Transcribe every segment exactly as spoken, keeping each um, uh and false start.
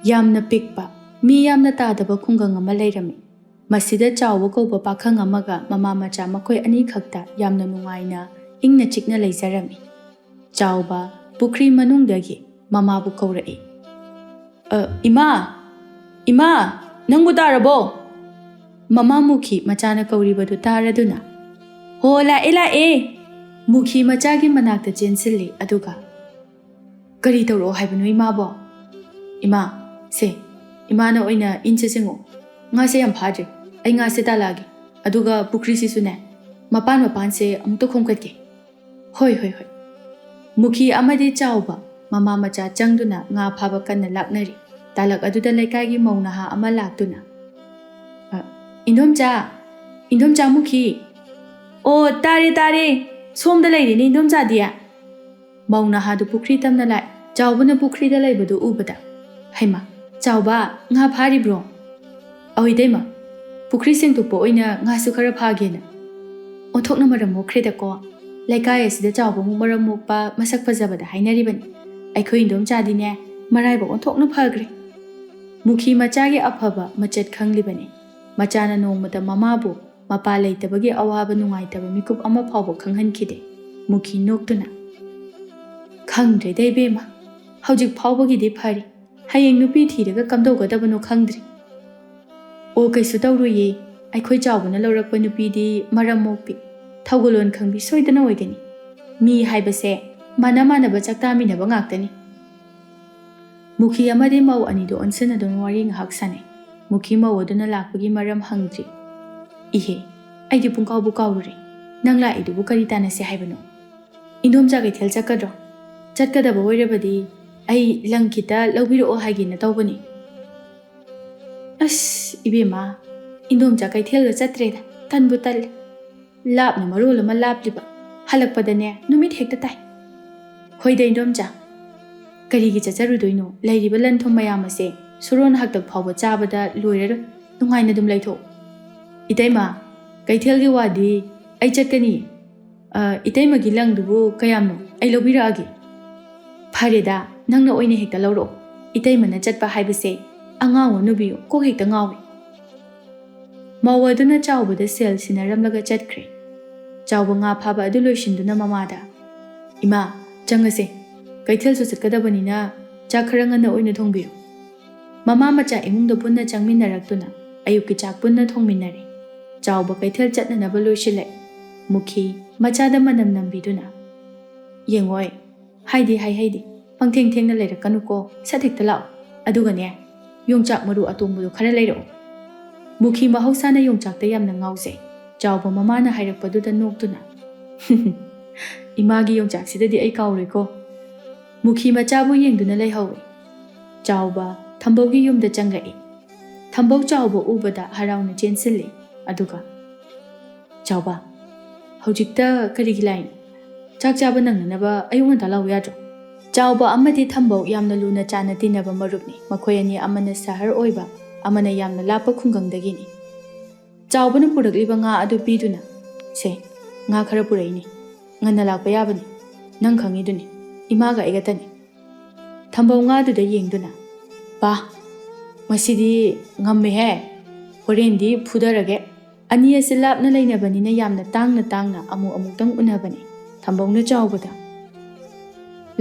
ꯌꯥꯝꯅ ꯄꯤꯛꯄ, ꯃꯤ ꯌꯥꯝꯅ ꯇꯥꯗꯕ ꯈꯨꯡꯒꯪ ꯑꯃ ꯂꯩꯔꯝꯃꯤ꯫ ꯃꯁꯤꯗ ꯆꯥꯎꯕ ꯀꯧꯕ ꯄꯥꯈꯪ ꯑꯃꯒ ꯃꯃꯥ ꯃꯆꯥ ꯃꯈꯣꯏ ꯑꯅꯤꯈꯛꯇ ꯌꯥꯝꯅ ꯅꯨꯡꯉꯥꯏꯅ, ꯏꯪꯅ ꯆꯤꯛꯅ ꯂꯩꯖꯔꯝꯃꯤ꯫ ꯆꯥꯎꯕ ꯄꯨꯈ꯭ꯔꯤ ꯃꯅꯨꯡꯗꯒꯤ ꯃꯃꯥꯕꯨ ꯀꯧꯔꯛꯏ꯫ "ꯑ, ꯏꯃꯥ! ꯏꯃꯥ! ꯅꯪꯕꯨ ꯇꯥꯔꯕꯣ?" ꯃꯃꯥ ꯃꯨꯈꯤ ꯃꯆꯥꯅ ꯀꯧꯔꯤꯕꯗꯨ ꯇꯥꯔꯗꯨꯅ, "ꯍꯣ, ꯂꯥꯛꯑꯦ, ꯂꯥꯛꯑꯦ!" ꯃꯨꯈꯤ ꯃꯆꯥꯒꯤ ꯃꯅꯥꯛꯇ ꯆꯦꯟꯁꯤꯜꯂꯤ, ꯑꯗꯨꯒ, "ꯀꯔꯤ ꯇꯧꯔꯛꯑꯣ ꯍꯥꯏꯕꯅꯣ, ꯏꯃꯥꯕꯣ?" "ꯏꯃꯥ, ꯁꯦ, ꯏꯃꯥꯅ ꯑꯣꯏꯅ ꯏꯟꯁꯦ ꯆꯤꯡꯉꯣ꯫ ꯉꯥꯁꯦ ꯌꯥꯝ ꯐꯥꯗ꯭ꯔꯤ꯫ ꯑꯩ ꯉꯥꯁꯦ ꯇꯥꯜꯂꯛꯑꯒꯦ꯫ ꯑꯗꯨꯒ ꯄꯨꯈ꯭ꯔꯤꯁꯤꯁꯨꯅꯦ, ꯃꯄꯥꯟ ꯃꯄꯥꯟꯁꯦ ꯑꯃꯨꯛꯇ ꯈꯣꯝꯀꯠꯀꯦ꯫" "ꯍꯣꯏ, ꯍꯣꯏ, ꯍꯣꯏ꯫" ꯃꯨꯈꯤ ꯑꯃꯗꯤ ꯆꯥꯎꯕ ꯃꯃꯥ ꯃꯆꯥ ꯆꯪꯗꯨꯅ ꯉꯥ ꯐꯥꯕ ꯀꯟꯅ ꯂꯥꯛꯅꯔꯤ꯫ ꯇꯥꯂꯛ ꯑꯗꯨꯗ ꯂꯩꯀꯥꯏꯒꯤ ꯃꯧ ꯅꯍꯥ ꯑꯃ ꯂꯥꯛꯇꯨꯅ, "ꯑ, ꯏꯟꯗꯣꯝꯆꯥ! ꯏꯟꯗꯣꯝꯆꯥ ꯃꯨꯈꯤ!" "ꯑꯣ, ꯇꯥꯔꯦ, ꯇꯥꯔꯦ꯫ ꯁꯣꯝꯗ ꯂꯩꯔꯤꯅꯦ, ꯏꯟꯗꯣꯝꯆꯥꯗꯤ?" ꯃꯧ ꯅꯍꯥꯗꯨ ꯄꯨꯈ꯭ꯔꯤ ꯇꯝꯅ ꯂꯥꯛꯏ꯫ ꯆꯥꯎꯕꯅ ꯄꯨꯈ꯭ꯔꯤꯗ ꯂꯩꯕꯗꯨ ꯎꯕꯗ, "ꯍꯩꯃꯥ, ꯆꯥꯎꯕ, ꯉꯥ ꯐꯥꯔꯤꯕ꯭ꯔꯣ?" "ꯑꯧ ꯏꯇꯩꯃ, ꯄꯨꯈ꯭ꯔꯤ ꯁꯦꯡꯗꯣꯛꯄ ꯑꯣꯏꯅ ꯉꯥꯁꯨ ꯈꯔ ꯐꯥꯒꯦꯅ꯫" "ꯑꯣꯟꯊꯣꯛꯅ ꯃꯔꯝ ꯃꯣꯛꯈ꯭ꯔꯦꯗꯀꯣ꯫ ꯂꯩꯀꯥꯏ ꯑꯁꯤꯗ ꯆꯥꯎꯕꯃꯨꯛ ꯃꯔꯝ ꯃꯣꯛꯄ, ꯃꯁꯛ ꯐꯖꯕꯗ ꯍꯥꯏꯅꯔꯤꯕꯅꯤ꯫ ꯑꯩꯈꯣꯏ ꯏꯟꯗꯣꯝꯆꯥꯗꯤꯅꯦ, ꯃꯔꯥꯏꯕꯛ ꯑꯣꯟꯊꯣꯛꯅ ꯐꯈ꯭ꯔꯦ꯫" ꯃꯨꯈꯤ ꯃꯆꯥꯒꯤ ꯑꯐꯕ ꯃꯆꯠ ꯈꯪꯂꯤꯕꯅꯤ꯫ ꯃꯆꯥꯅ ꯅꯣꯡꯃꯇ ꯃꯃꯥꯕꯨ ꯃꯄꯥ ꯂꯩꯇꯕꯒꯤ ꯑꯋꯥꯕ ꯅꯨꯡꯉꯥꯏꯇꯕ ꯃꯤꯀꯨꯞ ꯑꯃ ꯐꯥꯎꯕ ꯈꯪꯍꯟꯈꯤꯗꯦ꯫ ꯃꯨꯈꯤ ꯅꯣꯛꯇꯨꯅ, "ꯈꯪꯗ꯭ꯔꯦꯗ ꯏꯕꯦꯝꯃ, ꯍꯧꯖꯤꯛ ꯐꯥꯎꯕꯒꯤꯗꯤ ꯐꯔꯤ꯫ ꯍꯌꯦꯡ ꯅꯨꯄꯤ ꯊꯤꯔꯒ ꯀꯝꯗꯧꯒꯗꯕꯅꯣ ꯈꯪꯗ꯭ꯔꯤ꯫" "ꯑꯣ, ꯀꯩꯁꯨ ꯇꯧꯔꯣꯏꯌꯦ꯫ ꯑꯩꯈꯣꯏ ꯆꯥꯎꯕꯅ ꯂꯧꯔꯛꯄ ꯅꯨꯄꯤꯗꯤ ꯃꯔꯝ ꯃꯣꯛꯄꯤ, ꯊꯧꯒꯜꯂꯣꯟ ꯈꯪꯕꯤ ꯁꯣꯏꯗꯅ ꯑꯣꯏꯒꯅꯤ꯫ ꯃꯤ ꯍꯥꯏꯕꯁꯦ ꯃꯥꯟꯅ ꯃꯥꯟꯅꯕ ꯆꯥꯛ ꯆꯥꯃꯤꯟꯅꯕ ꯉꯥꯛꯇꯅꯤ꯫" ꯃꯨꯈꯤ ꯑꯃꯗꯤ ꯃꯧ ꯑꯅꯤꯗꯨ ꯑꯣꯟꯁꯤꯟꯅꯗꯨꯅ ꯋꯥꯔꯤ ꯉꯥꯏꯍꯥꯛ ꯁꯥꯟꯅꯩ꯫ ꯃꯨꯈꯤ ꯃꯧ ꯑꯗꯨꯅ ꯂꯥꯛꯄꯒꯤ ꯃꯔꯝ ꯍꯪꯗ꯭ꯔꯤ꯫ "ꯏꯍꯦ, ꯑꯩꯗꯤ ꯄꯨꯡꯀꯥꯎꯕꯨ ꯀꯥꯎꯔꯨꯔꯦ꯫ ꯅꯪ ꯂꯥꯛꯏꯗꯨꯕꯨ ꯀꯔꯤ ꯇꯥꯟꯅꯁꯦ ꯍꯥꯏꯕꯅꯣ?" "ꯏꯟꯗꯣꯝꯆꯥ ꯀꯩꯊꯦꯜ ꯆꯠꯀꯗ꯭ꯔꯣ?" "ꯆꯠꯀꯗꯕ ꯑꯣꯏꯔꯕꯗꯤ ꯑꯩ ꯂꯪ ꯈꯤꯇ ꯂꯧꯕꯤꯔꯛꯑꯣ ꯍꯥꯏꯒꯦꯅ ꯇꯧꯕꯅꯤ꯫" "ꯑꯁ ꯏꯕꯦꯝꯃ, ꯏꯟꯗꯣꯝꯆꯥ ꯀꯩꯊꯦꯜꯒ ꯆꯠꯇ꯭ꯔꯦꯗ, ꯇꯟꯕꯨ ꯇꯜꯂꯦ꯫ ꯂꯥꯞꯅ ꯃꯔꯣꯜ ꯑꯃ ꯂꯥꯞꯂꯤꯕ, ꯍꯜꯂꯛꯄꯗꯅꯦ ꯅꯨꯃꯤꯠ ꯍꯦꯛꯇ ꯇꯥꯏ꯫" "ꯍꯣꯏꯗ ꯏꯟꯗꯣꯝꯆꯥ, ꯀꯔꯤꯒꯤ ꯆꯠꯆꯔꯨꯗꯣꯏꯅꯣ? ꯂꯩꯔꯤꯕ ꯂꯟ ꯊꯨꯝ ꯃꯌꯥꯝ ꯑꯁꯦ ꯁꯨꯔꯣꯟ ꯍꯥꯛꯇꯛ ꯐꯥꯎꯕ ꯆꯥꯕꯗ ꯂꯣꯏꯔꯔꯣꯏ꯫ ꯅꯨꯡꯉꯥꯏꯅ ꯑꯗꯨꯝ ꯂꯩꯊꯣꯛꯎ꯫" "ꯏꯇꯩꯃ, ꯀꯩꯊꯦꯜꯒꯤ ꯋꯥꯗꯤ ꯑꯩ ꯆꯠꯀꯅꯤ꯫ ꯑ, ꯏꯇꯩꯃꯒꯤ ꯂꯪꯗꯨꯕꯨ ꯀꯌꯥꯝꯅꯣ? ꯑꯩ ꯂꯧꯕꯤꯔꯛꯑꯒꯦ꯫" "ꯐꯔꯦꯗ, ꯅꯪꯅ ꯑꯣꯏꯅ ꯍꯦꯛꯇ ꯂꯧꯔꯛꯑꯣ꯫ ꯏꯇꯩꯃꯅ ꯆꯠꯄ ꯍꯥꯏꯕꯁꯦ ꯑꯉꯥꯎ ꯑꯅꯨꯕꯤ ꯀꯣꯛ ꯍꯦꯛꯇ ꯉꯥꯎꯏ꯫ ꯃꯧ ꯑꯗꯨꯅ ꯆꯥꯎꯕꯗ ꯁꯦꯜ ꯁꯤꯟꯅꯔꯝꯂꯒ ꯆꯠꯈ꯭ꯔꯦ꯫ ꯆꯥꯎꯕ ꯉꯥ ꯐꯥꯕ ꯑꯗꯨ ꯂꯣꯏꯁꯤꯟꯗꯨꯅ ꯃꯃꯥꯗ, "ꯏꯃꯥ, ꯆꯪꯉꯁꯦ꯫ ꯀꯩꯊꯦꯜꯁꯨ ꯆꯠꯀꯗꯕꯅꯤꯅ ꯆꯥꯛ ꯈꯔ ꯉꯟꯅ ꯑꯣꯏꯅ ꯊꯣꯡꯕꯤꯌꯨ꯫" ꯃꯃꯥ ꯃꯆꯥ ꯏꯃꯨꯡꯗ ꯄꯨꯟꯅ ꯆꯪꯃꯤꯟꯅꯔꯛꯇꯨꯅ ꯑꯌꯨꯛꯀꯤ ꯆꯥꯛ ꯄꯨꯟꯅ ꯊꯣꯡꯃꯤꯟꯅꯔꯦ꯫ ꯆꯥꯎꯕ ꯀꯩꯊꯦꯜ ꯆꯠꯅꯅꯕ ꯂꯣꯏꯁꯤꯜꯂꯛꯏ꯫ ꯃꯨꯈꯤ ꯃꯆꯥꯗ ꯃꯅꯝ ꯅꯝꯕꯤꯗꯨꯅ, "ꯌꯦꯡꯉꯣꯏ, ꯍꯥꯏꯗꯤ ꯍꯥꯏ ꯍꯩꯗꯤ, ꯄꯪꯊꯦꯡ ꯊꯦꯡꯅ ꯂꯩꯔꯛꯀꯅꯨꯀꯣ, ꯁꯠ ꯍꯦꯛꯇ ꯂꯥꯛꯑꯣ꯫ ꯑꯗꯨꯒꯅꯦ, ꯌꯣꯡꯆꯥꯛ ꯃꯔꯨ ꯑꯇꯣꯡꯕꯗꯣ ꯈꯔ ꯂꯩꯔꯛꯑꯣ꯫" ꯃꯨꯈꯤ ꯃꯍꯧꯁꯥꯅ ꯌꯣꯡꯆꯥꯛꯇ ꯌꯥꯝꯅ ꯉꯥꯎꯖꯩ꯫ ꯆꯥꯎꯕ ꯃꯃꯥꯅ ꯍꯥꯏꯔꯛꯄꯗꯨꯗ ꯅꯣꯛꯇꯨꯅ, "ꯏꯃꯥꯒꯤ ꯌꯣꯡꯆꯥꯛꯁꯤꯗꯗꯤ ꯑꯩ ꯀꯥꯎꯔꯣꯏꯀꯣ꯫" ꯃꯨꯈꯤ ꯃꯆꯥꯕꯨ ꯌꯦꯡꯗꯨꯅ ꯂꯩꯍꯧꯏ꯫ ꯆꯥꯎꯕ ꯊꯝꯕꯧꯒꯤ ꯌꯨꯝꯗ ꯆꯪꯂꯛꯏ꯫ ꯊꯝꯕꯧ ꯆꯥꯎꯕ ꯎꯕꯗ ꯍꯔꯥꯎꯅ ꯆꯦꯟꯁꯤꯜꯂꯤ꯫ ꯑꯗꯨꯒ, "ꯆꯥꯎꯕ, ꯍꯧꯖꯤꯛꯇ ꯀꯔꯤꯒꯤ ꯂꯥꯛꯏꯅꯣ? ꯆꯥꯛ ꯆꯥꯕ ꯅꯪꯅꯅꯕ ꯑꯌꯨꯛ ꯉꯟꯇꯥ ꯂꯥꯛꯎ ꯌꯥꯗ꯭ꯔꯣ?" ꯆꯥꯎꯕ ꯑꯃꯗꯤ ꯊꯝꯕꯧ ꯌꯥꯝꯅ ꯂꯨꯅ ꯆꯥꯟꯅ ꯇꯤꯟꯅꯕ ꯃꯔꯨꯞꯅꯤ꯫ ꯃꯈꯣꯏ ꯑꯅꯤ ꯑꯃꯅ ꯁꯍꯔ ꯑꯣꯏꯕ, ꯑꯃꯅ ꯌꯥꯝꯅ ꯂꯥꯞꯄ ꯈꯨꯡꯒꯪꯗꯒꯤꯅꯤ꯫ ꯆꯥꯎꯕꯅ ꯄꯨꯔꯛꯂꯤꯕ ꯉꯥ ꯑꯗꯨ ꯄꯤꯗꯨꯅ, "ꯁꯦ, ꯉꯥ ꯈꯔ ꯄꯨꯔꯛꯏꯅꯤ꯫ ꯉꯟꯅ ꯂꯥꯛꯄ ꯌꯥꯕꯅꯤ꯫ ꯅꯪ ꯈꯪꯉꯤꯗꯨꯅꯤ, ꯏꯃꯥꯒ ꯑꯩꯒꯇꯅꯤ꯫" ꯊꯝꯕꯧ ꯉꯥꯗꯨꯗ ꯌꯦꯡꯗꯨꯅ, "ꯄꯥ, ꯉꯁꯤꯗꯤ ꯉꯝꯃꯦꯍꯦ꯫ ꯍꯣꯔꯦꯟꯗꯤ ꯐꯨꯗꯔꯒꯦ꯫" ꯑꯅꯤ ꯑꯁꯤ ꯂꯥꯞꯅ ꯂꯩꯅꯕꯅꯤꯅ ꯌꯥꯝꯅ ꯇꯥꯡꯅ ꯇꯥꯡꯅ ꯑꯃꯨꯛ ꯑꯃꯨꯛꯇꯪ ꯎꯅꯕꯅꯤ꯫ ꯊꯝꯕꯧꯅ ꯆꯥꯎꯕꯗ,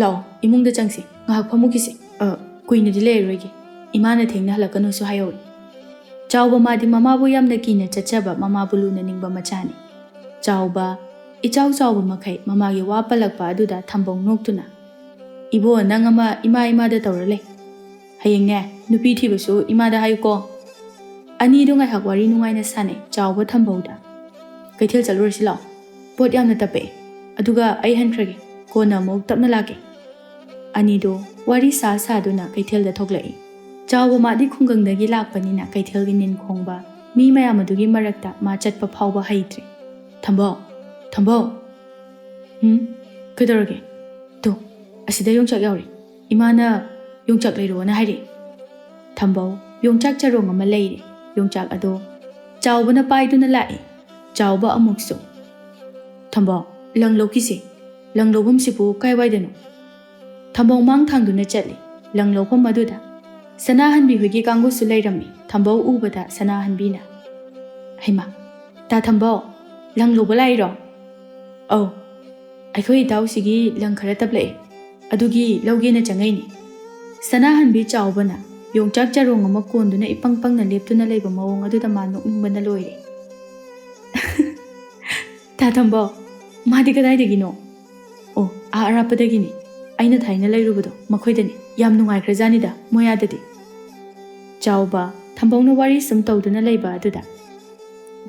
"ꯂꯥꯛꯑꯣ, ꯏꯃꯨꯡꯗ ꯆꯪꯁꯤ, ꯉꯥꯏꯍꯥꯛ ꯐꯝꯃꯨꯈꯤꯁꯤ꯫ ꯑ, ꯀꯨꯏꯅꯗꯤ ꯂꯩꯔꯔꯣꯏꯒꯦ꯫ ꯏꯃꯥꯅ ꯊꯦꯡꯅ ꯍꯜꯂꯛꯀꯅꯨꯁꯨ ꯍꯥꯏꯍꯧꯏ꯫" ꯆꯥꯎꯕ ꯃꯥꯗꯤ ꯃꯃꯥꯕꯨ ꯌꯥꯝꯅ ꯀꯤꯅ ꯆꯠꯆꯕ, ꯃꯃꯥꯕꯨ ꯂꯨꯅ ꯅꯤꯡꯕ ꯃꯆꯥꯅꯤ꯫ ꯆꯥꯎꯕ, ꯏꯆꯥꯎ ꯆꯥꯎꯕ ꯃꯈꯩ ꯃꯃꯥꯒꯤ ꯋꯥ ꯄꯜꯂꯛꯄ ꯑꯗꯨꯗ ꯊꯝꯕꯧ ꯅꯣꯛꯇꯨꯅ, "ꯏꯕꯣ, ꯅꯪ ꯑꯃ ꯏꯃꯥ ꯏꯃꯥꯗ ꯇꯧꯔ ꯂꯩ꯫ ꯍꯌꯦꯡꯅꯦ, ꯅꯨꯄꯤ ꯊꯤꯕꯁꯨ ꯏꯃꯥꯗ ꯍꯥꯏꯌꯨꯀꯣ꯫" ꯑꯅꯤꯗꯨ ꯉꯥꯏꯍꯥꯛ ꯋꯥꯔꯤ ꯅꯨꯡꯉꯥꯏꯅ ꯁꯥꯟꯅꯩ꯫ ꯆꯥꯎꯕ ꯊꯝꯕꯧꯗ, "ꯀꯩꯊꯦꯜ ꯆꯠꯂꯨꯔꯁꯤ ꯂꯥꯛꯑꯣ꯫ ꯄꯣꯠ ꯌꯥꯝꯅ ꯇꯞꯄꯛꯑꯦ꯫ ꯑꯗꯨꯒ ꯑꯩ ꯍꯟꯈ꯭ꯔꯒꯦ꯫ ꯀꯣꯟꯅ ꯑꯃꯨꯛ ꯇꯞꯅ ꯂꯥꯛꯀꯦ꯫" ꯑꯅꯤꯗꯨ ꯋꯥꯔꯤ ꯁꯥ ꯁꯥꯗꯨꯅ ꯀꯩꯊꯦꯜꯗ ꯊꯣꯛꯂꯛꯏ꯫ ꯆꯥꯎꯕ ꯃꯥꯗꯤ ꯈꯨꯡꯒꯪꯗꯒꯤ ꯂꯥꯛꯄꯅꯤꯅ ꯀꯩꯊꯦꯜꯒꯤ ꯅꯤꯟ ꯈꯣꯡꯕ ꯃꯤ ꯃꯌꯥꯝ ꯑꯗꯨꯒꯤ ꯃꯔꯛꯇ ꯃꯥ ꯆꯠꯄ ꯐꯥꯎꯕ ꯍꯩꯇ꯭ꯔꯦ꯫ "ꯊꯝꯕꯧ, ꯊꯝꯕꯧ!" "ꯎꯝ? ꯀꯩꯗꯧꯔꯒꯦ?" "ꯇꯨ, ꯑꯁꯤꯗ ꯌꯣꯡꯆꯥꯛ ꯌꯥꯎꯔꯤ꯫ ꯏꯃꯥꯅ ꯌꯣꯡꯆꯥꯛ ꯂꯩꯔꯛꯑꯣꯅ ꯍꯥꯏꯔꯛꯏ꯫" ꯊꯝꯕꯧ ꯌꯣꯡꯆꯥꯛ ꯆꯔꯣꯡ ꯑꯃ ꯂꯩꯔꯦ꯫ ꯌꯣꯡꯆꯥꯛ ꯑꯗꯣ ꯆꯥꯎꯕꯅ ꯄꯥꯏꯗꯨꯅ ꯂꯥꯛꯏ꯫ ꯆꯥꯎꯕ ꯑꯃꯨꯛꯁꯨ, "ꯊꯝꯕꯧ, ꯂꯪ ꯂꯧꯈꯤꯁꯦ꯫ ꯂꯪ ꯂꯧꯐꯝꯁꯤꯕꯨ ꯀꯥꯏꯋꯥꯏꯗꯅꯣ?" ꯊꯝꯕꯧ ꯃꯥꯡ ꯊꯥꯡꯗꯨꯅ ꯆꯠꯂꯤ꯫ ꯂꯪ ꯂꯧꯐꯝ ꯑꯗꯨꯗ ꯁꯅꯥꯍꯟꯕꯤ ꯍꯣꯏꯒꯤ ꯀꯥꯡꯕꯨꯁꯨ ꯂꯩꯔꯝꯃꯤ꯫ ꯊꯝꯕꯧ ꯎꯕꯗ ꯁꯅꯥꯍꯟꯕꯤꯅ, "ꯍꯩꯃꯥ, ꯇꯥ ꯊꯝꯕꯧ, ꯂꯪ ꯂꯧꯕ ꯂꯥꯛꯏꯔꯣ?" "ꯑꯧ, ꯑꯩꯈꯣꯏ ꯏꯇꯥꯎꯁꯤꯒꯤ ꯂꯪ ꯈꯔ ꯇꯞꯂꯛꯑꯦ, ꯑꯗꯨꯒꯤ ꯂꯧꯒꯦꯅ ꯆꯪꯉꯛꯏꯅꯦ꯫" ꯁꯅꯥꯍꯟꯕꯤ ꯆꯥꯎꯕꯅ ꯌꯣꯡꯆꯥꯛ ꯆꯔꯣꯡ ꯑꯃ ꯀꯣꯟꯗꯨꯅ ꯏꯄꯪ ꯄꯪꯅ ꯂꯦꯞꯇꯨꯅ ꯂꯩꯕ ꯃꯑꯣꯡ ꯑꯗꯨꯗ ꯃꯥ ꯅꯣꯛꯅꯤꯡꯕꯅ ꯂꯣꯏꯔꯦ꯫ "ꯇꯥ ꯊꯝꯕꯧ, ꯃꯥꯗꯤ ꯀꯗꯥꯏꯗꯒꯤꯅꯣ?" "ꯑꯣ, ꯑꯥ ꯑꯔꯥꯞꯄꯗꯒꯤꯅꯤ꯫ ꯑꯩꯅ ꯊꯥꯏꯅ ꯂꯩꯔꯨꯕꯗꯣ ꯃꯈꯣꯏꯗꯅꯤ꯫ ꯌꯥꯝ ꯅꯨꯡꯉꯥꯏꯈ꯭ꯔꯖꯥꯠꯅꯤꯗ ꯃꯣꯏ ꯑꯥꯗꯗꯤ꯫" ꯆꯥꯎꯕ, ꯊꯝꯕꯧꯅ ꯋꯥꯔꯤ ꯁꯨꯝ ꯇꯧꯗꯨꯅ ꯂꯩꯕ ꯑꯗꯨꯗ,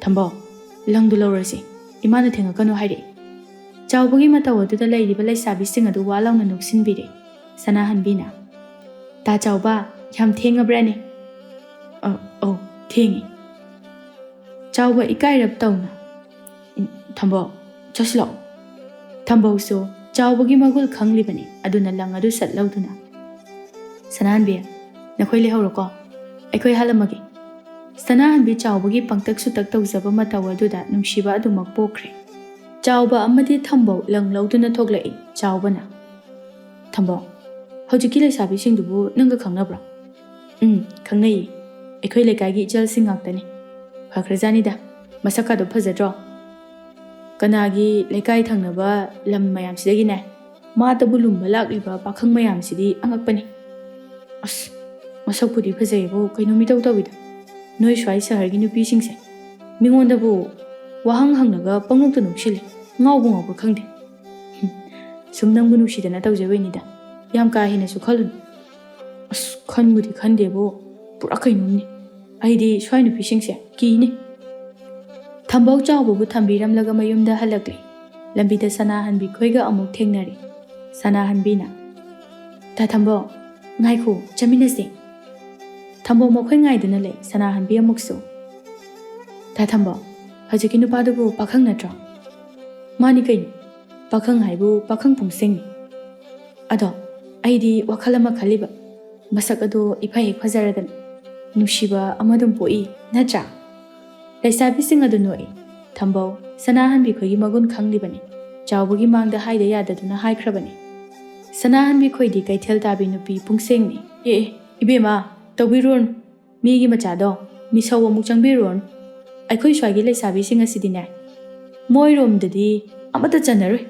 "ꯊꯝꯕꯧ, ꯂꯪꯗꯨ ꯂꯧꯔꯁꯤ꯫ ꯏꯃꯥꯅ ꯊꯦꯡꯉꯛꯀꯅꯨ ꯍꯥꯏꯔꯛꯏ꯫" ꯆꯥꯎꯕꯒꯤ ꯃꯇꯧ ꯑꯗꯨꯗ ꯂꯩꯔꯤꯕ ꯂꯩꯁꯥꯕꯤꯁꯤꯡ ꯑꯗꯨ ꯋꯥ ꯂꯥꯎꯅ ꯅꯣꯛꯁꯤꯟꯕꯤꯔꯦ꯫ ꯁꯅꯥꯍꯟꯕꯤꯅ, "ꯇꯥ ꯆꯥꯎꯕ, ꯌꯥꯝ ꯊꯦꯡꯉꯕ꯭ꯔꯥꯅꯦ?" "ꯑ, ꯑꯧ, ꯊꯦꯡꯉꯦ꯫" ꯆꯥꯎꯕ ꯏꯀꯥꯏꯔꯞ ꯇꯧꯅ, "ꯎꯝ, ꯊꯝꯕꯧ, ꯆꯠꯁꯤꯜꯂꯛꯑꯣ꯫" ꯊꯝꯕꯧꯁꯨ ꯆꯥꯎꯕꯒꯤ ꯃꯒꯨꯜ ꯈꯪꯂꯤꯕꯅꯤ, ꯑꯗꯨꯅ ꯂꯪ ꯑꯗꯨ ꯁꯠ ꯂꯧꯗꯨꯅ, "ꯁꯅꯥꯍꯟꯕꯤ, ꯅꯈꯣꯏ ꯂꯩꯍꯧꯔꯣꯀꯣ, ꯑꯩꯈꯣꯏ ꯍꯜꯂꯝꯃꯒꯦ꯫" ꯁꯅꯥꯍꯟꯕꯤ ꯆꯥꯎꯕꯒꯤ ꯄꯪꯇꯛ ꯁꯨꯇꯛ ꯇꯧꯖꯕ ꯃꯇꯧ ꯑꯗꯨꯗ ꯅꯨꯡꯁꯤꯕ ꯑꯗꯨꯃꯛ ꯄꯣꯛꯈ꯭ꯔꯦ꯫ ꯆꯥꯎꯕ ꯑꯃꯗꯤ ꯊꯝꯕꯧ ꯂꯪ ꯂꯧꯗꯨꯅ ꯊꯣꯛꯂꯛꯏ꯫ ꯆꯥꯎꯕꯅ, "ꯊꯝꯕꯧ, ꯍꯧꯖꯤꯛꯀꯤ ꯂꯩꯁꯥꯕꯤꯁꯤꯡꯗꯨꯕꯨ ꯅꯪꯒ ꯈꯪꯅꯕ꯭ꯔꯣ?" "ꯎꯝ, ꯈꯪꯅꯩꯌꯦ꯫ ꯑꯩꯈꯣꯏ ꯂꯩꯀꯥꯏꯒꯤ ꯏꯆꯜꯁꯤꯡ ꯉꯥꯛꯇꯅꯤ꯫ ꯐꯈ꯭ꯔꯖꯥꯠꯅꯤꯗ, ꯃꯁꯛꯀꯗꯣ ꯐꯖꯗ꯭ꯔꯣ? ꯀꯅꯥꯒꯤ ꯂꯩꯀꯥꯏ ꯊꯪꯅꯕ ꯂꯝ ꯃꯌꯥꯝꯁꯤꯗꯒꯤꯅꯦ, ꯃꯥꯇꯕꯨ ꯂꯨꯝꯕ ꯂꯥꯛꯂꯤꯕ ꯄꯥꯈꯪ ꯃꯌꯥꯝꯁꯤꯗꯤ ꯑꯉꯛꯄꯅꯤ꯫ ꯑꯁ, ꯃꯁꯛꯄꯨꯗꯤ ꯐꯖꯩꯌꯦꯕꯨ ꯀꯩꯅꯣꯝ ꯏꯇꯧ ꯇꯧꯏꯗ꯫ ꯅꯣꯏ ꯁ꯭ꯋꯥꯏ ꯁꯍꯔꯒꯤ ꯅꯨꯄꯤꯁꯤꯡꯁꯦ ꯃꯤꯉꯣꯟꯗꯕꯨ ꯋꯥꯍꯪ ꯍꯪꯂꯒ ꯄꯪꯅꯣꯛꯇ ꯅꯣꯛꯁꯤꯜꯂꯤ꯫ ꯉꯥꯎꯕ ꯉꯥꯎꯕ ꯈꯪꯗꯦ꯫" "ꯁꯨꯝ ꯅꯪꯕꯨ ꯅꯨꯡꯁꯤꯗꯅ ꯇꯧꯖꯕꯩꯅꯤꯗ꯫ ꯌꯥꯝ ꯀꯥ ꯍꯦꯟꯅꯁꯨ ꯈꯜꯂꯨꯅꯨ꯫" "ꯑꯁ, ꯈꯟꯕꯨꯗꯤ ꯈꯟꯗꯦꯕꯨ, ꯄꯨꯔꯥ ꯀꯩꯅꯣꯝꯅꯤ꯫ ꯑꯩꯗꯤ ꯁ꯭ꯋꯥꯏ ꯅꯨꯄꯤꯁꯤꯡꯁꯦ ꯀꯤꯅꯦ꯫" ꯊꯝꯕꯧ ꯆꯥꯎꯕꯕꯨ ꯊꯝꯕꯤꯔꯝꯂꯒ ꯃꯌꯨꯝꯗ ꯍꯜꯂꯛꯂꯦ꯫ ꯂꯝꯕꯤꯗ ꯁꯅꯥꯍꯟꯕꯤ ꯈꯣꯏꯒ ꯑꯃꯨꯛ ꯊꯦꯡꯅꯔꯦ꯫ ꯁꯅꯥꯍꯟꯕꯤꯅ, "ꯇꯥ ꯊꯝꯕꯧ, ꯉꯥꯏꯈꯣ, ꯆꯠꯃꯤꯟꯅꯁꯦ꯫" ꯊꯝꯕꯧ ꯃꯈꯣꯏ ꯉꯥꯏꯗꯨꯅ ꯂꯩ꯫ ꯁꯅꯥꯍꯟꯕꯤ ꯑꯃꯨꯛꯁꯨ, "ꯇꯥ ꯊꯝꯕꯧ, ꯍꯧꯖꯤꯛꯀꯤ ꯅꯨꯄꯥꯗꯨꯕꯨ ꯄꯥꯈꯪ ꯅꯠꯇ꯭ꯔꯣ?" "ꯃꯥꯅꯤ ꯀꯩꯅꯣ, ꯄꯥꯈꯪ ꯍꯥꯏꯕꯨ ꯄꯥꯈꯪ ꯄꯨꯡꯁꯦꯡꯅꯤ꯫ ꯑꯗꯣ ꯑꯩꯗꯤ ꯋꯥꯈꯜ ꯑꯃ ꯈꯜꯂꯤꯕ, ꯃꯁꯛ ꯑꯗꯣ ꯏꯐ ꯍꯦꯛ ꯐꯖꯔꯗꯅ ꯅꯨꯡꯁꯤꯕ ꯑꯃ ꯑꯗꯨꯝ ꯄꯣꯛꯏ, ꯅꯠꯇ꯭ꯔꯥ?" ꯂꯩꯁꯥꯕꯤꯁꯤꯡ ꯑꯗꯨ ꯅꯣꯛꯏ꯫ ꯊꯝꯕꯧ, ꯁꯅꯥꯍꯟꯕꯤ ꯈꯣꯏꯒꯤ ꯃꯒꯨꯟ ꯈꯪꯂꯤꯕꯅꯤ꯫ ꯆꯥꯎꯕꯒꯤ ꯃꯥꯡꯗ ꯍꯥꯏꯗ ꯌꯥꯗꯗꯨꯅ ꯍꯥꯏꯈ꯭ꯔꯕꯅꯤ꯫ ꯁꯅꯥꯍꯟꯕꯤ ꯈꯣꯏꯗꯤ ꯀꯩꯊꯦꯜ ꯇꯥꯕꯤ ꯅꯨꯄꯤ ꯄꯨꯡꯁꯦꯡꯅꯤ꯫ ꯑꯦ, ꯑꯦ, ꯏꯕꯦꯝꯃ, ꯇꯧꯕꯤꯔꯨꯔꯅꯨ꯫ ꯃꯤꯒꯤ ꯃꯆꯥꯗꯣ ꯃꯤꯁꯧ ꯑꯃꯨꯛ ꯆꯪꯕꯤꯔꯨꯔꯅꯨ꯫ ꯑꯩꯈꯣꯏ ꯁ꯭ꯋꯥꯏꯒꯤ ꯂꯩꯁꯥꯕꯤꯁꯤꯡ ꯑꯁꯤꯗꯤꯅꯦ, ꯃꯣꯏꯔꯣꯝꯗꯗꯤ ꯑꯃꯠꯇ ꯆꯟꯅꯔꯣꯏ꯫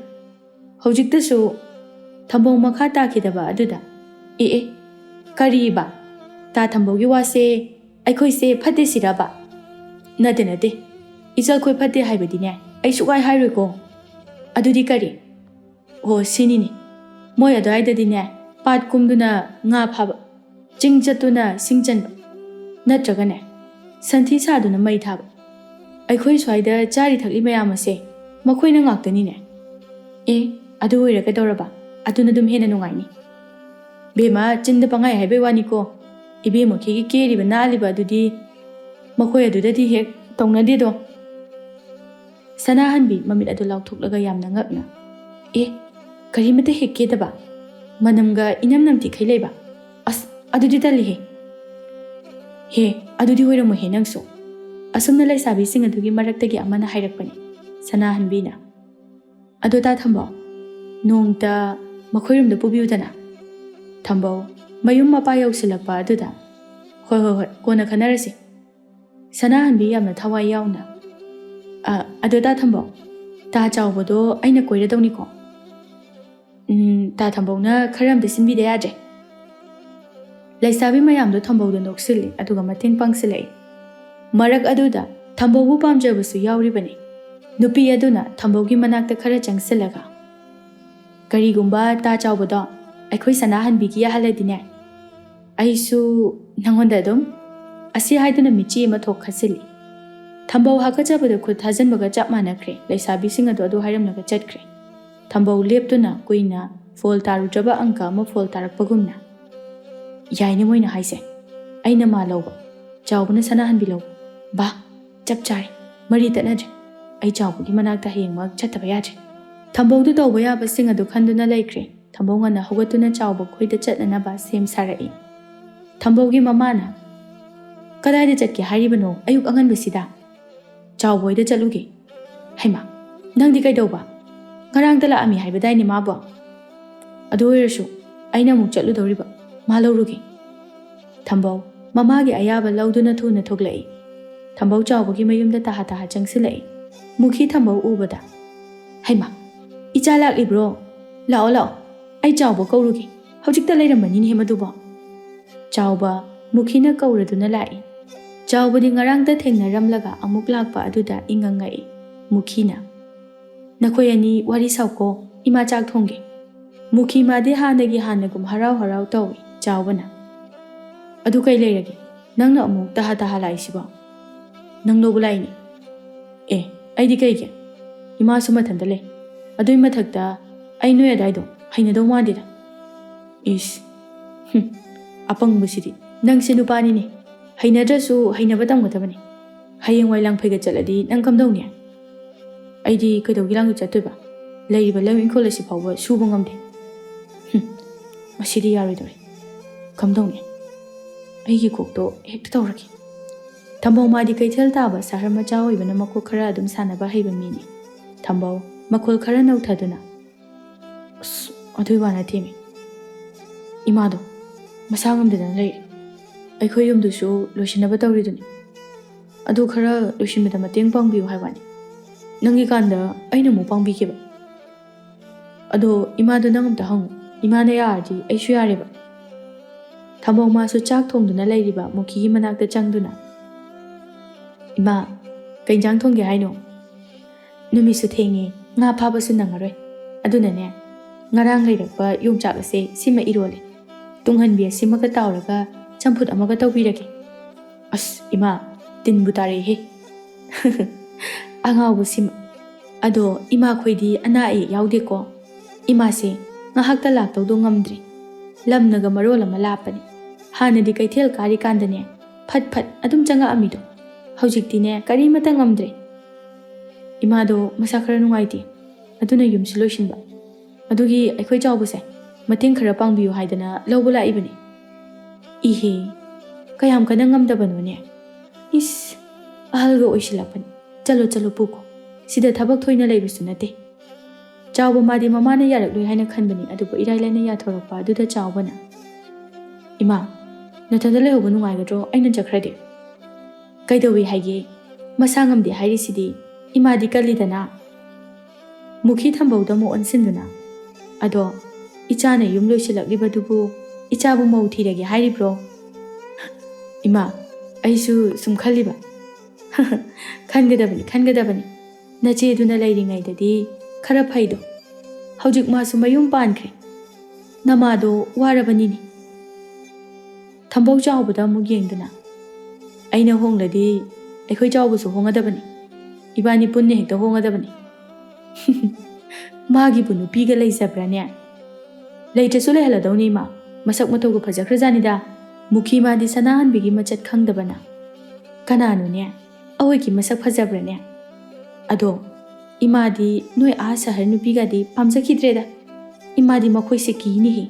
ꯍꯧꯖꯤꯛꯇꯁꯨ ꯊꯝꯕꯧ ꯃꯈꯥ ꯇꯥꯈꯤꯗꯕ ꯑꯗꯨꯗ, "ꯑꯦ, ꯑꯦ, ꯀꯔꯤꯕ? ꯇꯥ ꯊꯝꯕꯧꯒꯤ ꯋꯥꯁꯦ ꯑꯩꯈꯣꯏꯁꯦ ꯐꯠꯇꯦ ꯁꯤꯔꯕ?" "ꯅꯠꯇꯦ, ꯅꯠꯇꯦ꯫ ꯏꯆꯜꯈꯣꯏ ꯐꯠꯇꯦ ꯍꯥꯏꯕꯗꯤꯅꯦ, ꯑꯩ ꯁꯨꯛꯍꯥꯏ ꯍꯥꯏꯔꯣꯏꯀꯣ꯫" "ꯑꯗꯨꯗꯤ ꯀꯔꯤ?" "ꯑꯣ, ꯁꯤꯅꯤꯅꯦ꯫ ꯃꯣꯏ ꯑꯗꯨꯋꯥꯏꯗꯗꯤꯅꯦ, ꯄꯥꯠ ꯀꯨꯝꯗꯨꯅ ꯉꯥ ꯐꯥꯕ, ꯆꯤꯡ ꯆꯠꯇꯨꯅ ꯁꯤꯡ ꯆꯟꯕ, ꯅꯠꯇ꯭ꯔꯒꯅꯦ, ꯁꯟꯊꯤ ꯁꯥꯗꯨꯅ ꯃꯩ ꯊꯥꯕ꯫ ꯑꯩꯈꯣꯏ ꯁ꯭ꯋꯥꯏꯗ ꯆꯥꯔꯤ ꯊꯛꯂꯤ ꯃꯌꯥꯝ ꯑꯁꯦ ꯃꯈꯣꯏꯅ ꯉꯥꯛꯇꯅꯤꯅꯦ꯫" "ꯑꯦ, ꯑꯗꯨ ꯑꯣꯏꯔꯒꯗꯧꯔꯕ? ꯑꯗꯨꯅ ꯑꯗꯨꯝ ꯍꯦꯟꯅ ꯅꯨꯡꯉꯥꯏꯅꯤ꯫" "ꯕꯦꯝꯃ, ꯆꯤꯟꯗ ꯄꯪꯍꯥꯏ ꯍꯥꯏꯕꯩ ꯋꯥꯅꯤꯀꯣ꯫ ꯏꯕꯦꯝꯃꯈꯣꯏꯒꯤ ꯀꯦꯔꯤꯕ ꯅꯥꯜꯂꯤꯕ ꯑꯗꯨꯗꯤ ꯃꯈꯣꯏ ꯑꯗꯨꯗꯗꯤ ꯍꯦꯛ ꯇꯧꯅꯗꯦꯗꯣ꯫" ꯁꯅꯥꯍꯟꯕꯤ ꯃꯃꯤꯠ ꯑꯗꯨ ꯂꯥꯎꯊꯣꯛꯂꯒ ꯌꯥꯝꯅ ꯉꯛꯅ, "ꯑꯦ, ꯀꯔꯤꯃꯇ ꯍꯦꯛ ꯀꯦꯗꯕ? ꯃꯅꯝꯒ ꯏꯅꯝ ꯅꯝꯊꯤꯈꯩ ꯂꯩꯕ? ꯑꯁ, ꯑꯗꯨꯗꯤ ꯇꯜꯂꯤꯍꯦ!" "ꯍꯦ, ꯑꯗꯨꯗꯤ ꯑꯣꯏꯔꯝꯃꯣꯏꯍꯦ ꯅꯪꯁꯨ꯫" ꯑꯁꯨꯝꯅ ꯂꯩꯁꯥꯕꯤꯁꯤꯡ ꯑꯗꯨꯒꯤ ꯃꯔꯛꯇꯒꯤ ꯑꯃꯅ ꯍꯥꯏꯔꯛꯄꯅꯤ꯫ ꯁꯅꯥꯍꯟꯕꯤꯅ, "ꯑꯗꯣ ꯇꯥ ꯊꯝꯕꯧ, ꯅꯣꯡꯇ ꯃꯈꯣꯏꯔꯣꯝꯗ ꯄꯨꯕꯤꯌꯨꯗꯅ꯫" ꯊꯝꯕꯧ ꯃꯌꯨꯝ ꯃꯄꯥ ꯌꯧꯁꯤꯜꯂꯛꯄ ꯑꯗꯨꯗ, "ꯍꯣꯏ, ꯍꯣꯏ, ꯍꯣꯏ, ꯀꯣꯟꯅ ꯈꯟꯅꯔꯁꯤ꯫" ꯁꯅꯥꯍꯟꯕꯤ ꯌꯥꯝꯅ ꯊꯋꯥꯏ ꯌꯥꯎꯅ, "ꯑ, ꯑꯗꯣ ꯇꯥ ꯊꯝꯕꯧ, ꯇꯥ ꯆꯥꯎꯕꯗꯣ ꯑꯩꯅ ꯀꯣꯏꯔꯗꯧꯅꯤꯀꯣ꯫" "ꯎꯝ, ꯇꯥ ꯊꯝꯕꯧꯅ ꯈꯔ ꯑꯝꯇ ꯁꯤꯟꯕꯤꯗ ꯌꯥꯗ꯭ꯔꯦ꯫" ꯂꯩꯁꯥꯕꯤ ꯃꯌꯥꯝꯗꯣ ꯊꯝꯕꯧꯗ ꯅꯣꯛꯁꯤꯜꯂꯤ, ꯑꯗꯨꯒ ꯃꯇꯦꯡ ꯄꯥꯡꯁꯤꯜꯂꯛꯏ꯫ ꯃꯔꯛ ꯑꯗꯨꯗ ꯊꯝꯕꯧꯕꯨ ꯄꯥꯝꯖꯕꯁꯨ ꯌꯥꯎꯔꯤꯕꯅꯤ꯫ ꯅꯨꯄꯤ ꯑꯗꯨꯅ ꯊꯝꯕꯧꯒꯤ ꯃꯅꯥꯛꯇ ꯈꯔ ꯆꯪꯁꯤꯜꯂꯒ, "ꯀꯔꯤꯒꯨꯝꯕ ꯇꯥ ꯆꯥꯎꯕꯗꯣ ꯑꯩꯈꯣꯏ ꯁꯅꯥꯍꯟꯕꯤꯒꯤ ꯌꯥꯍꯜꯂꯗꯤꯅꯦ, ꯑꯩꯁꯨ ꯅꯉꯣꯟꯗ ꯑꯗꯨꯝ꯫" ꯑꯁꯤ ꯍꯥꯏꯗꯨꯅ ꯃꯤꯠꯆꯤ ꯑꯃ ꯊꯣꯛ ꯈꯠꯆꯤꯜꯂꯤ꯫ ꯊꯝꯕꯧ ꯍꯥꯀꯠꯆꯕꯗ ꯈꯨꯠ ꯊꯥꯖꯤꯟꯕꯒ ꯆꯞ ꯃꯥꯟꯅꯈ꯭ꯔꯦ꯫ ꯂꯩꯁꯥꯕꯤꯁꯤꯡ ꯑꯗꯨ ꯑꯗꯨ ꯍꯥꯏꯔꯝꯂꯒ ꯆꯠꯈ꯭ꯔꯦ꯫ ꯊꯝꯕꯧ ꯂꯦꯞꯇꯨꯅ ꯀꯨꯏꯅ ꯐꯣꯜ ꯇꯥꯔꯨꯗ꯭ꯔꯕ ꯑꯪꯀ ꯑꯃ ꯐꯣꯜ ꯇꯥꯔꯛꯄꯒꯨꯝꯅ, "ꯌꯥꯏꯅꯦ ꯃꯣꯏꯅ ꯍꯥꯏꯁꯦ꯫ ꯑꯩꯅ ꯃꯥ ꯂꯧꯕ, ꯆꯥꯎꯕꯅ ꯁꯅꯥꯍꯟꯕꯤ ꯂꯧꯕ꯫ ꯕꯥ, ꯆꯞ ꯆꯥꯔꯦ꯫ ꯃꯔꯤ ꯇꯠꯅꯗ꯭ꯔꯦ꯫ ꯑꯩ ꯆꯥꯎꯕꯒꯤ ꯃꯅꯥꯛꯇ ꯍꯌꯦꯡꯃꯛ ꯆꯠꯇꯕ ꯌꯥꯗ꯭ꯔꯦ꯫" ꯊꯝꯕꯧꯗꯨ ꯇꯧꯕ ꯌꯥꯕꯁꯤꯡ ꯑꯗꯨ ꯈꯟꯗꯨꯅ ꯂꯩꯈ꯭ꯔꯦ꯫ ꯊꯝꯕꯧ ꯉꯟꯅ ꯍꯧꯒꯠꯇꯨꯅ ꯆꯥꯎꯕ ꯈꯣꯏꯗ ꯆꯠꯅꯅꯕ ꯁꯦꯝ ꯁꯥꯔꯛꯏ꯫ ꯊꯝꯕꯧꯒꯤ ꯃꯃꯥꯅ, "ꯀꯗꯥꯏꯗ ꯆꯠꯀꯦ ꯍꯥꯏꯔꯤꯕꯅꯣ ꯑꯌꯨꯛ ꯑꯉꯟꯕꯁꯤꯗ?" "ꯆꯥꯎꯕ ꯍꯣꯏꯗ ꯆꯠꯂꯨꯒꯦ꯫" "ꯍꯩꯃꯥ, ꯅꯪꯗꯤ ꯀꯩꯗꯧꯕ? ꯉꯔꯥꯡꯇ ꯂꯥꯛꯑꯝꯃꯤ ꯍꯥꯏꯕꯗꯥꯏꯅꯦ ꯃꯥꯕꯣ?" ꯑꯗꯨ ꯑꯣꯏꯔꯁꯨ ꯑꯩꯅ ꯑꯃꯨꯛ ꯆꯠꯂꯨꯗꯧꯔꯤꯕ꯫ ꯃꯥ ꯂꯧꯔꯨꯒꯦ꯫ ꯊꯝꯕꯧ ꯃꯃꯥꯒꯤ ꯑꯌꯥꯕ ꯂꯧꯗꯨꯅ ꯊꯨꯅ ꯊꯣꯛꯂꯛꯏ꯫ ꯊꯝꯕꯧ ꯆꯥꯎꯕꯒꯤ ꯃꯌꯨꯝꯗ ꯇꯍꯥ ꯇꯍꯥ ꯆꯪꯁꯤꯜꯂꯛꯏ꯫ ꯃꯨꯈꯤ ꯊꯝꯕꯧ ꯎꯕꯗ, "ꯍꯩꯃꯥ, ꯏꯆꯥ ꯂꯥꯛꯂꯤꯕ꯭ꯔꯣ? ꯂꯥꯛꯑꯣ, ꯂꯥꯛꯑꯣ, ꯑꯩ ꯆꯥꯎꯕ ꯀꯧꯔꯨꯒꯦ꯫ ꯍꯧꯖꯤꯛꯇ ꯂꯩꯔꯝꯕꯅꯤꯅꯦ ꯃꯗꯨꯕꯣ꯫" ꯆꯥꯎꯕ ꯃꯨꯈꯤꯅ ꯀꯧꯔꯗꯨꯅ ꯂꯥꯛꯏ꯫ ꯆꯥꯎꯕꯗꯤ ꯉꯔꯥꯡꯇ ꯊꯦꯡꯅꯔꯝꯂꯒ ꯑꯃꯨꯛ ꯂꯥꯛꯄ ꯑꯗꯨꯗ ꯏꯉꯪ ꯉꯛꯏ꯫ ꯃꯨꯈꯤꯅ, "ꯅꯈꯣꯏ ꯑꯅꯤ ꯋꯥꯔꯤ ꯁꯥꯎꯀꯣ, ꯏꯃꯥ ꯆꯥꯛ ꯊꯣꯡꯒꯦ꯫" ꯃꯨꯈꯤ ꯃꯥꯗꯤ ꯍꯥꯟꯅꯒꯤ ꯍꯥꯟꯅꯒꯨꯝ ꯍꯔꯥꯎ ꯍꯔꯥꯎ ꯇꯧꯏ꯫ ꯆꯥꯎꯕꯅ, "ꯑꯗꯨ ꯀꯩ ꯂꯩꯔꯒꯦ? ꯅꯪꯅ ꯑꯃꯨꯛ ꯇꯍꯥ ꯇꯍꯥ ꯂꯥꯛꯏꯁꯤꯕꯣ?" "ꯅꯪ ꯂꯧꯕ ꯂꯥꯛꯏꯅꯦ꯫" "ꯑꯦ, ꯑꯩꯗꯤ ꯀꯩꯒꯤ? ꯏꯃꯥꯁꯨ ꯃꯊꯟꯇ ꯂꯩ꯫ ꯑꯗꯨꯏ ꯃꯊꯛꯇ ꯑꯩ ꯅꯣꯏ ꯑꯗꯥꯏꯗꯣ ꯍꯩꯅꯗꯧ ꯃꯥꯟꯗꯦꯗ꯫" "ꯏꯁ, ꯍꯨꯝ, ꯑꯄꯪꯕꯁꯤꯗꯤ꯫ ꯅꯪꯁꯦ ꯅꯨꯄꯥꯅꯤꯅꯦ꯫ ꯍꯩꯅꯗ꯭ꯔꯁꯨ ꯍꯩꯅꯕ ꯇꯝꯒꯗꯕꯅꯤ꯫ ꯍꯌꯦꯡꯋꯥꯏ ꯂꯥꯡꯐꯩꯒ ꯆꯠꯂꯗꯤ ꯅꯪ ꯀꯝꯗꯧꯅꯤ?" "ꯑꯩꯗꯤ ꯀꯩꯗꯧꯒꯤ ꯂꯥꯡꯒ ꯆꯠꯇꯣꯏꯕ? ꯂꯩꯔꯤꯕ ꯂꯧ ꯏꯪꯈꯣꯜ ꯑꯁꯤ ꯐꯥꯎꯕ ꯁꯨꯕ ꯉꯝꯗꯦ꯫ ꯍꯨꯝ, ꯃꯁꯤꯗꯤ ꯌꯥꯔꯣꯏꯗꯧꯔꯤ꯫ ꯀꯝꯗꯧꯅꯤ? ꯑꯩꯒꯤ ꯀꯣꯛꯇꯣ ꯍꯦꯛꯇ ꯇꯧꯔꯒꯦ꯫" ꯊꯝꯕꯧ ꯃꯥꯗꯤ ꯀꯩꯊꯦꯜ ꯇꯥꯕ ꯁꯍꯔ ꯃꯆꯥ ꯑꯣꯏꯕꯅ ꯃꯈꯣꯜ ꯈꯔ ꯑꯗꯨꯝ ꯁꯥꯟꯅꯕ ꯍꯩꯕ ꯃꯤꯅꯤ꯫ ꯊꯝꯕꯧ ꯃꯈꯣꯜ ꯈꯔ ꯅꯧꯊꯗꯨꯅ, "ꯑꯁ, ꯑꯗꯨꯏ ꯋꯥ ꯅꯠꯇꯦꯃꯤ꯫ ꯏꯃꯥꯗꯣ ꯃꯁꯥ ꯉꯝꯗꯗꯅ ꯂꯩꯔꯦ꯫ ꯑꯩꯈꯣꯏ ꯌꯨꯝꯗꯨꯁꯨ ꯂꯣꯏꯁꯤꯟꯅꯕ ꯇꯧꯔꯤꯗꯨꯅꯤ꯫ ꯑꯗꯨ ꯈꯔ ꯂꯣꯏꯁꯤꯟꯕꯗ ꯃꯇꯦꯡ ꯄꯥꯡꯕꯤꯌꯨ ꯍꯥꯏꯕ ꯋꯥꯅꯤ꯫ ꯅꯪꯒꯤ ꯀꯥꯟꯗ ꯑꯩꯅ ꯑꯃꯨꯛ ꯄꯥꯡꯕꯤꯒꯦꯕ꯫ ꯑꯗꯣ ꯏꯃꯥꯗꯣ ꯅꯪ ꯑꯝꯇ ꯍꯪꯉꯨ꯫ ꯏꯃꯥꯅ ꯌꯥꯔꯗꯤ ꯑꯩꯁꯨ ꯌꯥꯔꯦꯕ꯫" ꯊꯝꯕꯧ ꯃꯥꯁꯨ ꯆꯥꯛ ꯊꯣꯡꯗꯨꯅ ꯂꯩꯔꯤꯕ ꯃꯨꯈꯤꯒꯤ ꯃꯅꯥꯛꯇ ꯆꯪꯗꯨꯅ, "ꯏꯃꯥ, ꯀꯩ ꯏꯟꯖꯥꯡ ꯊꯣꯡꯒꯦ ꯍꯥꯏꯅꯣ?" "ꯅꯨꯃꯤꯠꯁꯨ ꯊꯦꯡꯉꯦ, ꯉꯥ ꯐꯥꯕꯁꯨ ꯅꯪꯉꯔꯣꯏ꯫ ꯑꯗꯨꯅꯅꯦ, ꯉꯔꯥꯡ ꯂꯩꯔꯛꯄ ꯌꯣꯡꯆꯥꯛ ꯑꯁꯦ ꯁꯤꯃ ꯏꯔꯣꯜꯂꯦ꯫ ꯇꯨꯡꯍꯟꯕꯤ ꯑꯁꯤꯃꯒ ꯇꯥꯎꯔꯒ ꯆꯝꯐꯨꯠ ꯑꯃꯒ ꯇꯧꯕꯤꯔꯒꯦ꯫" "ꯑꯁ, ꯏꯃꯥ, ꯇꯤꯟꯕꯨ ꯇꯥꯔꯛꯏꯍꯦ꯫" "ꯑꯉꯥꯎꯕꯁꯤꯃ꯫ ꯑꯗꯣ ꯏꯃꯥꯈꯣꯏꯗꯤ ꯑꯅꯥ ꯑꯌꯦꯛ ꯌꯥꯎꯗꯦꯀꯣ?" "ꯏꯃꯥꯁꯦ ꯉꯥꯏꯍꯥꯛꯇ ꯂꯥꯛꯇꯧꯗꯣ ꯉꯝꯗ꯭ꯔꯦ꯫ ꯂꯝꯅꯒ ꯃꯔꯣꯜ ꯑꯃ ꯂꯥꯞꯄꯅꯦ꯫ ꯍꯥꯟꯅꯗꯤ ꯀꯩꯊꯦꯜ ꯀꯥꯔꯤꯀꯥꯟꯗꯅꯦ, ꯐꯠ ꯐꯠ ꯑꯗꯨꯝ ꯆꯪꯉꯛꯑꯝꯃꯤꯗꯣ꯫ ꯍꯧꯖꯤꯛꯇꯤꯅꯦ, ꯀꯔꯤꯃꯠꯇ ꯉꯝꯗ꯭ꯔꯦ꯫" "ꯏꯃꯥꯗꯣ ꯃꯁꯥ ꯈꯔ ꯅꯨꯡꯉꯥꯏꯇꯦ, ꯑꯗꯨꯅ ꯌꯨꯝꯁꯨ ꯂꯣꯏꯁꯤꯟꯕ꯫ ꯑꯗꯨꯒꯤ ꯑꯩꯈꯣꯏ ꯆꯥꯎꯕꯁꯦ ꯃꯇꯦꯡ ꯈꯔ ꯄꯥꯡꯕꯤꯌꯨ ꯍꯥꯏꯗꯅ ꯂꯧꯕ ꯂꯥꯛꯏꯕꯅꯤ꯫" "ꯏꯍꯦ, ꯀꯌꯥꯝ ꯀꯟꯅ ꯉꯝꯗꯕꯅꯣꯅꯦ? ꯏꯁ, ꯑꯍꯜꯒ ꯑꯣꯏꯁꯤꯜꯂꯛꯄꯅꯤ꯫ ꯆꯠꯂꯣ, ꯆꯠꯂꯣ, ꯄꯨꯈꯣ꯫ ꯁꯤꯗ ꯊꯕꯛ ꯊꯣꯏꯅ ꯂꯩꯕꯁꯨ ꯅꯠꯇꯦ꯫" ꯆꯥꯎꯕ ꯃꯥꯗꯤ ꯃꯃꯥꯅ ꯌꯥꯔꯛꯂꯣꯏ ꯍꯥꯏꯅ ꯈꯟꯕꯅꯤ, ꯑꯗꯨꯕꯨ ꯏꯔꯥꯏ ꯂꯥꯏꯅ ꯌꯥꯊꯣꯔꯛꯄ ꯑꯗꯨꯗ ꯆꯥꯎꯕꯅ, "ꯏꯃꯥ, ꯅꯊꯟꯗ ꯂꯩꯍꯧꯕ ꯅꯨꯡꯉꯥꯏꯒꯗ꯭ꯔꯣ? ꯑꯩꯅ ꯆꯠꯈ꯭ꯔꯗꯤ?" "ꯀꯩꯗꯧꯏ ꯍꯥꯏꯒꯦ? ꯃꯁꯥ ꯉꯝꯗꯦ ꯍꯥꯏꯔꯤꯁꯤꯗꯤ꯫ ꯏꯃꯥꯗꯤ ꯀꯜꯂꯤꯗꯅ꯫" ꯃꯨꯈꯤ ꯊꯝꯕꯧꯗ ꯑꯃꯨꯛ ꯑꯣꯟꯁꯤꯟꯗꯨꯅ, "ꯑꯗꯣ ꯏꯆꯥꯅ ꯌꯨꯝ ꯂꯣꯏꯁꯤꯜꯂꯛꯂꯤꯕꯗꯨꯕꯨ ꯏꯆꯥꯕꯨ ꯃꯧ ꯊꯤꯔꯒꯦ ꯍꯥꯏꯔꯤꯕ꯭ꯔꯣ?" "ꯏꯃꯥ, ꯑꯩꯁꯨ ꯁꯨꯝ ꯈꯜꯂꯤꯕ꯫" "ꯈꯟꯒꯗꯕꯅꯤ, ꯈꯟꯒꯗꯕꯅꯤ꯫ ꯅꯆꯦꯗꯨꯅ ꯂꯩꯔꯤꯉꯩꯗꯗꯤ ꯈꯔ ꯐꯩꯗꯣ꯫ ꯍꯧꯖꯤꯛ ꯃꯥꯁꯨ ꯃꯌꯨꯝ ꯄꯥꯟꯈ꯭ꯔꯦ꯫ ꯅꯃꯥꯗꯣ ꯋꯥꯔꯕꯅꯤꯅꯦ꯫" ꯊꯝꯕꯧ ꯆꯥꯎꯕꯗ ꯑꯃꯨꯛ ꯌꯦꯡꯗꯨꯅ, "ꯑꯩꯅ ꯍꯣꯡꯂꯗꯤ ꯑꯩꯈꯣꯏ ꯆꯥꯎꯕꯁꯨ ꯍꯣꯡꯒꯗꯕꯅꯤ꯫ ꯏꯕꯥꯅꯤ ꯄꯨꯟꯅ ꯍꯦꯛꯇ ꯍꯣꯡꯒꯗꯕꯅꯤ꯫" "ꯃꯥꯒꯤꯕꯨ ꯅꯨꯄꯤꯒ ꯂꯩꯖꯕ꯭ꯔꯥꯅꯦ?" "ꯂꯩꯇ꯭ꯔꯁꯨ ꯂꯩꯍꯜꯂꯗꯧꯅꯤ ꯏꯃꯥ꯫ ꯃꯁꯛ ꯃꯇꯧꯒ ꯐꯖꯈ꯭ꯔꯖꯥꯠꯅꯤꯗ꯫ ꯃꯨꯈꯤ ꯃꯥꯗꯤ ꯁꯅꯥꯍꯟꯕꯤꯒꯤ ꯃꯆꯠ ꯈꯪꯗꯕꯅ꯫ ꯀꯅꯥꯅꯣꯅꯦ? ꯑꯑꯣꯏꯒꯤ ꯃꯁꯛ ꯐꯖꯕ꯭ꯔꯥꯅꯦ? ꯑꯗꯣ ꯏꯃꯥꯗꯤ ꯅꯣꯏ ꯑꯥ ꯁꯍꯔ ꯅꯨꯄꯤꯒꯗꯤ ꯄꯥꯝꯖꯈꯤꯗ꯭ꯔꯦꯗ꯫ ꯏꯃꯥꯗꯤ ꯃꯈꯣꯏꯁꯦ ꯀꯤꯅꯤꯍꯦ꯫"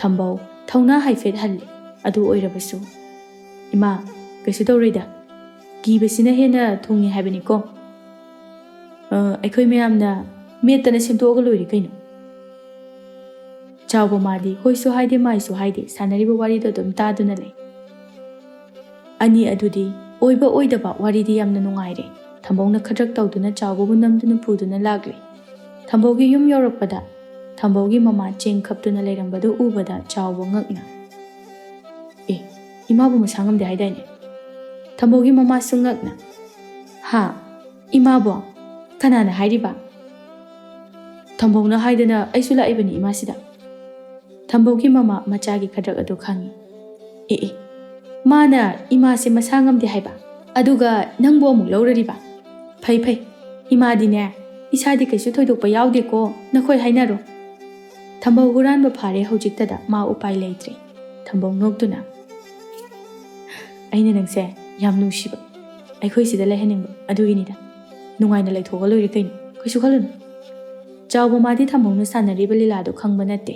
ꯊꯝꯕꯧ ꯊꯧꯅꯥ ꯍꯥꯏꯐꯦꯠ ꯍꯜꯂꯦ꯫ ꯑꯗꯨ ꯑꯣꯏꯔꯕꯁꯨ, "ꯏꯃꯥ, ꯀꯩꯁꯨ ꯇꯧꯔꯣꯏꯗ꯫ ꯀꯤꯕꯁꯤꯅ ꯍꯦꯟꯅ ꯊꯨꯡꯉꯤ ꯍꯥꯏꯕꯅꯤꯀꯣ꯫ ꯑ, ꯑꯩꯈꯣꯏ ꯃꯌꯥꯝꯅ ꯃꯦꯠꯇꯅ ꯁꯦꯝꯗꯣꯛꯑꯒ ꯂꯣꯏꯔꯦ ꯀꯩꯅꯣ꯫" ꯆꯥꯎꯕ ꯃꯥꯗꯤ ꯍꯣꯏꯁꯨ ꯍꯥꯏꯗꯦ, ꯃꯥꯏꯁꯨ ꯍꯥꯏꯗꯦ, ꯁꯥꯟꯅꯔꯤꯕ ꯋꯥꯔꯤꯗꯣ ꯑꯗꯨꯝ ꯇꯥꯗꯨꯅ ꯂꯩ꯫ ꯑꯅꯤ ꯑꯗꯨꯗꯤ ꯑꯣꯏꯕ ꯑꯣꯏꯗꯕ ꯋꯥꯔꯤꯗꯤ ꯌꯥꯝꯅ ꯅꯨꯡꯉꯥꯏꯔꯦ꯫ ꯊꯝꯕꯧꯅ ꯈꯗ꯭ꯔꯛ ꯇꯧꯗꯨꯅ ꯆꯥꯎꯕꯕꯨ ꯅꯝꯗꯨꯅ ꯄꯨꯗꯨꯅ ꯂꯥꯛꯂꯦ꯫ ꯊꯝꯕꯧꯒꯤ ꯌꯨꯝ ꯌꯧꯔꯛꯄꯗ ꯊꯝꯕꯧꯒꯤ ꯃꯃꯥ ꯆꯦꯡ ꯈꯞꯇꯨꯅ ꯂꯩꯔꯝꯕꯗꯨ ꯎꯕꯗ ꯆꯥꯎꯕ ꯉꯛꯅ, "ꯑꯦ, ꯏꯃꯥꯕꯨ ꯃꯁꯥ ꯉꯝꯗꯦ ꯍꯥꯏꯗꯥꯏꯅꯦ?" ꯊꯝꯕꯧꯒꯤ ꯃꯃꯥꯁꯨ ꯉꯛꯅ, "ꯍꯥ? ꯏꯃꯥꯕꯣ? ꯀꯅꯥꯅ ꯍꯥꯏꯔꯤꯕ?" "ꯊꯝꯕꯧꯅ ꯍꯥꯏꯗꯅ ꯑꯩꯁꯨ ꯂꯥꯛꯏꯕꯅꯤ ꯏꯃꯥꯁꯤꯗ꯫" ꯊꯝꯕꯧꯒꯤ ꯃꯃꯥ ꯃꯆꯥꯒꯤ ꯈꯗ꯭ꯔꯛ ꯑꯗꯨ ꯈꯪꯏ꯫ "ꯑꯦ ꯑꯦ, ꯃꯥꯅ ꯏꯃꯥꯁꯦ ꯃꯁꯥ ꯉꯝꯗꯦ ꯍꯥꯏꯕ, ꯑꯗꯨꯒ ꯅꯪꯕꯨ ꯑꯃꯨꯛ ꯂꯧꯔꯔꯤꯕ? ꯐꯩ ꯐꯩ, ꯏꯃꯥꯗꯤꯅꯦ, ꯏꯁꯥꯗꯤ ꯀꯩꯁꯨ ꯊꯣꯏꯗꯣꯛꯄ ꯌꯥꯎꯗꯦꯀꯣ, ꯅꯈꯣꯏ ꯍꯥꯏꯅꯔꯣ꯫" ꯊꯝꯕꯧ ꯍꯨꯔꯥꯟꯕ ꯐꯥꯔꯦ ꯍꯧꯖꯤꯛꯇꯗ, ꯃꯥ ꯎꯄꯥꯏ ꯂꯩꯇ꯭ꯔꯦ꯫ ꯊꯝꯕꯧ ꯅꯣꯛꯇꯨꯅ, "ꯑꯩꯅ ꯅꯪꯁꯦ ꯌꯥꯝ ꯅꯨꯡꯁꯤꯕ, ꯑꯩꯈꯣꯏ ꯁꯤꯗ ꯂꯩꯍꯟꯅꯤꯡꯕ, ꯑꯗꯨꯒꯤꯅꯤꯗ꯫ ꯅꯨꯡꯉꯥꯏꯅ ꯂꯩꯊꯣꯛꯑꯒ ꯂꯣꯏꯔꯦ ꯀꯩꯅꯣ, ꯀꯩꯁꯨ ꯈꯜꯂꯨꯅꯨ꯫" ꯆꯥꯎꯕ ꯃꯥꯗꯤ ꯊꯝꯕꯧꯅ ꯁꯥꯟꯅꯔꯤꯕ ꯂꯤꯂꯥꯗꯣ ꯈꯪꯕ ꯅꯠꯇꯦ꯫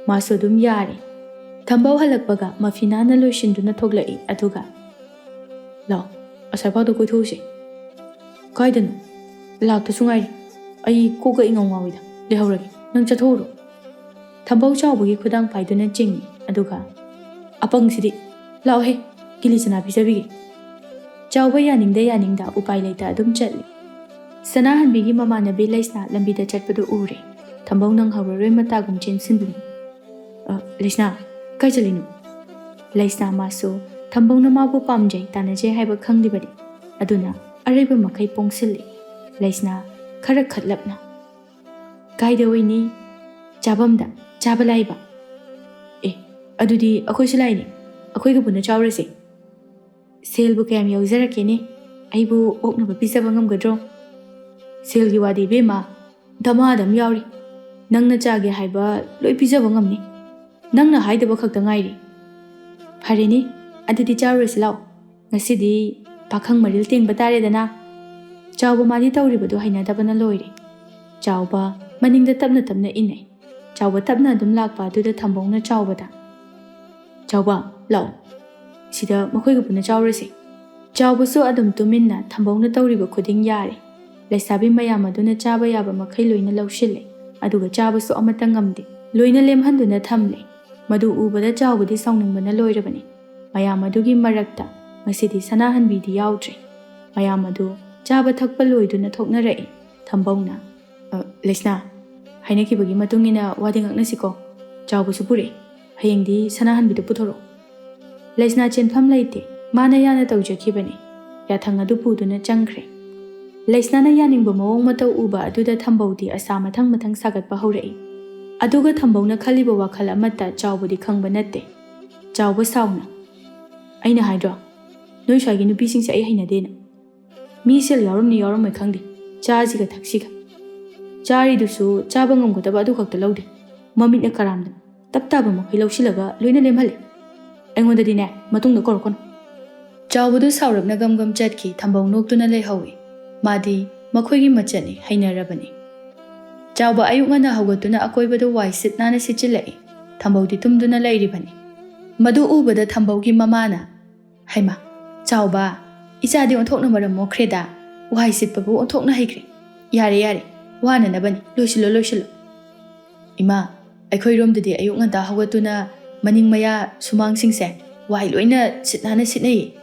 ꯃꯥꯁꯨ ꯑꯗꯨꯝ ꯌꯥꯔꯦ꯫ ꯊꯝꯕꯧ ꯍꯜꯂꯛꯄꯒ ꯃꯐꯤꯅꯥꯅ ꯂꯣꯏꯁꯤꯟꯗꯨꯅ ꯊꯣꯛꯂꯛꯏ, ꯑꯗꯨꯒ, "ꯂꯥꯛꯑꯣ, ꯑꯁꯥꯏꯐꯥꯎꯗ ꯀꯣꯏꯊꯣꯛꯎꯁꯦ꯫" "ꯀꯥꯏꯗꯅꯣ? ꯂꯥꯛꯇꯁꯨ ꯉꯥꯏꯔꯤ꯫" ꯑꯩ ꯀꯣꯛꯀ ꯏꯉꯥꯎ ꯉꯥꯎꯏꯗ꯫ ꯂꯩꯍꯧꯔꯒꯦ, ꯅꯪ ꯆꯠꯊꯣꯛꯎꯔꯣ꯫ ꯊꯝꯕꯧ ꯆꯥꯎꯕꯒꯤ ꯈꯨꯗꯥꯡ ꯄꯥꯏꯗꯨꯅ ꯆꯤꯡꯏ, ꯑꯗꯨꯒ, "ꯑꯄꯪꯁꯤꯗꯤ, ꯂꯥꯛꯑꯣꯍꯦ, ꯀꯤꯂꯤ ꯆꯅꯥ ꯄꯤꯖꯕꯤꯒꯦ꯫" ꯆꯥꯎꯕ ꯌꯥꯅꯤꯡꯗ ꯌꯥꯅꯤꯡꯗ ꯎꯄꯥꯏ ꯂꯩꯇ ꯑꯗꯨꯝ ꯆꯠꯂꯤ꯫ ꯁꯅꯥꯍꯟꯕꯤꯒꯤ ꯃꯃꯥꯟꯅꯕꯤ ꯂꯩꯁꯅꯥ ꯂꯝꯕꯤꯗ ꯆꯠꯄꯗꯨ ꯎꯔꯦ꯫ ꯊꯝꯕꯧ ꯅꯪꯍꯧꯔꯔꯣꯏ ꯃꯇꯥꯒꯨꯝ ꯆꯦꯟꯁꯤꯟꯗꯨꯅ, "ꯑ, ꯂꯩꯁꯅꯥ, ꯀꯥꯏ ꯆꯠꯂꯤꯅꯣ?" ꯂꯩꯁꯅꯥ ꯃꯥꯁꯨ ꯊꯝꯕꯧꯅ ꯃꯥꯕꯨ ꯄꯥꯝꯖꯩ, ꯇꯥꯟꯅꯖꯩ ꯍꯥꯏꯕ ꯈꯪꯂꯤꯕꯅꯤ꯫ ꯑꯗꯨꯅ ꯑꯔꯩꯕ ꯃꯈꯩ ꯄꯣꯡꯁꯤꯜꯂꯤ꯫ ꯂꯩꯁꯅꯥ ꯈꯔ ꯈꯠꯂꯞꯅ, "ꯀꯥꯏꯗ ꯑꯣꯏꯅꯤ?" "ꯆꯥꯐꯝꯗ, ꯆꯥꯕ ꯂꯥꯛꯏꯕ꯫" "ꯑꯦ, ꯑꯗꯨꯗꯤ ꯑꯩꯈꯣꯏꯁꯨ ꯂꯥꯛꯏꯅꯦ, ꯑꯩꯈꯣꯏꯒ ꯄꯨꯟꯅ ꯆꯥꯎꯔꯁꯦ꯫" "ꯁꯦꯜꯕꯨ ꯀꯌꯥꯝ ꯌꯥꯎꯖꯔꯛꯀꯦꯅꯦ? ꯑꯩꯕꯨ ꯑꯣꯛꯅꯕ ꯄꯤꯖꯕ ꯉꯝꯒꯗ꯭ꯔꯣ?" "ꯁꯦꯜꯒꯤ ꯋꯥꯗꯤ ꯏꯕꯦꯝꯃ, ꯗꯃꯥꯗꯝ ꯌꯥꯎꯔꯤ꯫ ꯅꯪꯅ ꯆꯥꯒꯦ ꯍꯥꯏꯕ ꯂꯣꯏ ꯄꯤꯖꯕ ꯉꯝꯅꯤ꯫ ꯅꯪꯅ ꯍꯥꯏꯗꯕ ꯈꯛꯇ ꯉꯥꯏꯔꯤ꯫" "ꯐꯔꯦꯅꯦ, ꯑꯗꯨꯗꯤ ꯆꯥꯔꯨꯔꯁꯤ ꯂꯥꯛꯑꯣ꯫ ꯉꯁꯤꯗꯤ ꯄꯥꯈꯪ ꯃꯔꯤꯜ ꯇꯦꯡꯕ ꯇꯥꯔꯦꯗꯅ꯫" ꯆꯥꯎꯕ ꯃꯥꯗꯤ ꯇꯧꯔꯤꯕꯗꯨ ꯍꯩꯅꯗꯕꯅ ꯂꯣꯏꯔꯦ꯫ ꯆꯥꯎꯕ ꯃꯅꯤꯡꯗ ꯇꯞꯅ ꯇꯞꯅ ꯏꯟꯅꯩ꯫ ꯆꯥꯎꯕ ꯇꯞꯅ ꯑꯗꯨꯝ ꯂꯥꯛꯄ ꯑꯗꯨꯗ ꯊꯝꯕꯧꯅ ꯆꯥꯎꯕꯗ, "ꯆꯥꯎꯕ, ꯂꯥꯛꯑꯣ, ꯁꯤꯗ ꯃꯈꯣꯏꯒ ꯄꯨꯟꯅ ꯆꯥꯎꯔꯁꯦ꯫" ꯆꯥꯎꯕꯁꯨ ꯑꯗꯨꯝ ꯇꯨꯃꯤꯟꯅ ꯊꯝꯕꯧꯅ ꯇꯧꯔꯤꯕ ꯈꯨꯗꯤꯡ ꯌꯥꯔꯦ꯫ ꯂꯩꯁꯥꯕꯤ ꯃꯌꯥꯝ ꯑꯗꯨꯅ ꯆꯥꯕ ꯌꯥꯕ ꯃꯈꯩ ꯂꯣꯏꯅ ꯂꯧꯁꯤꯜꯂꯦ, ꯑꯗꯨꯒ ꯆꯥꯕꯁꯨ ꯑꯃꯠꯇ ꯉꯝꯗꯦ, ꯂꯣꯏꯅ ꯂꯦꯝꯍꯟꯗꯨꯅ ꯊꯝꯂꯦ꯫ ꯃꯗꯨ ꯎꯕꯗ ꯆꯥꯎꯕꯗꯤ ꯁꯥꯎꯅꯤꯡꯕꯅ ꯂꯣꯏꯔꯕꯅꯤ꯫ ꯃꯌꯥꯝ ꯑꯗꯨꯒꯤ ꯃꯔꯛꯇ ꯉꯁꯤꯗꯤ ꯁꯅꯥꯍꯟꯕꯤꯗꯤ ꯌꯥꯎꯗ꯭ꯔꯦ꯫ ꯃꯌꯥꯝ ꯑꯗꯨ ꯆꯥꯕ ꯊꯛꯄ ꯂꯣꯏꯗꯨꯅ ꯊꯣꯛꯅꯔꯛꯏ꯫ ꯊꯝꯕꯧꯅ, "ꯑ, ꯂꯩꯁꯅꯥ, ꯍꯥꯏꯅꯈꯤꯕꯒꯤ ꯃꯇꯨꯡ ꯏꯟꯅ ꯋꯥꯗꯤ ꯉꯥꯛꯅꯁꯤꯀꯣ꯫ ꯆꯥꯎꯕꯁꯨ ꯄꯨꯔꯛꯏ꯫ ꯍꯌꯦꯡꯗꯤ ꯁꯅꯥꯍꯟꯕꯤꯗꯨ ꯄꯨꯊꯣꯔꯛꯑꯣ꯫" ꯂꯩꯁꯅꯥ ꯆꯦꯟꯐꯝ ꯂꯩꯇꯦ꯫ ꯃꯥꯅ ꯌꯥꯅ ꯇꯧꯖꯈꯤꯕꯅꯤ꯫ ꯌꯥꯊꯪ ꯑꯗꯨ ꯄꯨꯗꯨꯅ ꯆꯪꯈ꯭ꯔꯦ꯫ ꯂꯩꯁꯅꯥꯅ ꯌꯥꯅꯤꯡꯕ ꯃꯑꯣꯡ ꯃꯇꯧ ꯎꯕ ꯑꯗꯨꯗ ꯊꯝꯕꯧꯗꯤ ꯑꯁꯥ ꯃꯊꯪ ꯃꯊꯪ ꯁꯥꯒꯠꯄ ꯍꯧꯔꯛꯏ꯫ ꯑꯗꯨꯒ ꯊꯝꯕꯧꯅ ꯈꯜꯂꯤꯕ ꯋꯥꯈꯜ ꯑꯃꯠꯇ ꯆꯥꯎꯕꯗꯤ ꯈꯪꯕ ꯅꯠꯇꯦ꯫ ꯆꯥꯎꯕ ꯁꯥꯎꯅ, "ꯑꯩꯅ ꯍꯥꯏꯗ꯭ꯔꯣ, ꯅꯣꯏ ꯁ꯭ꯋꯥꯏꯒꯤ ꯅꯨꯄꯤꯁꯤꯡꯁꯦ ꯑꯩ ꯍꯩꯅꯗꯦꯅ꯫ ꯃꯤ ꯁꯦꯜ ꯌꯥꯎꯔꯝꯅꯤ ꯌꯥꯎꯔꯝꯃꯣꯏ ꯈꯪꯗꯦ, ꯆꯥꯁꯤꯒ ꯊꯛꯁꯤꯒ꯫ ꯆꯥꯔꯤꯗꯨꯁꯨ ꯆꯥꯕ ꯉꯝꯒꯗꯕ ꯑꯗꯨ ꯈꯛꯇ ꯂꯧꯗꯦ, ꯃꯃꯤꯠꯅ ꯀꯔꯥꯝꯗꯅ ꯇꯞ ꯇꯥꯕ ꯃꯈꯩ ꯂꯧꯁꯤꯜꯂꯒ ꯂꯣꯏꯅ ꯂꯦꯝꯍꯜꯂꯦ꯫ ꯑꯩꯉꯣꯟꯗꯗꯤꯅꯦ, ꯃꯇꯨꯡꯗ ꯀꯧꯔꯛꯀꯅꯨ꯫" ꯆꯥꯎꯕꯗꯨ ꯁꯥꯎꯔꯞꯅ ꯒꯝ ꯒꯝ ꯆꯠꯈꯤ꯫ ꯊꯝꯕꯧ ꯅꯣꯛꯇꯨꯅ ꯂꯩꯍꯧꯏ꯫ ꯃꯥꯗꯤ ꯃꯈꯣꯏꯒꯤ ꯃꯆꯠꯅꯤ, ꯍꯩꯅꯔꯕꯅꯤ꯫ ꯆꯥꯎꯕ ꯑꯌꯨꯛ ꯉꯟꯅ ꯍꯧꯒꯠꯇꯨꯅ ꯑꯀꯣꯏꯕꯗꯨ ꯋꯥꯏ ꯁꯤꯠ ꯅꯥꯟꯅ ꯁꯤꯠꯆꯤꯜꯂꯛꯏ꯫ ꯊꯝꯕꯧꯗꯤ ꯇꯨꯝꯗꯨꯅ ꯂꯩꯔꯤꯕꯅꯤ꯫ ꯃꯗꯨ ꯎꯕꯗ ꯊꯝꯕꯧꯒꯤ ꯃꯃꯥꯅ, "ꯍꯩꯃꯥ, ꯆꯥꯎꯕ, ꯏꯆꯥꯗꯤ ꯑꯣꯟꯊꯣꯛꯅ ꯃꯔꯝ ꯃꯣꯛꯈ꯭ꯔꯦꯗ, ꯋꯥꯏ ꯁꯤꯠꯄꯕꯨ ꯑꯣꯟꯊꯣꯛꯅ ꯍꯩꯈ꯭ꯔꯦ꯫ ꯌꯥꯔꯦ, ꯌꯥꯔꯦ, ꯋꯥꯅꯅꯕꯅꯤ꯫ ꯂꯣꯏꯁꯤꯜꯂꯣ, ꯂꯣꯏꯁꯤꯜꯂꯣ꯫ ꯏꯃꯥ, ꯑꯩꯈꯣꯏꯔꯣꯝꯗꯗꯤ ꯑꯌꯨꯛ ꯉꯟꯇꯥ ꯍꯧꯒꯠꯇꯨꯅ ꯃꯅꯤꯡ ꯃꯌꯥ ꯁꯨꯃꯥꯡꯁꯤꯡꯁꯦ ꯋꯥꯏ ꯂꯣꯏꯅ ꯁꯤꯠ ꯅꯥꯟꯅ ꯁꯤꯠꯅꯩꯌꯦ꯫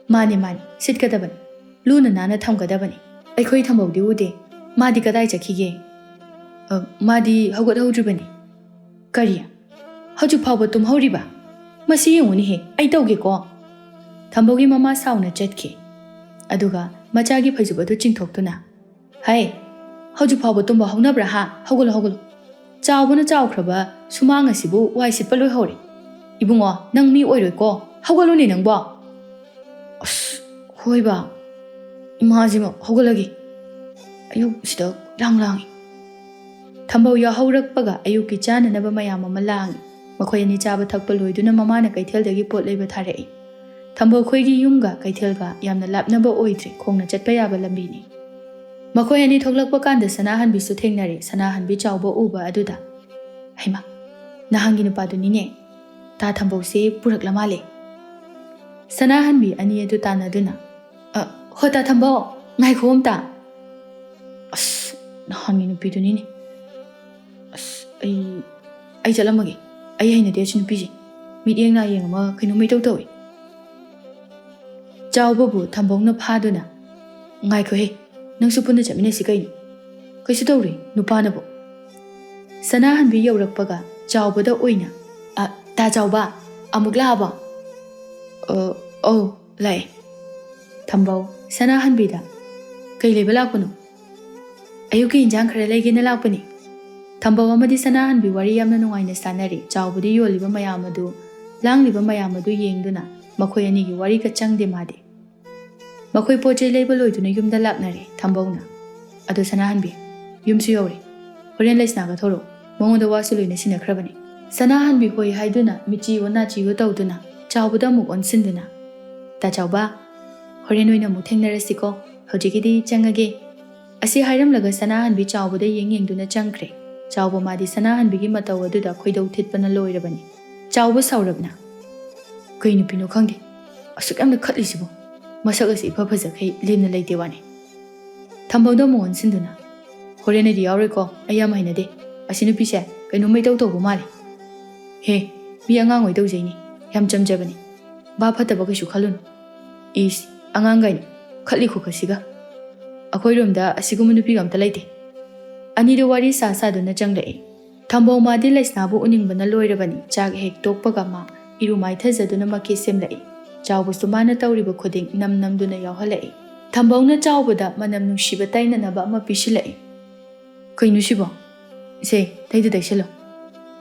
ꯃꯥꯅꯦ, ꯃꯥꯅꯦ, ꯁꯤꯠꯀꯗꯕꯅꯤ꯫ ꯂꯨꯅ ꯅꯥꯟꯅ ꯊꯝꯒꯗꯕꯅꯤ꯫ ꯑꯩꯈꯣꯏ ꯊꯝꯕꯧꯗꯤ ꯎꯗꯦ꯫ ꯃꯥꯗꯤ ꯀꯗꯥꯏ ꯆꯠꯈꯤꯒꯦ? ꯑ, ꯃꯥꯗꯤ ꯍꯧꯒꯠꯍꯧꯗ꯭ꯔꯤꯕꯅꯤ꯫ ꯀꯔꯤ? ꯍꯧꯖꯤꯛ ꯐꯥꯎꯕ ꯇꯨꯝꯍꯧꯔꯤꯕ? ꯃꯁꯤ ꯌꯦꯡꯉꯨꯅꯦꯍꯦ, ꯑꯩ ꯇꯧꯒꯦꯀꯣ꯫ ꯊꯝꯕꯧꯒꯤ ꯃꯃꯥ ꯁꯥꯎꯅ ꯆꯠꯈꯤ꯫ ꯑꯗꯨꯒ ꯃꯆꯥꯒꯤ ꯐꯩꯖꯨꯞ ꯑꯗꯨ ꯆꯤꯡꯊꯣꯛꯇꯨꯅ, "ꯍꯩ, ꯍꯧꯖꯤꯛ ꯐꯥꯎꯕ ꯇꯨꯝꯕ ꯍꯧꯅꯕ꯭ꯔꯥ ꯍꯥ? ꯍꯧꯒꯠꯂꯣ, ꯍꯧꯒꯠꯂꯣ꯫ ꯆꯥꯎꯕꯅ ꯆꯥꯎꯈ꯭ꯔꯕ ꯁꯨꯃꯥꯡ ꯑꯁꯤꯕꯨ ꯋꯥꯏ ꯁꯤꯠꯄ ꯂꯣꯏꯍꯧꯔꯦ꯫ ꯏꯕꯨꯡꯉꯣ, ꯅꯪ ꯃꯤ ꯑꯣꯏꯔꯣꯏꯀꯣ꯫ ꯍꯧꯒꯠꯂꯨꯅꯦ ꯅꯪꯕꯣ꯫ ꯑꯁ, ꯍꯣꯏꯕ꯫ ꯏꯃꯥꯁꯤꯃ ꯍꯧꯒꯠꯂꯒꯦ꯫ ꯑꯌꯨꯛꯁꯤꯗ ꯂꯥꯡ ꯂꯥꯡꯉꯤ꯫" ꯊꯝꯕꯧ ꯌꯥꯍꯧꯔꯛꯄꯒ ꯑꯌꯨꯛꯀꯤ ꯆꯥꯅꯅꯕ ꯃꯌꯥꯝ ꯑꯃ ꯂꯥꯡꯉꯤ꯫ ꯃꯈꯣꯏ ꯑꯅꯤ ꯆꯥꯕ ꯊꯛꯄ ꯂꯣꯏꯗꯨꯅ ꯃꯃꯥꯅ ꯀꯩꯊꯦꯜꯗꯒꯤ ꯄꯣꯠ ꯂꯩꯕ ꯊꯥꯔꯛꯏ꯫ ꯊꯝꯕꯧ ꯈꯣꯏꯒꯤ ꯌꯨꯝꯒ ꯀꯩꯊꯦꯜꯒ ꯌꯥꯝꯅ ꯂꯥꯞꯅꯕ ꯑꯣꯏꯗ꯭ꯔꯦ, ꯈꯣꯡꯅ ꯆꯠꯄ ꯌꯥꯕ ꯂꯝꯕꯤꯅꯤ꯫ ꯃꯈꯣꯏ ꯑꯅꯤ ꯊꯣꯛꯂꯛꯄ ꯀꯥꯟꯗ ꯁꯅꯥꯍꯟꯕꯤꯁꯨ ꯊꯦꯡꯅꯔꯦ꯫ ꯁꯅꯥꯍꯟꯕꯤ ꯆꯥꯎꯕ ꯎꯕ ꯑꯗꯨꯗ, "ꯍꯩꯃꯥ, ꯅꯍꯥꯟꯒꯤ ꯅꯨꯄꯥꯗꯨꯅꯤꯅꯦ꯫ ꯇꯥ ꯊꯝꯕꯧꯁꯦ ꯄꯨꯔꯛꯂ ꯃꯥꯜꯂꯦ꯫" ꯁꯅꯥꯍꯟꯕꯤ ꯑꯅꯤ ꯑꯗꯨ ꯇꯥꯟꯅꯗꯨꯅ, "ꯑ, ꯍꯣ ꯇꯥ ꯊꯝꯕꯧ, ꯉꯥꯏꯈꯣ ꯑꯝꯇ꯫ ꯑꯁ, ꯅꯍꯥꯟꯒꯤ ꯅꯨꯄꯤꯗꯨꯅꯤꯅꯦ꯫ ꯑꯁ, ꯑꯩ, ꯑꯩ ꯆꯠꯂꯝꯃꯒꯦ꯫ ꯑꯩ ꯍꯩꯅꯗꯦ ꯑꯁꯤ ꯅꯨꯄꯤꯁꯦ꯫ ꯃꯤꯠꯌꯦꯡ ꯅꯥꯌꯦꯡ ꯑꯃ ꯀꯩꯅꯣꯝ ꯏꯇꯧ ꯇꯧꯏ꯫" ꯆꯥꯎꯕꯕꯨ ꯊꯝꯕꯧꯅ ꯐꯥꯗꯨꯅ, "ꯉꯥꯏꯈꯣꯍꯦ, ꯅꯪꯁꯨ ꯄꯨꯟꯅ ꯆꯠꯃꯤꯟꯅꯁꯤ ꯀꯩꯅꯣ꯫ ꯀꯩꯁꯨ ꯇꯧꯔꯣꯏ, ꯅꯨꯄꯥꯅꯕꯨ꯫" ꯁꯅꯥꯍꯟꯕꯤ ꯌꯧꯔꯛꯄꯒ ꯆꯥꯎꯕꯗ ꯑꯣꯏꯅ, "ꯑ, ꯇꯥ ꯆꯥꯎꯕ, ꯑꯃꯨꯛ ꯂꯥꯛꯑꯕꯣ?" "ꯑ, ꯑꯧ, ꯂꯥꯛꯑꯦ꯫" ꯊꯝꯕꯧ ꯁꯅꯥꯍꯟꯕꯤꯗ, "ꯀꯩ ꯂꯩꯕ ꯂꯥꯛꯄꯅꯣ?" "ꯑꯌꯨꯛꯀꯤ ꯏꯟꯖꯥꯡ ꯈꯔ ꯂꯩꯒꯦꯅ ꯂꯥꯛꯄꯅꯤ꯫" ꯊꯝꯕꯧ ꯑꯃꯗꯤ ꯁꯅꯥꯍꯟꯕꯤ ꯋꯥꯔꯤ ꯌꯥꯝꯅ ꯅꯨꯡꯉꯥꯏꯅ ꯁꯥꯟꯅꯔꯤ꯫ ꯆꯥꯎꯕꯗꯤ ꯌꯣꯜꯂꯤꯕ ꯃꯌꯥꯝ ꯑꯗꯨ, ꯂꯥꯡꯂꯤꯕ ꯃꯌꯥꯝ ꯑꯗꯨ ꯌꯦꯡꯗꯨꯅ ꯃꯈꯣꯏ ꯑꯅꯤꯒꯤ ꯋꯥꯔꯤꯒ ꯆꯪꯗꯦ ꯃꯥꯗꯤ꯫ ꯃꯈꯣꯏ ꯄꯣꯠ ꯆꯩ ꯂꯩꯕ ꯂꯣꯏꯗꯨꯅ ꯌꯨꯝꯗ ꯂꯥꯛꯅꯔꯦ꯫ ꯊꯝꯕꯧꯅ, "ꯑꯗꯣ ꯁꯅꯥꯍꯟꯕꯤ, ꯌꯨꯝꯁꯨ ꯌꯧꯔꯦ꯫ ꯍꯣꯔꯦꯟ ꯂꯩꯁꯅꯥꯒ ꯊꯣꯛꯂꯛꯑꯣ꯫ ꯃꯉꯣꯟꯗ ꯋꯥꯁꯨ ꯂꯣꯏꯅ ꯁꯤꯟꯅꯈ꯭ꯔꯕꯅꯤ꯫" ꯁꯅꯥꯍꯟꯕꯤ ꯍꯣꯏ ꯍꯥꯏꯗꯨꯅ ꯃꯤꯆꯤꯑꯣ ꯅꯥꯆꯤꯑꯣ ꯇꯧꯗꯨꯅ ꯆꯥꯎꯕꯗ ꯑꯃꯨꯛ ꯑꯣꯟꯁꯤꯟꯗꯨꯅ, "ꯇꯥ ꯆꯥꯎꯕ, ꯍꯣꯔꯦꯟ ꯑꯣꯏꯅ ꯑꯃꯨꯛ ꯊꯦꯡꯅꯔꯁꯤꯀꯣ꯫ ꯍꯧꯖꯤꯛꯀꯤꯗꯤ ꯆꯪꯉꯒꯦ꯫" ꯑꯁꯤ ꯍꯥꯏꯔꯝꯂꯒ ꯁꯅꯥꯍꯟꯕꯤ ꯆꯥꯎꯕꯗ ꯌꯦꯡ ꯌꯦꯡꯗꯨꯅ ꯆꯪꯈ꯭ꯔꯦ꯫ ꯆꯥꯎꯕ ꯃꯥꯗꯤ ꯁꯅꯥꯍꯟꯕꯤꯒꯤ ꯃꯇꯧ ꯑꯗꯨꯗ ꯈꯣꯏꯗꯧ ꯊꯤꯠꯄꯅ ꯂꯣꯏꯔꯕꯅꯤ꯫ ꯆꯥꯎꯕ ꯁꯥꯎꯔꯕꯅ, "ꯀꯩ ꯅꯨꯄꯤꯅꯣ ꯈꯪꯗꯦ, ꯑꯁꯨꯛ ꯌꯥꯝꯅ ꯈꯠꯂꯤꯁꯤꯕꯣ? ꯃꯁꯛ ꯑꯁꯤ ꯏꯐ ꯐꯖꯈꯩ ꯂꯦꯝꯅ ꯂꯩꯇꯦ ꯋꯥꯅꯤ꯫" ꯊꯝꯕꯧꯗ ꯑꯃꯨꯛ ꯑꯣꯟꯁꯤꯟꯗꯨꯅ, ꯍꯣꯔꯦꯟꯅꯗꯤ ꯌꯥꯎꯔꯣꯏꯀꯣ, ꯑꯩ ꯌꯥꯝ ꯍꯩꯅꯗꯦ꯫ ꯑꯁꯤ ꯅꯨꯄꯤꯁꯦ ꯀꯩꯅꯣꯝꯃ ꯏꯇꯧ ꯇꯧꯕ ꯃꯥꯜꯂꯦ꯫ ꯍꯦ, ꯃꯤ ꯑꯉꯥꯡ ꯑꯣꯏ ꯇꯧꯖꯩꯅꯤ, ꯌꯥꯝ ꯆꯝꯖꯕꯅꯤ꯫ ꯚꯥꯞ ꯐꯠꯇꯕ ꯀꯩꯁꯨ ꯈꯜꯂꯨꯅꯨ꯫ ꯏꯁ, ꯑꯉꯥꯡꯒꯥꯏꯅ ꯈꯠꯂꯤ ꯈꯨꯈꯠꯁꯤꯒ꯫ ꯑꯩꯈꯣꯏꯔꯣꯝꯗ ꯑꯁꯤꯒꯨꯝꯕ ꯅꯨꯄꯤꯒ ꯑꯝꯇ ꯂꯩꯇꯦ꯫ ꯑꯅꯤꯗꯨ ꯋꯥꯔꯤ ꯁꯥ ꯁꯥꯗꯨꯅ ꯆꯪꯂꯛꯏ꯫ ꯊꯝꯕꯧ ꯃꯥꯗꯤ ꯂꯩꯁꯅꯥꯕꯨ ꯎꯅꯤꯡꯕꯅ ꯂꯣꯏꯔꯕꯅꯤ꯫ ꯆꯥꯛ ꯍꯦꯛ ꯇꯣꯛꯄꯒ ꯃꯥ ꯏꯔꯨ ꯃꯥꯏꯊꯖꯗꯨꯅ ꯃꯈꯦ ꯁꯦꯝꯂꯛꯏ꯫ ꯆꯥꯎꯕꯁꯨ ꯃꯥꯅ ꯇꯧꯔꯤꯕ ꯈꯨꯗꯤꯡ ꯅꯝ ꯅꯝꯗꯨꯅ ꯌꯥꯎꯍꯜꯂꯛꯏ꯫ ꯊꯝꯕꯧꯅ ꯆꯥꯎꯕꯗ ꯃꯅꯝ ꯅꯨꯡꯁꯤꯕ ꯇꯩꯅꯅꯕ ꯑꯃ ꯄꯤꯁꯤꯜꯂꯛꯏ꯫ "ꯀꯩꯅꯣ ꯁꯤꯕꯣ? ꯁꯦ, ꯇꯩꯗ ꯇꯩꯁꯜꯂꯣ꯫"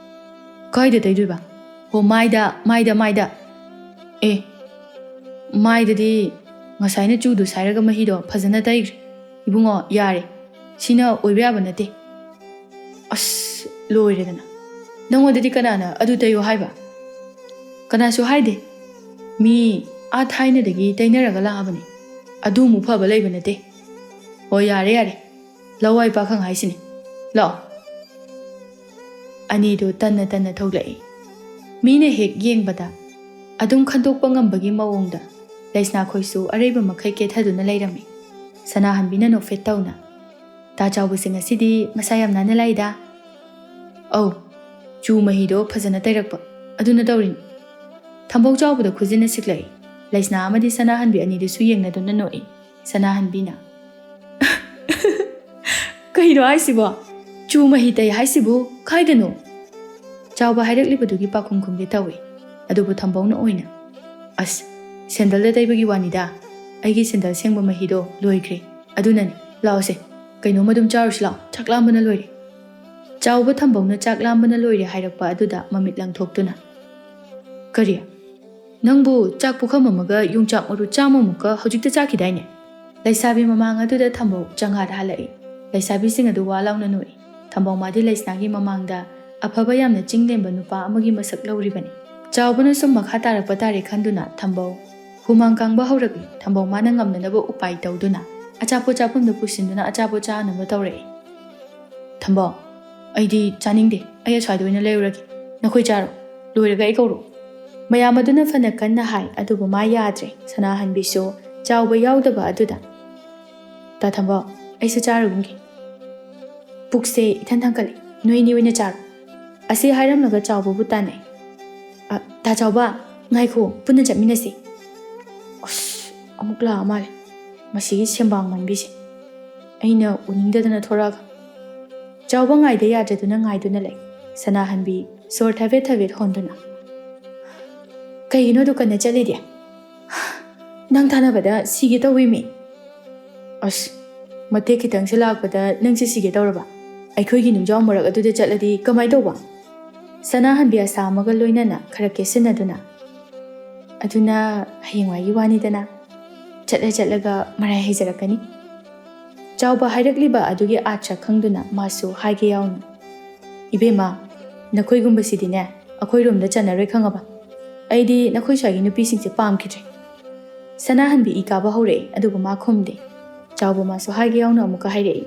"ꯀꯥꯏꯗ ꯇꯩꯗꯣꯏꯕ?" "ꯍꯣ, ꯃꯥꯏꯗ, ꯃꯥꯏꯗ, ꯃꯥꯏꯗ꯫" "ꯑꯦ, ꯃꯥꯏꯗꯗꯤ ꯉꯁꯥꯏꯅ ꯆꯨꯗꯣ ꯁꯥꯏꯔꯒ ꯃꯍꯤꯗꯣ ꯐꯖꯅ ꯇꯩꯈ꯭ꯔꯦ꯫ ꯏꯕꯨꯡꯉꯣ, ꯌꯥꯔꯦ꯫ ꯁꯤꯅ ꯑꯣꯏꯕ ꯌꯥꯕ ꯅꯠꯇꯦ꯫" "ꯑꯁ, ꯂꯣꯏꯔꯦꯗꯅ꯫ ꯅꯪꯉꯣꯟꯗꯗꯤ ꯀꯅꯥꯅ ꯑꯗꯨ ꯇꯩꯌꯣ ꯍꯥꯏꯕ?" "ꯀꯅꯥꯁꯨ ꯍꯥꯏꯗꯦ꯫ ꯃꯤ ꯑꯥ ꯊꯥꯏꯅꯗꯒꯤ ꯇꯩꯅꯔꯒ ꯂꯥꯛꯑꯕꯅꯤ꯫ ꯑꯗꯨꯃꯨꯛ ꯐꯕ ꯂꯩꯕ ꯅꯠꯇꯦ꯫ ꯍꯣ, ꯌꯥꯔꯦ, ꯌꯥꯔꯦ꯫ ꯂꯋꯥꯏ ꯄꯥꯈꯪ ꯍꯥꯏꯁꯤꯅꯤ꯫ ꯂꯥꯛꯑꯣ꯫" ꯑꯅꯤꯗꯨ ꯇꯟꯅ ꯇꯟꯅ ꯊꯣꯛꯂꯛꯏ꯫ ꯃꯤꯅ ꯍꯦꯛ ꯌꯦꯡꯕꯗ ꯑꯗꯨꯝ ꯈꯟꯗꯣꯛꯄ ꯉꯝꯕꯒꯤ ꯃꯑꯣꯡꯗ ꯂꯩꯁꯅꯥꯈꯣꯏꯁꯨ ꯑꯔꯩꯕ ꯃꯈꯩ ꯀꯦꯊꯗꯨꯅ ꯂꯩꯔꯝꯃꯤ꯫ ꯁꯅꯥꯍꯟꯕꯤꯅ ꯅꯣꯛꯐꯦꯠ ꯇꯧꯅ, "ꯇꯥ ꯆꯥꯎꯕꯁꯦ ꯉꯁꯤꯗꯤ ꯃꯁꯥ ꯌꯥꯝ ꯅꯥꯟꯅ ꯂꯥꯛꯏꯗ꯫" "ꯑꯧ, ꯆꯨ ꯃꯍꯤꯗꯣ ꯐꯖꯅ ꯇꯩꯔꯛꯄ, ꯑꯗꯨꯅ ꯇꯧꯔꯤꯅꯤ꯫" ꯊꯝꯕꯧ ꯆꯥꯎꯕꯗ ꯈꯨꯖꯤꯟꯅ ꯁꯤꯛꯂꯛꯏ꯫ ꯂꯩꯁꯅꯥ ꯑꯃꯗꯤ ꯁꯅꯥꯍꯟꯕꯤ ꯑꯅꯤꯗꯨꯁꯨ ꯌꯦꯡꯅꯗꯨꯅ ꯅꯣꯛꯏ꯫ ꯁꯅꯥꯍꯟꯕꯤꯅ, "ꯀꯩꯅꯣ ꯍꯥꯏꯁꯤꯕꯣ? ꯆꯨ ꯃꯍꯤ ꯇꯩ ꯍꯥꯏꯁꯤꯕꯨ ꯀꯥꯏꯗꯅꯣ?" ꯆꯥꯎꯕ ꯍꯥꯏꯔꯛꯂꯤꯕꯗꯨꯒꯤ ꯄꯥꯈꯨꯝ ꯈꯨꯝꯒꯦ ꯇꯧꯏ꯫ ꯑꯗꯨꯕꯨ ꯊꯝꯕꯧꯅ ꯑꯣꯏꯅ, "ꯑꯁ, ꯁꯦꯟꯗꯜꯗ ꯇꯩꯕꯒꯤ ꯋꯥꯅꯤꯗ꯫ ꯑꯩꯒꯤ ꯁꯦꯟꯗꯜ ꯁꯦꯡꯕ ꯃꯍꯤꯗꯣ ꯂꯣꯏꯈ꯭ꯔꯦ꯫ ꯑꯗꯨꯅꯅꯤ꯫ ꯂꯥꯛꯑꯣꯁꯦ, ꯀꯩꯅꯣꯝ ꯑꯗꯨꯝ ꯆꯥꯔꯨꯁꯤ ꯂꯥꯛꯑꯣ꯫ ꯆꯥꯛ ꯂꯥꯝꯕꯅ ꯂꯣꯏꯔꯦ꯫" ꯆꯥꯎꯕ ꯊꯝꯕꯧꯅ ꯆꯥꯛ ꯂꯥꯝꯕꯅ ꯂꯣꯏꯔꯦ ꯍꯥꯏꯔꯛꯄ ꯑꯗꯨꯗ ꯃꯃꯤꯠ ꯂꯪꯊꯣꯛꯇꯨꯅ, "ꯀꯔꯤ? ꯅꯪꯕꯨ ꯆꯥꯛ ꯄꯨꯈꯝ ꯑꯃꯒ ꯌꯣꯡꯆꯥꯛ ꯃꯔꯨ ꯆꯥꯝꯃꯃꯨꯛꯀ ꯍꯧꯖꯤꯛꯇ ꯆꯥꯈꯤꯗꯥꯏꯅꯦ?" ꯂꯩꯁꯥꯕꯤ ꯃꯃꯥꯡ ꯑꯗꯨꯗ ꯊꯝꯕꯧ ꯆꯪꯍꯥꯠ ꯍꯜꯂꯛꯏ꯫ ꯂꯩꯁꯥꯕꯤꯁꯤꯡ ꯑꯗꯨ ꯋꯥ ꯂꯥꯎꯅ ꯅꯣꯛꯏ꯫ ꯊꯝꯕꯧ ꯃꯥꯗꯤ ꯂꯩꯁꯅꯥꯒꯤ ꯃꯃꯥꯡꯗ ꯑꯐꯕ ꯌꯥꯝꯅ ꯆꯤꯡꯂꯦꯝꯕ ꯅꯨꯄꯥ ꯑꯃꯒꯤ ꯃꯁꯛ ꯂꯧꯔꯤꯕꯅꯤ꯫ ꯆꯥꯎꯕꯅ ꯁꯨꯝ ꯃꯈꯥ ꯇꯥꯔꯛꯄ ꯇꯥꯔꯦ ꯈꯟꯗꯨꯅ ꯊꯝꯕꯧ ꯍꯨꯃꯥꯡ ꯀꯥꯡꯕ ꯍꯧꯔꯛꯂꯤ꯫ ꯊꯝꯕꯧ ꯃꯥꯅ ꯉꯝꯅꯅꯕ ꯎꯄꯥꯏ ꯇꯧꯗꯨꯅ ꯑꯆꯥꯄꯣꯠ ꯆꯥꯐꯝꯗ ꯄꯨꯁꯤꯟꯗꯨꯅ ꯑꯆꯥꯄꯣꯠ ꯆꯥꯅꯕ ꯇꯧꯔꯛꯏ꯫ "ꯊꯝꯕꯧ, ꯑꯩꯗꯤ ꯆꯥꯅꯤꯡꯗꯦ꯫ ꯑꯩ ꯑꯁ꯭ꯋꯥꯏꯗ ꯑꯣꯏꯅ ꯂꯩꯔꯨꯔꯒꯦ꯫ ꯅꯈꯣꯏ ꯆꯥꯔꯣ꯫ ꯂꯣꯏꯔꯒ ꯑꯩ ꯀꯧꯔꯛꯎ꯫" ꯃꯌꯥꯝ ꯑꯗꯨꯅ ꯐꯅ ꯀꯟꯅ ꯍꯥꯏ, ꯑꯗꯨꯕꯨ ꯃꯥ ꯌꯥꯗ꯭ꯔꯦ꯫ ꯁꯅꯥꯍꯟꯕꯤꯁꯨ ꯆꯥꯎꯕ ꯌꯥꯎꯗꯕ ꯑꯗꯨꯗ, "ꯇꯥ ꯊꯝꯕꯧ, ꯑꯩꯁꯨ ꯆꯥꯔꯨꯒꯨꯝꯒꯦ꯫" "ꯄꯨꯛꯁꯦ ꯏꯊꯟ ꯊꯟꯒꯠꯂꯦ, ꯅꯣꯏ ꯑꯅꯤ ꯑꯣꯏꯅ ꯆꯥꯔꯣ"꯫ ꯑꯁꯤ ꯍꯥꯏꯔꯝꯂꯒ ꯆꯥꯎꯕꯕꯨ ꯇꯥꯟꯅꯩ꯫ "ꯑ, ꯇꯥ ꯆꯥꯎꯕ, ꯉꯥꯏꯈꯣ, ꯄꯨꯟꯅ ꯆꯠꯃꯤꯟꯅꯁꯤ"꯫ ꯑꯁ, ꯑꯃꯨꯛ ꯂꯥꯛꯑ ꯃꯥꯜꯂꯦ ꯃꯁꯤꯒꯤ ꯁꯦꯝꯕꯥꯡ ꯃꯟꯕꯤꯁꯦ꯫ ꯑꯩꯅ ꯎꯅꯤꯡꯗꯗꯅ ꯊꯣꯔꯛꯑꯒ꯫ ꯆꯥꯎꯕ ꯉꯥꯏꯗ ꯌꯥꯗ꯭ꯔꯗꯨꯅ ꯉꯥꯏꯗꯨꯅ ꯂꯩ꯫ ꯁꯅꯥꯍꯟꯕꯤ ꯁꯣꯔ ꯊꯕꯦꯠ ꯊꯕꯦꯠ ꯍꯣꯟꯗꯨꯅ꯫ "ꯀꯩꯒꯤꯅꯣ ꯑꯗꯨꯛ ꯀꯟꯅ ꯆꯠꯂꯤꯗꯤ? ꯅꯪ ꯇꯥꯟꯅꯕꯗ ꯁꯤꯒꯦ ꯇꯧꯋꯤꯃꯤ"꯫ "ꯑꯁ, ꯃꯇꯦꯛ ꯈꯤꯇꯪꯁꯦ ꯂꯥꯛꯄꯗ ꯅꯪꯁꯦ ꯁꯤꯒꯦ ꯇꯧꯔꯕ? ꯑꯩꯈꯣꯏꯒꯤ ꯅꯨꯡꯖꯥꯎ ꯃꯔꯛ ꯑꯗꯨꯗ ꯆꯠꯂꯗꯤ ꯀꯃꯥꯏ ꯇꯧꯕ?" ꯁꯅꯥꯍꯟꯕꯤ ꯑꯁꯥ ꯑꯃꯒ ꯂꯣꯏꯅꯅ ꯈꯔ ꯀꯦꯁꯤꯟꯅꯗꯨꯅ꯫ "ꯑꯗꯨꯅ ꯍꯌꯦꯡꯋꯥꯏꯒꯤ ꯋꯥꯅꯤꯗꯅ꯫ ꯆꯠꯂ ꯆꯠꯂꯒ ꯃꯔꯥꯏ ꯍꯩꯖꯔꯛꯀꯅꯤ"꯫ ꯆꯥꯎꯕ ꯍꯥꯏꯔꯛꯂꯤꯕ ꯑꯗꯨꯒꯤ ꯑꯥꯔꯊ ꯈꯪꯗꯨꯅ ꯃꯥꯁꯨ ꯍꯥꯏꯒꯦ ꯌꯥꯎꯅ, "ꯏꯕꯦꯝꯃ, ꯅꯈꯣꯏꯒꯨꯝꯕꯁꯤꯗꯤꯅꯦ, ꯑꯩꯈꯣꯏꯔꯣꯝꯗ ꯆꯟꯅꯔꯣꯏ ꯈꯪꯉꯕ? ꯑꯩꯗꯤ ꯅꯈꯣꯏ ꯁ꯭ꯋꯥꯏꯒꯤ ꯅꯨꯄꯤꯁꯤꯡꯁꯦ ꯄꯥꯝꯈꯤꯗ꯭ꯔꯦ"꯫ ꯁꯅꯥꯍꯟꯕꯤ ꯏ ꯀꯥꯕ ꯍꯧꯔꯛꯑꯦ, ꯑꯗꯨꯕꯨ ꯃꯥ ꯈꯨꯝꯗꯦ꯫ ꯆꯥꯎꯕ ꯃꯥꯁꯨ ꯍꯥꯏꯒꯦ ꯌꯥꯎꯅ ꯑꯃꯨꯛꯀ ꯍꯥꯏꯔꯛꯏ,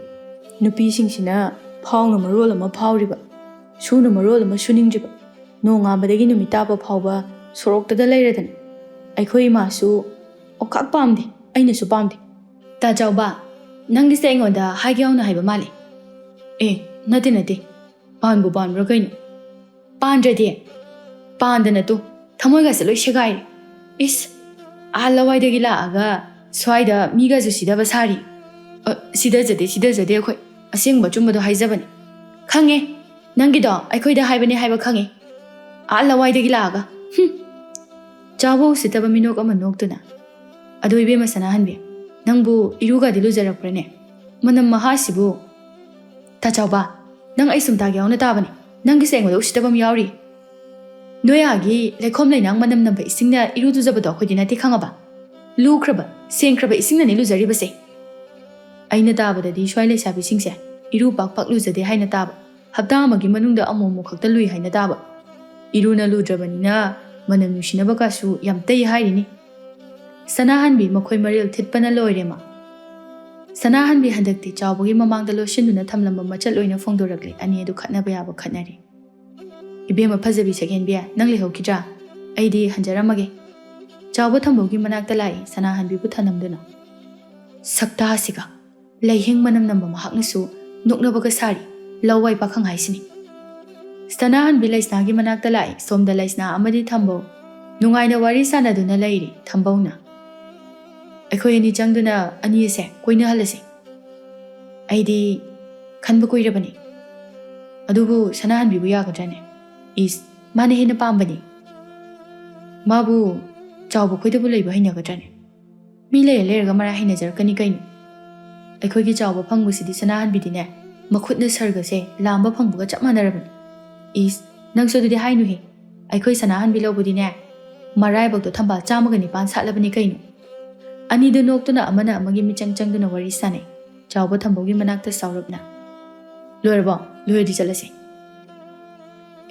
"ꯅꯨꯄꯤꯁꯤꯡꯁꯤꯅ ꯐꯥꯎꯅ ꯃꯔꯣꯜ ꯑꯃ ꯐꯥꯎꯔꯤꯕ, ꯁꯨꯅ ꯃꯔꯣꯜ ꯑꯃ ꯁꯨꯅꯤꯡꯗ꯭ꯔꯤꯕ, ꯅꯣꯡꯉꯥꯟꯕꯗꯒꯤ ꯅꯨꯃꯤꯠ ꯇꯥꯕ ꯐꯥꯎꯕ ꯁꯣꯔꯣꯛꯇꯗ ꯂꯩꯔꯗꯅ꯫ ꯑꯩꯈꯣꯏ ꯏꯃꯥꯁꯨ ꯑꯣꯈꯥꯛ ꯄꯥꯝꯗꯦ, ꯑꯩꯅꯁꯨ ꯄꯥꯝꯗꯦ"꯫ "ꯇꯥ ꯆꯥꯎꯕ, ꯅꯪꯒꯤꯁꯦ ꯑꯩꯉꯣꯟꯗ ꯍꯥꯏꯒꯦ ꯌꯥꯎꯅ ꯍꯥꯏꯕ ꯃꯥꯜꯂꯦ"꯫ "ꯑꯦ, ꯅꯠꯇꯦ, ꯅꯠꯇꯦ꯫ ꯄꯥꯟꯕꯨ ꯄꯥꯟꯕ꯭ꯔꯥ ꯀꯩꯅꯣ? ꯄꯥꯟꯗ꯭ꯔꯗꯤ? ꯄꯥꯟꯗꯅ ꯇꯣ, ꯊꯃꯣꯏꯒꯁꯦ ꯂꯣꯏ ꯁꯦꯒꯥꯏꯔꯦ꯫ ꯏꯁ, ꯑꯥ ꯂꯋꯥꯏꯗꯒꯤ ꯂꯥꯛꯑꯒ ꯁ꯭ꯋꯥꯏꯗ ꯃꯤꯒꯁꯨ ꯁꯤꯗꯕ ꯁꯥꯔꯤ꯫ ꯑ, ꯁꯤꯗꯖꯗꯦ, ꯁꯤꯗꯖꯗꯦ ꯑꯩꯈꯣꯏ꯫ ꯑꯆꯨꯝꯕ ꯑꯆꯨꯝꯕꯗꯣ ꯍꯥꯏꯖꯕꯅꯤ꯫ ꯈꯪꯉꯦ, ꯅꯪꯒꯤꯗꯣ ꯑꯩꯈꯣꯏꯗ ꯍꯥꯏꯕꯅꯦ ꯍꯥꯏꯕ ꯈꯪꯉꯦ꯫ ꯑꯥ ꯂꯋꯥꯏꯗꯒꯤ ꯂꯥꯛꯑꯒ꯫ ꯍꯨꯝ"꯫ ꯆꯥꯎꯕ ꯎꯁꯤꯠꯇꯕ ꯃꯤꯅꯣꯛ ꯑꯃ ꯅꯣꯛꯇꯨꯅ, "ꯑꯗꯣ ꯏꯕꯦꯝꯃ ꯁꯅꯥꯍꯟꯕꯤ, ꯅꯪꯕꯨ ꯏꯔꯨꯒꯗꯤ ꯂꯨꯖꯔꯛꯄ꯭ꯔꯅꯦ? ꯃꯅꯝ ꯃꯍꯥꯁꯤꯕꯨ"꯫ "ꯇꯥ ꯆꯥꯎꯕ, ꯅꯪ ꯑꯩ ꯁꯨꯝ ꯇꯥꯒꯦ ꯌꯥꯎꯅ ꯇꯥꯕꯅꯦ꯫ ꯅꯪꯒꯤꯁꯦ ꯑꯩꯉꯣꯟꯗ ꯎꯁꯤꯠꯇꯕ ꯑꯃ ꯌꯥꯎꯔꯤ꯫ ꯅꯣꯏ ꯑꯥꯒꯤ ꯂꯩꯈꯣꯝ ꯂꯩꯅꯥꯡ ꯃꯅꯝ ꯅꯝꯕ ꯏꯁꯤꯡꯅ ꯏꯔꯨ ꯂꯨꯖꯕꯗꯣ ꯑꯩꯈꯣꯏꯗꯤ ꯅꯠꯇꯦ ꯈꯪꯉꯕ? ꯂꯨꯈ꯭ꯔꯕ, ꯁꯦꯡꯈ꯭ꯔꯕ ꯏꯁꯤꯡꯅꯅꯦ ꯂꯨꯖꯔꯤꯕꯁꯦ"꯫ ꯑꯩꯅ ꯇꯥꯕꯗꯗꯤ ꯁ꯭ꯋꯥꯏ ꯂꯩꯁꯥꯕꯤꯁꯤꯡꯁꯦ ꯏꯔꯨ ꯄꯥꯛ ꯄꯥꯛ ꯂꯨꯖꯗꯦ ꯍꯥꯏꯅ ꯇꯥꯕ꯫ ꯍꯞꯇꯥ ꯑꯃꯒꯤ ꯃꯅꯨꯡꯗ ꯑꯃꯨꯛ ꯑꯃꯨꯛ ꯈꯛꯇ ꯂꯨꯏ ꯍꯥꯏꯅ ꯇꯥꯕ꯫ ꯏꯔꯨꯅ ꯂꯨꯗ꯭ꯔꯕꯅꯤꯅ ꯃꯅꯝ ꯅꯨꯡꯁꯤꯅꯕ ꯀꯥꯁꯨ ꯌꯥꯝ ꯇꯩ ꯍꯥꯏꯔꯤꯅꯤ꯫ ꯁꯅꯥꯍꯟꯕꯤ ꯃꯈꯣꯏ ꯃꯔꯤꯜ ꯊꯤꯠꯄꯅ ꯂꯣꯏꯔꯦ ꯃꯥ꯫ ꯁꯅꯥꯍꯟꯕꯤ ꯍꯟꯗꯛꯇꯤ ꯆꯥꯎꯕꯒꯤ ꯃꯃꯥꯡꯗ ꯂꯣꯠꯁꯤꯟꯗꯨꯅ ꯊꯝꯂꯝꯕ ꯃꯆꯠ ꯂꯣꯏꯅ ꯐꯣꯡꯗꯣꯔꯛꯂꯦ꯫ ꯑꯅꯤ ꯑꯗꯨ ꯈꯠꯅꯕ ꯌꯥꯕ ꯈꯠꯅꯔꯦ꯫ "ꯏꯕꯦꯝꯃ ꯐꯖꯕꯤ ꯁꯛꯍꯦꯟꯕꯤ, ꯅꯪ ꯂꯩꯍꯧꯈꯤꯗ꯭ꯔꯥ? ꯑꯩꯗꯤ ꯍꯟꯖꯔꯝꯃꯒꯦ"꯫ ꯆꯥꯎꯕ ꯊꯝꯕꯧꯒꯤ ꯃꯅꯥꯛꯇ ꯂꯥꯛꯏ, ꯁꯅꯥꯍꯟꯕꯤꯕꯨ ꯊꯅꯝꯗꯨꯅ꯫ ꯁꯛꯇꯥꯁꯤꯒ! ꯂꯩꯍꯤꯡ ꯃꯅꯝ ꯅꯝꯕ ꯃꯍꯥꯛꯅꯁꯨ ꯅꯣꯛꯅꯕꯒ ꯁꯥꯔꯤ꯫ ꯂꯋꯥꯏ ꯄꯥꯈꯪ ꯍꯥꯏꯁꯤꯅꯤ꯫ ꯁꯅꯥꯍꯟꯕꯤ ꯂꯩꯁꯅꯥꯒꯤ ꯃꯅꯥꯛꯇ ꯂꯥꯛꯏ꯫ ꯁꯣꯝꯗ ꯂꯩꯁꯅꯥ ꯑꯃꯗꯤ ꯊꯝꯕꯧ ꯅꯨꯡꯉꯥꯏꯅ ꯋꯥꯔꯤ ꯁꯥꯟꯅꯗꯨꯅ ꯂꯩꯔꯤ꯫ ꯊꯝꯕꯧꯅ, "ꯑꯩꯈꯣꯏ ꯑꯅꯤ ꯆꯪꯗꯨꯅ ꯑꯅꯤ ꯑꯁꯦ ꯀꯣꯏꯅꯍꯜꯂꯁꯤ꯫ ꯑꯩꯗꯤ ꯈꯟꯕ ꯀꯨꯏꯔꯕꯅꯤ꯫ ꯑꯗꯨꯕꯨ ꯁꯅꯥꯍꯟꯕꯤꯕꯨ ꯌꯥꯒꯗ꯭ꯔꯅꯦ? ꯏꯁ, ꯃꯥꯅ ꯍꯦꯟꯅ ꯄꯥꯝꯕꯅꯤ꯫ ꯃꯥꯕꯨ ꯆꯥꯎꯕ ꯈꯣꯏꯗꯕꯨ ꯂꯩꯕ ꯍꯩꯅꯒꯗ꯭ꯔꯅꯦ? ꯃꯤ ꯂꯩꯔ ꯂꯩꯔꯒ ꯃꯔꯥꯏ ꯍꯩꯅꯖꯔꯛꯀꯅꯤ ꯀꯩꯅꯣ꯫ ꯑꯩꯈꯣꯏꯒꯤ ꯆꯥꯎꯕ ꯐꯪꯕꯁꯤꯗꯤ ꯁꯅꯥꯍꯟꯕꯤꯗꯤꯅꯦ, ꯃꯈꯨꯠꯅ ꯁꯔꯒꯁꯦ ꯂꯥꯝꯕ ꯐꯪꯕꯒ ꯆꯞ ꯃꯥꯟꯅꯔꯕꯅꯤ꯫" "ꯏꯁ, ꯅꯪꯁꯨ ꯑꯗꯨꯗꯤ ꯍꯥꯏꯅꯨꯍꯦ꯫ ꯑꯩꯈꯣꯏ ꯁꯅꯥꯍꯟꯕꯤ ꯂꯧꯕꯗꯤꯅꯦ, ꯃꯔꯥꯏꯕꯛꯇꯣ ꯊꯝꯕꯥꯜ ꯆꯥꯝꯃꯒ ꯅꯤꯄꯥꯟ ꯁꯥꯠꯂꯕꯅꯤ ꯀꯩꯅꯣ꯫" ꯑꯅꯤꯗꯨ ꯅꯣꯛꯇꯨꯅ ꯑꯃꯅ ꯑꯃꯒꯤ ꯃꯤꯆꯪ ꯆꯪꯗꯨꯅ ꯋꯥꯔꯤ ꯁꯥꯟꯅꯩ꯫ ꯆꯥꯎꯕ ꯊꯝꯕꯧꯒꯤ ꯃꯅꯥꯛꯇ ꯁꯥꯎꯔꯞꯅ, "ꯂꯣꯏꯔꯕꯣ? ꯂꯣꯏꯔꯗꯤ ꯆꯠꯂꯁꯤ꯫"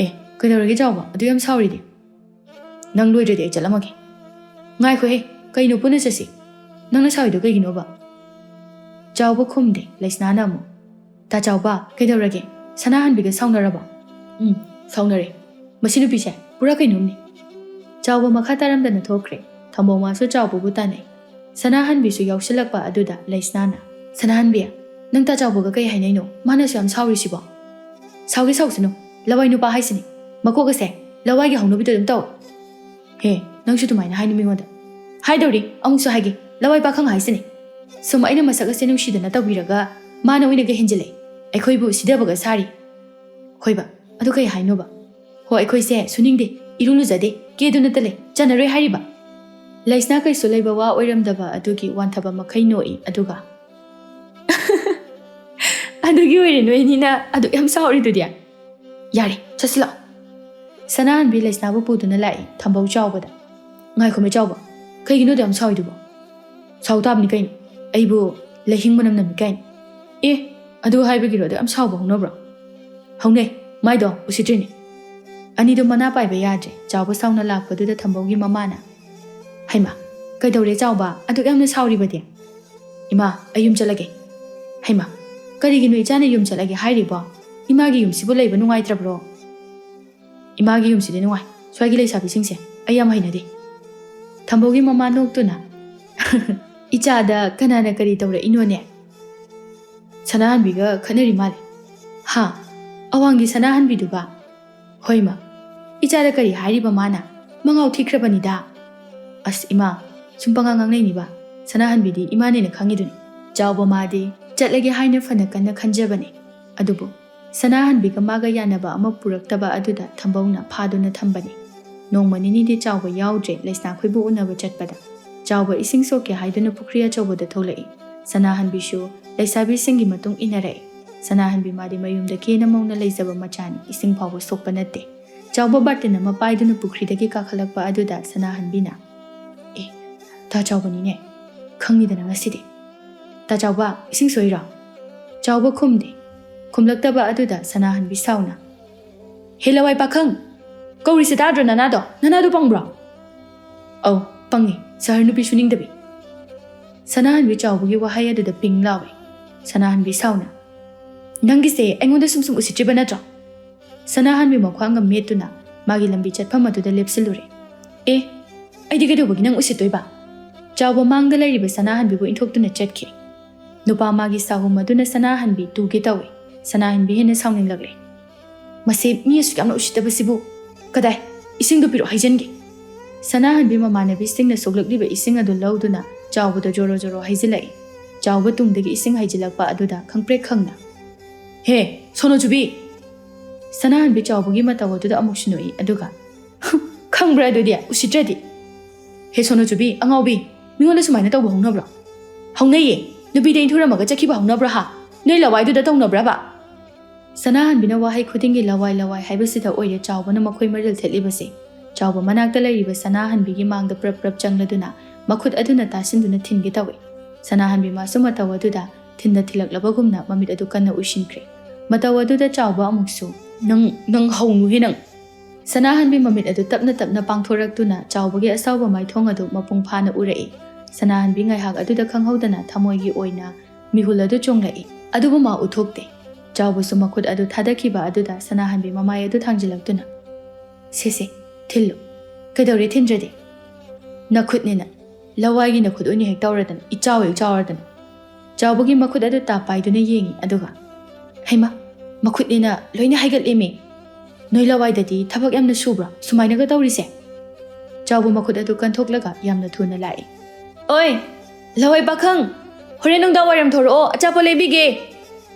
"ꯑꯦ, ꯀꯩꯗꯧꯔꯒꯦ ꯆꯥꯎꯕ? ꯑꯗꯨ ꯌꯥꯝ ꯁꯥꯎꯔꯤꯗꯤ?" "ꯅꯪ ꯂꯣꯏꯗ꯭ꯔꯗꯤ ꯑꯩ ꯆꯠꯂꯝꯃꯒꯦ꯫" "ꯉꯥꯏꯈꯣꯍꯦ, ꯀꯩꯅꯣ ꯄꯨꯟꯅ ꯆꯠꯁꯤ? ꯅꯪꯅ ꯁꯥꯎꯔꯤꯗꯣ ꯀꯩꯒꯤꯅꯣꯕ?" ꯆꯥꯎꯕ ꯈꯨꯝꯗꯦ꯫ ꯂꯩꯁꯅꯥꯅ ꯑꯃꯨꯛ, "ꯇꯥ ꯆꯥꯎꯕ, ꯀꯩꯗꯧꯔꯒꯦ? ꯁꯅꯥꯍꯟꯕꯤꯒ ꯁꯥꯎꯅꯔꯕꯣ?" "ꯎꯝ, ꯁꯥꯎꯅꯔꯦ꯫ ꯃꯁꯤ ꯅꯨꯄꯤꯁꯦ ꯄꯨꯔꯥ ꯀꯩꯅꯣꯝꯅꯤ꯫" ꯆꯥꯎꯕ ꯃꯈꯥ ꯇꯥꯔꯝꯗꯅ ꯊꯣꯛꯈ꯭ꯔꯦ꯫ ꯊꯝꯕꯧ ꯃꯥꯁꯨ ꯆꯥꯎꯕꯕꯨ ꯇꯥꯟꯅꯩ꯫ ꯁꯅꯥꯍꯟꯕꯤꯁꯨ ꯌꯥꯎꯁꯤꯜꯂꯛꯄ ꯑꯗꯨꯗ ꯂꯩꯁꯅꯥꯅ, "ꯁꯅꯥꯍꯟꯕꯤ, ꯅꯪ ꯇꯥ ꯆꯥꯎꯕꯒ ꯀꯩ ꯍꯥꯏꯅꯩꯅꯣ? ꯃꯥꯅꯁꯨ ꯌꯥꯝ ꯁꯥꯎꯔꯤꯁꯤꯕꯣ?" "ꯁꯥꯎꯒꯦ ꯁꯥꯎꯁꯅꯨ, ꯂꯋꯥꯏ ꯅꯨꯄꯥ ꯍꯥꯏꯁꯤꯅꯤ꯫ ꯃꯀꯣꯛ ꯑꯁꯦ ꯂꯋꯥꯏꯒꯤ ꯍꯧꯅꯕꯤꯗ ꯑꯗꯨꯝ ꯇꯧ꯫" "ꯍꯦ, ꯅꯪꯁꯨ ꯑꯗꯨꯃꯥꯏꯅ ꯍꯥꯏꯅꯨ ꯃꯤꯉꯣꯟꯗ꯫" "ꯍꯥꯏꯗꯧꯔꯤ, ꯑꯃꯨꯛꯁꯨ ꯍꯥꯏꯒꯦ, ꯂꯋꯥꯏ ꯄꯥꯈꯪ ꯍꯥꯏꯁꯤꯅꯤ꯫ ꯁꯨꯝ ꯑꯩꯅ ꯃꯁꯛ ꯑꯁꯦ ꯅꯨꯡꯁꯤꯗꯅ ꯇꯧꯕꯤꯔꯒ ꯃꯥꯅ ꯑꯣꯏꯅꯒ ꯍꯦꯟꯖꯤꯜꯂꯛꯏ꯫ ꯑꯩꯈꯣꯏꯕꯨ ꯁꯤꯗꯕꯒ ꯁꯥꯔꯤ꯫" "ꯍꯣꯏꯕ, ꯑꯗꯨ ꯀꯩ ꯍꯥꯏꯅꯣꯕ?" "ꯍꯣ, ꯑꯩꯈꯣꯏꯁꯦ ꯁꯨꯅꯤꯡꯗꯦ, ꯏꯔꯨ ꯂꯨꯖꯗꯦ, ꯀꯦꯗꯨꯅꯇ ꯂꯩ, ꯆꯟꯅꯔꯣꯏ ꯍꯥꯏꯔꯤꯕ꯫" ꯂꯩꯁꯅꯥ ꯀꯩꯁꯨ ꯂꯩꯕ ꯋꯥ ꯑꯣꯏꯔꯝꯗꯕ ꯑꯗꯨꯒꯤ ꯋꯥꯟꯊꯕ ꯃꯈꯩ ꯅꯣꯛꯏ, ꯑꯗꯨꯒ, "ꯑꯗꯨꯒꯤ ꯑꯣꯏꯔꯦ ꯅꯣꯏ ꯑꯅꯤꯅ ꯑꯗꯨꯛ ꯌꯥꯝ ꯁꯥꯎꯔꯤꯗꯨꯗꯤ꯫ ꯌꯥꯔꯦ, ꯆꯠꯁꯤꯜꯂꯛꯑꯣ꯫" ꯁꯅꯥꯍꯟꯕꯤ ꯂꯩꯁꯅꯥꯕꯨ ꯄꯨꯗꯨꯅ ꯂꯥꯛꯏ꯫ ꯊꯝꯕꯧ ꯆꯥꯎꯕꯗ, "ꯉꯥꯏꯈꯣꯃꯦ ꯆꯥꯎꯕ, ꯀꯩꯒꯤꯅꯣ ꯑꯗꯨꯛ ꯌꯥꯝ ꯁꯥꯎꯔꯤꯗꯨꯕꯣ? ꯁꯥꯎ ꯇꯥꯕꯅꯤ ꯀꯩꯅꯣ, ꯑꯩꯕꯨ ꯂꯩꯍꯤꯡ ꯃꯅꯝ ꯅꯝꯃꯤ ꯀꯥꯏꯅ꯫" "ꯑꯦ, ꯑꯗꯨ ꯍꯥꯏꯕꯒꯤꯔꯣ ꯑꯗꯨꯛ ꯌꯥꯝ ꯁꯥꯎꯕ ꯍꯧꯅꯕ꯭ꯔꯣ?" "ꯍꯧꯅꯩ, ꯃꯥꯏꯗꯣ ꯎꯁꯤꯠꯇ꯭ꯔꯤꯅꯦ꯫" ꯑꯅꯤꯗꯣ ꯃꯅꯥ ꯄꯥꯏꯕ ꯌꯥꯗ꯭ꯔꯦ꯫ ꯆꯥꯎꯕ ꯁꯥꯎꯅ ꯂꯥꯛꯄꯗꯨꯗ ꯊꯝꯕꯧꯒꯤ ꯃꯃꯥꯅ, "ꯍꯩꯃꯥ, ꯀꯩꯗꯧꯔꯦ ꯆꯥꯎꯕ, ꯑꯗꯨꯛ ꯌꯥꯝꯅ ꯁꯥꯎꯔꯤꯕꯗꯤ?" "ꯏꯃꯥ, ꯑꯩ ꯌꯨꯝ ꯆꯠꯂꯒꯦ꯫" "ꯍꯩꯃꯥ, ꯀꯔꯤꯒꯤꯅꯣ ꯏꯆꯥꯅ ꯌꯨꯝ ꯆꯠꯂꯒꯦ ꯍꯥꯏꯔꯤꯕꯣ? ꯏꯃꯥꯒꯤ ꯌꯨꯝꯁꯤꯕꯨ ꯂꯩꯕ ꯅꯨꯡꯉꯥꯏꯇ꯭ꯔꯕ꯭ꯔꯣ?" "ꯏꯃꯥꯒꯤ ꯌꯨꯝꯁꯤꯗꯤ ꯅꯨꯡꯉꯥꯏ꯫ ꯁ꯭ꯋꯥꯏꯒꯤ ꯂꯩꯁꯥꯕꯤꯁꯤꯡꯁꯦ ꯑꯩ ꯌꯥꯝ ꯍꯩꯅꯗꯦ꯫" ꯊꯝꯕꯧꯒꯤ ꯃꯃꯥ ꯅꯣꯛꯇꯨꯅ, "ꯏꯆꯥꯗ ꯀꯅꯥꯅ ꯀꯔꯤ ꯇꯧꯔꯛꯏꯅꯣꯅꯦ?" ꯁꯅꯥꯍꯟꯕꯤꯒ ꯈꯠꯅꯔꯤ ꯃꯥꯜꯂꯦ꯫ ꯍꯥ? ꯑꯋꯥꯡꯒꯤ ꯁꯅꯥꯍꯟꯕꯤꯗꯨꯒ? ꯍꯣꯏꯃ, ꯏꯆꯥꯗ ꯀꯔꯤ ꯍꯥꯏꯔꯤꯕ ꯃꯥꯅ? ꯃꯉꯥꯎ ꯊꯤꯈ꯭ꯔꯕꯅꯤꯗ꯫ ꯑꯁ ꯏꯃꯥ, ꯁꯨꯝ ꯄꯉꯥꯡ ꯉꯥꯡꯅꯩꯅꯤꯕ꯫ ꯁꯅꯥꯍꯟꯕꯤꯗꯤ ꯏꯃꯥꯅꯦꯅ ꯈꯪꯉꯤꯗꯨꯅꯤ꯫ ꯆꯥꯎꯕ ꯃꯥꯗꯤ ꯆꯠꯂꯒꯦ ꯍꯥꯏꯅ ꯐꯅ ꯀꯟꯅ ꯈꯟꯖꯕꯅꯦ꯫ ꯑꯗꯨꯕꯨ ꯁꯅꯥꯍꯟꯕꯤꯒ ꯃꯥꯒ ꯌꯥꯅꯕ ꯑꯃ ꯄꯨꯔꯛꯇꯕ ꯑꯗꯨꯗ ꯊꯝꯕꯧꯅ ꯐꯥꯗꯨꯅ ꯊꯝꯕꯅꯤ꯫ ꯅꯣꯡꯃ ꯅꯤꯅꯤꯗꯤ ꯆꯥꯎꯕ ꯌꯥꯎꯗ꯭ꯔꯦ ꯂꯩꯁꯅꯥꯈꯣꯏꯕꯨ ꯎꯅꯕ ꯆꯠꯄꯗ꯫ ꯆꯥꯎꯕ ꯏꯁꯤꯡ ꯁꯣꯛꯀꯦ ꯍꯥꯏꯗꯨꯅ ꯄꯨꯈ꯭ꯔꯤ ꯑꯆꯧꯕꯗ ꯊꯣꯛꯂꯛꯏ꯫ ꯁꯅꯥꯍꯟꯕꯤꯁꯨ ꯂꯩꯁꯥꯕꯤꯁꯤꯡꯒꯤ ꯃꯇꯨꯡ ꯏꯟꯅꯔꯛꯏ꯫ ꯁꯅꯥꯍꯟꯕꯤ ꯃꯥꯗꯤ ꯃꯌꯨꯝꯗ ꯀꯦꯅ ꯃꯧꯅ ꯂꯩꯖꯕ ꯃꯆꯥꯅꯤ, ꯏꯁꯤꯡ ꯐꯥꯎꯕ ꯁꯣꯛꯄ ꯅꯠꯇꯦ꯫ ꯆꯥꯎꯕ ꯕꯥꯔꯇꯤꯟ ꯑꯃ ꯄꯥꯏꯗꯨꯅ ꯄꯨꯈ꯭ꯔꯤꯗꯒꯤ ꯀꯥꯈꯠꯂꯛꯄ ꯑꯗꯨꯗ ꯁꯅꯥꯍꯟꯕꯤꯅ, "ꯑꯦ, ꯇꯥ ꯆꯥꯎꯕꯅꯤꯅꯦ, ꯈꯪꯉꯤꯗꯅ ꯉꯁꯤꯗꯤ꯫ ꯇꯥ ꯆꯥꯎꯕ, ꯏꯁꯤꯡ ꯁꯣꯛꯏꯔꯣ?" ꯆꯥꯎꯕ ꯈꯨꯝꯗꯦ꯫ ꯈꯨꯝꯂꯛꯇꯕ ꯑꯗꯨꯗ ꯁꯅꯥꯍꯟꯕꯤ ꯁꯥꯎꯅ, "ꯍꯦ ꯂꯋꯥꯏ ꯄꯥꯈꯪ! ꯀꯧꯔꯤꯁꯦ ꯇꯥꯗ꯭ꯔꯣ ꯅꯅꯥꯗꯣ? ꯅꯅꯥꯗꯣ ꯄꯪꯕ꯭ꯔꯣ?" "ꯑꯧ, ꯄꯪꯉꯤ, ꯁꯍꯔ ꯅꯨꯄꯤ ꯁꯨꯅꯤꯡꯗꯕꯤ꯫" ꯁꯅꯥꯍꯟꯕꯤ ꯆꯥꯎꯕꯒꯤ ꯋꯥꯍꯩ ꯑꯗꯨꯗ ꯄꯤꯡ ꯂꯥꯎꯏ꯫ ꯁꯅꯥꯍꯟꯕꯤ ꯁꯥꯎꯅ, "ꯅꯪꯒꯤꯁꯦ ꯑꯩꯉꯣꯟꯗ ꯁꯨꯝ ꯁꯨꯝ ꯎꯁꯤꯠꯇ꯭ꯔꯤꯕ ꯅꯠꯇ꯭ꯔꯣ?" ꯁꯅꯥꯍꯟꯕꯤ ꯃꯈ꯭ꯋꯥꯡꯒ ꯃꯦꯠꯇꯨꯅ ꯃꯥꯒꯤ ꯂꯝꯕꯤ ꯆꯠꯐꯝ ꯑꯗꯨꯗ ꯂꯦꯞꯁꯤꯜꯂꯨꯔꯦ꯫ "ꯑꯦ, ꯑꯩꯗꯤ ꯀꯩꯗꯧꯕꯒꯤ ꯅꯪ ꯎꯁꯤꯠꯇꯣꯏꯕ?" ꯆꯥꯎꯕ ꯃꯥꯡꯗ ꯂꯩꯔꯤꯕ ꯁꯅꯥꯍꯟꯕꯤꯕꯨ ꯏꯟꯊꯣꯛꯇꯨꯅ ꯆꯠꯈꯤ꯫ ꯅꯨꯄꯥ ꯃꯥꯒꯤ ꯁꯥꯍꯨꯝ ꯑꯗꯨꯅ ꯁꯅꯥꯍꯟꯕꯤ ꯇꯨꯒꯦ ꯇꯧꯏ꯫ ꯁꯅꯥꯍꯟꯕꯤ ꯍꯦꯟꯅ ꯁꯥꯎꯅꯤꯡꯂꯛꯂꯦ꯫ "ꯃꯁꯤ ꯃꯤ ꯑꯁꯨꯛ ꯌꯥꯝꯅ ꯎꯁꯤꯠꯇꯕꯁꯤꯕꯨ! ꯀꯗꯥꯏ? ꯏꯁꯤꯡꯗꯨ ꯄꯤꯔꯛꯑꯣ, ꯍꯩꯖꯤꯟꯒꯦ꯫" ꯁꯅꯥꯍꯟꯕꯤ ꯃꯃꯥꯟꯅꯕꯤꯁꯤꯡꯅ ꯁꯣꯛꯂꯛꯂꯤꯕ ꯏꯁꯤꯡ ꯑꯗꯨ ꯂꯧꯗꯨꯅ ꯆꯥꯎꯕꯗ ꯖꯣꯔꯣ ꯖꯣꯔꯣ ꯍꯩꯖꯤꯜꯂꯛꯏ꯫ ꯆꯥꯎꯕ ꯇꯨꯡꯗꯒꯤ ꯏꯁꯤꯡ ꯍꯩꯖꯤꯜꯂꯛꯄ ꯑꯗꯨꯗ ꯈꯪꯄ꯭ꯔꯦꯛ ꯈꯪꯅ, "ꯍꯦ, ꯁꯣꯅꯣꯆꯨꯕꯤ!" ꯁꯅꯥꯍꯟꯕꯤ ꯆꯥꯎꯕꯒꯤ ꯃꯇꯧ ꯑꯗꯨꯗ ꯑꯃꯨꯛꯁꯨ ꯅꯣꯛꯏ, ꯑꯗꯨꯒ, "ꯈꯪꯕ꯭ꯔꯥ ꯑꯗꯨꯗꯤ? ꯎꯁꯤꯠꯇ꯭ꯔꯗꯤ!" "ꯍꯦ ꯁꯣꯅꯣꯆꯨꯕꯤ, ꯑꯉꯥꯎꯕꯤ, ꯃꯤꯉꯣꯟꯗ ꯁꯨꯃꯥꯏꯅ ꯇꯧꯕ ꯍꯧꯅꯕ꯭ꯔꯣ? ꯍꯧꯅꯩꯌꯦ꯫ ꯅꯨꯄꯤꯗ ꯏꯟꯊꯨꯔꯝꯃꯒ ꯆꯠꯈꯤꯕ ꯍꯧꯅꯕ꯭ꯔꯣ ꯍꯥ? ꯅꯣꯏ ꯂꯋꯥꯏꯗꯨꯗ ꯇꯧꯅꯕ꯭ꯔꯕ?" ꯁꯅꯥꯍꯟꯕꯤꯅ ꯋꯥꯍꯩ ꯈꯨꯗꯤꯡꯒꯤ "ꯂꯋꯥꯏ, ꯂꯋꯥꯏ" ꯍꯥꯏꯕꯁꯤꯗ ꯑꯣꯏꯔꯦ ꯆꯥꯎꯕꯅ ꯃꯈꯣꯏ ꯃꯔꯤꯜ ꯊꯦꯠꯂꯤꯕꯁꯦ꯫ ꯆꯥꯎꯕ ꯃꯅꯥꯛꯇ ꯂꯩꯔꯤꯕ ꯁꯅꯥꯍꯟꯕꯤꯒꯤ ꯃꯥꯡꯗ ꯄ꯭ꯔꯞ ꯄ꯭ꯔꯞ ꯆꯪꯂꯗꯨꯅ ꯃꯈꯨꯠ ꯑꯗꯨꯅ ꯇꯥꯁꯤꯟꯗꯨꯅ ꯊꯤꯟꯒꯦ ꯇꯧꯏ꯫ ꯁꯅꯥꯍꯟꯕꯤ ꯃꯥꯁꯨ ꯃꯇꯧ ꯑꯗꯨꯗ ꯊꯤꯟꯗ ꯊꯤꯜꯂꯛꯂꯕꯒꯨꯝꯅ ꯃꯃꯤꯠ ꯑꯗꯨ ꯀꯟꯅ ꯎꯏꯁꯤꯟꯈ꯭ꯔꯦ꯫ ꯃꯇꯧ ꯑꯗꯨꯗ ꯆꯥꯎꯕ ꯑꯃꯨꯛꯁꯨ, "ꯅꯪ, ꯅꯪ ꯍꯧꯅꯨꯍꯦ ꯅꯪ!" ꯁꯅꯥꯍꯟꯕꯤ ꯃꯃꯤꯠ ꯑꯗꯨ ꯇꯞꯅ ꯇꯞꯅ ꯄꯥꯡꯊꯣꯔꯛꯇꯨꯅ ꯆꯥꯎꯕꯒꯤ ꯑꯁꯥꯎꯕ ꯃꯥꯏꯊꯣꯡ ꯑꯗꯨ ꯃꯄꯨꯡ ꯐꯥꯅ ꯎꯔꯛꯏ꯫ ꯁꯅꯥꯍꯟꯕꯤ ꯉꯥꯏꯍꯥꯛ ꯑꯗꯨꯗ ꯈꯪꯍꯧꯗꯅ ꯊꯃꯣꯏꯒꯤ ꯑꯣꯏꯅ ꯃꯤꯍꯨꯜ ꯑꯗꯨ ꯆꯣꯡꯂꯛꯏ꯫ ꯑꯗꯨꯕꯨ ꯃꯥ ꯎꯠꯊꯣꯛꯇꯦ꯫ ꯆꯥꯎꯕꯁꯨ ꯃꯈꯨꯠ ꯑꯗꯨ ꯊꯥꯗꯈꯤꯕ ꯑꯗꯨꯗ ꯁꯅꯥꯍꯟꯕꯤ ꯃꯃꯥꯏ ꯑꯗꯨ ꯊꯥꯡꯖꯤꯜꯂꯛꯇꯨꯅ, "ꯁꯦ, ꯁꯦ, ꯊꯤꯜꯂꯨ꯫ ꯀꯩꯗꯧꯔꯦ ꯊꯤꯟꯗ꯭ꯔꯗꯤ? ꯅꯈꯨꯠꯅꯤꯅ, ꯂꯋꯥꯏꯒꯤ ꯅꯈꯨꯠ ꯑꯣꯏꯅ ꯍꯦꯛ ꯇꯧꯔꯗꯅ, ꯏꯆꯥꯎ ꯍꯦꯛ ꯆꯥꯎꯔꯗꯅ꯫ ꯆꯥꯎꯕꯒꯤ ꯃꯈꯨꯠ ꯑꯗꯨ ꯇꯥꯞ ꯄꯥꯏꯗꯨꯅ ꯌꯦꯡꯉꯤ, ꯑꯗꯨꯒ, "ꯍꯩꯃꯥ, ꯃꯈꯨꯠꯅꯤꯅ ꯂꯣꯏꯅ ꯍꯥꯏꯒꯠꯂꯦꯃꯤ꯫ ꯅꯣꯏ ꯂꯋꯥꯏꯗꯗꯤ ꯊꯕꯛ ꯌꯥꯝꯅ ꯁꯨꯕ꯭ꯔꯣ ꯁꯨꯃꯥꯏꯅꯒ ꯇꯧꯔꯤꯁꯦ?" ꯆꯥꯎꯕ ꯃꯈꯨꯠ ꯑꯗꯨ ꯀꯟꯊꯣꯛꯂꯒ ꯌꯥꯝꯅ ꯊꯨꯅ ꯂꯥꯛꯏ꯫ "ꯑꯣꯏ, ꯂꯋꯥꯏ ꯄꯥꯈꯪ, ꯍꯣꯔꯦꯟ ꯅꯨꯡꯗꯥꯡ ꯋꯥꯏꯔꯝ ꯊꯣꯔꯛꯑꯣ, ꯑꯆꯥꯄꯣꯠ ꯂꯩꯕꯤꯒꯦ꯫"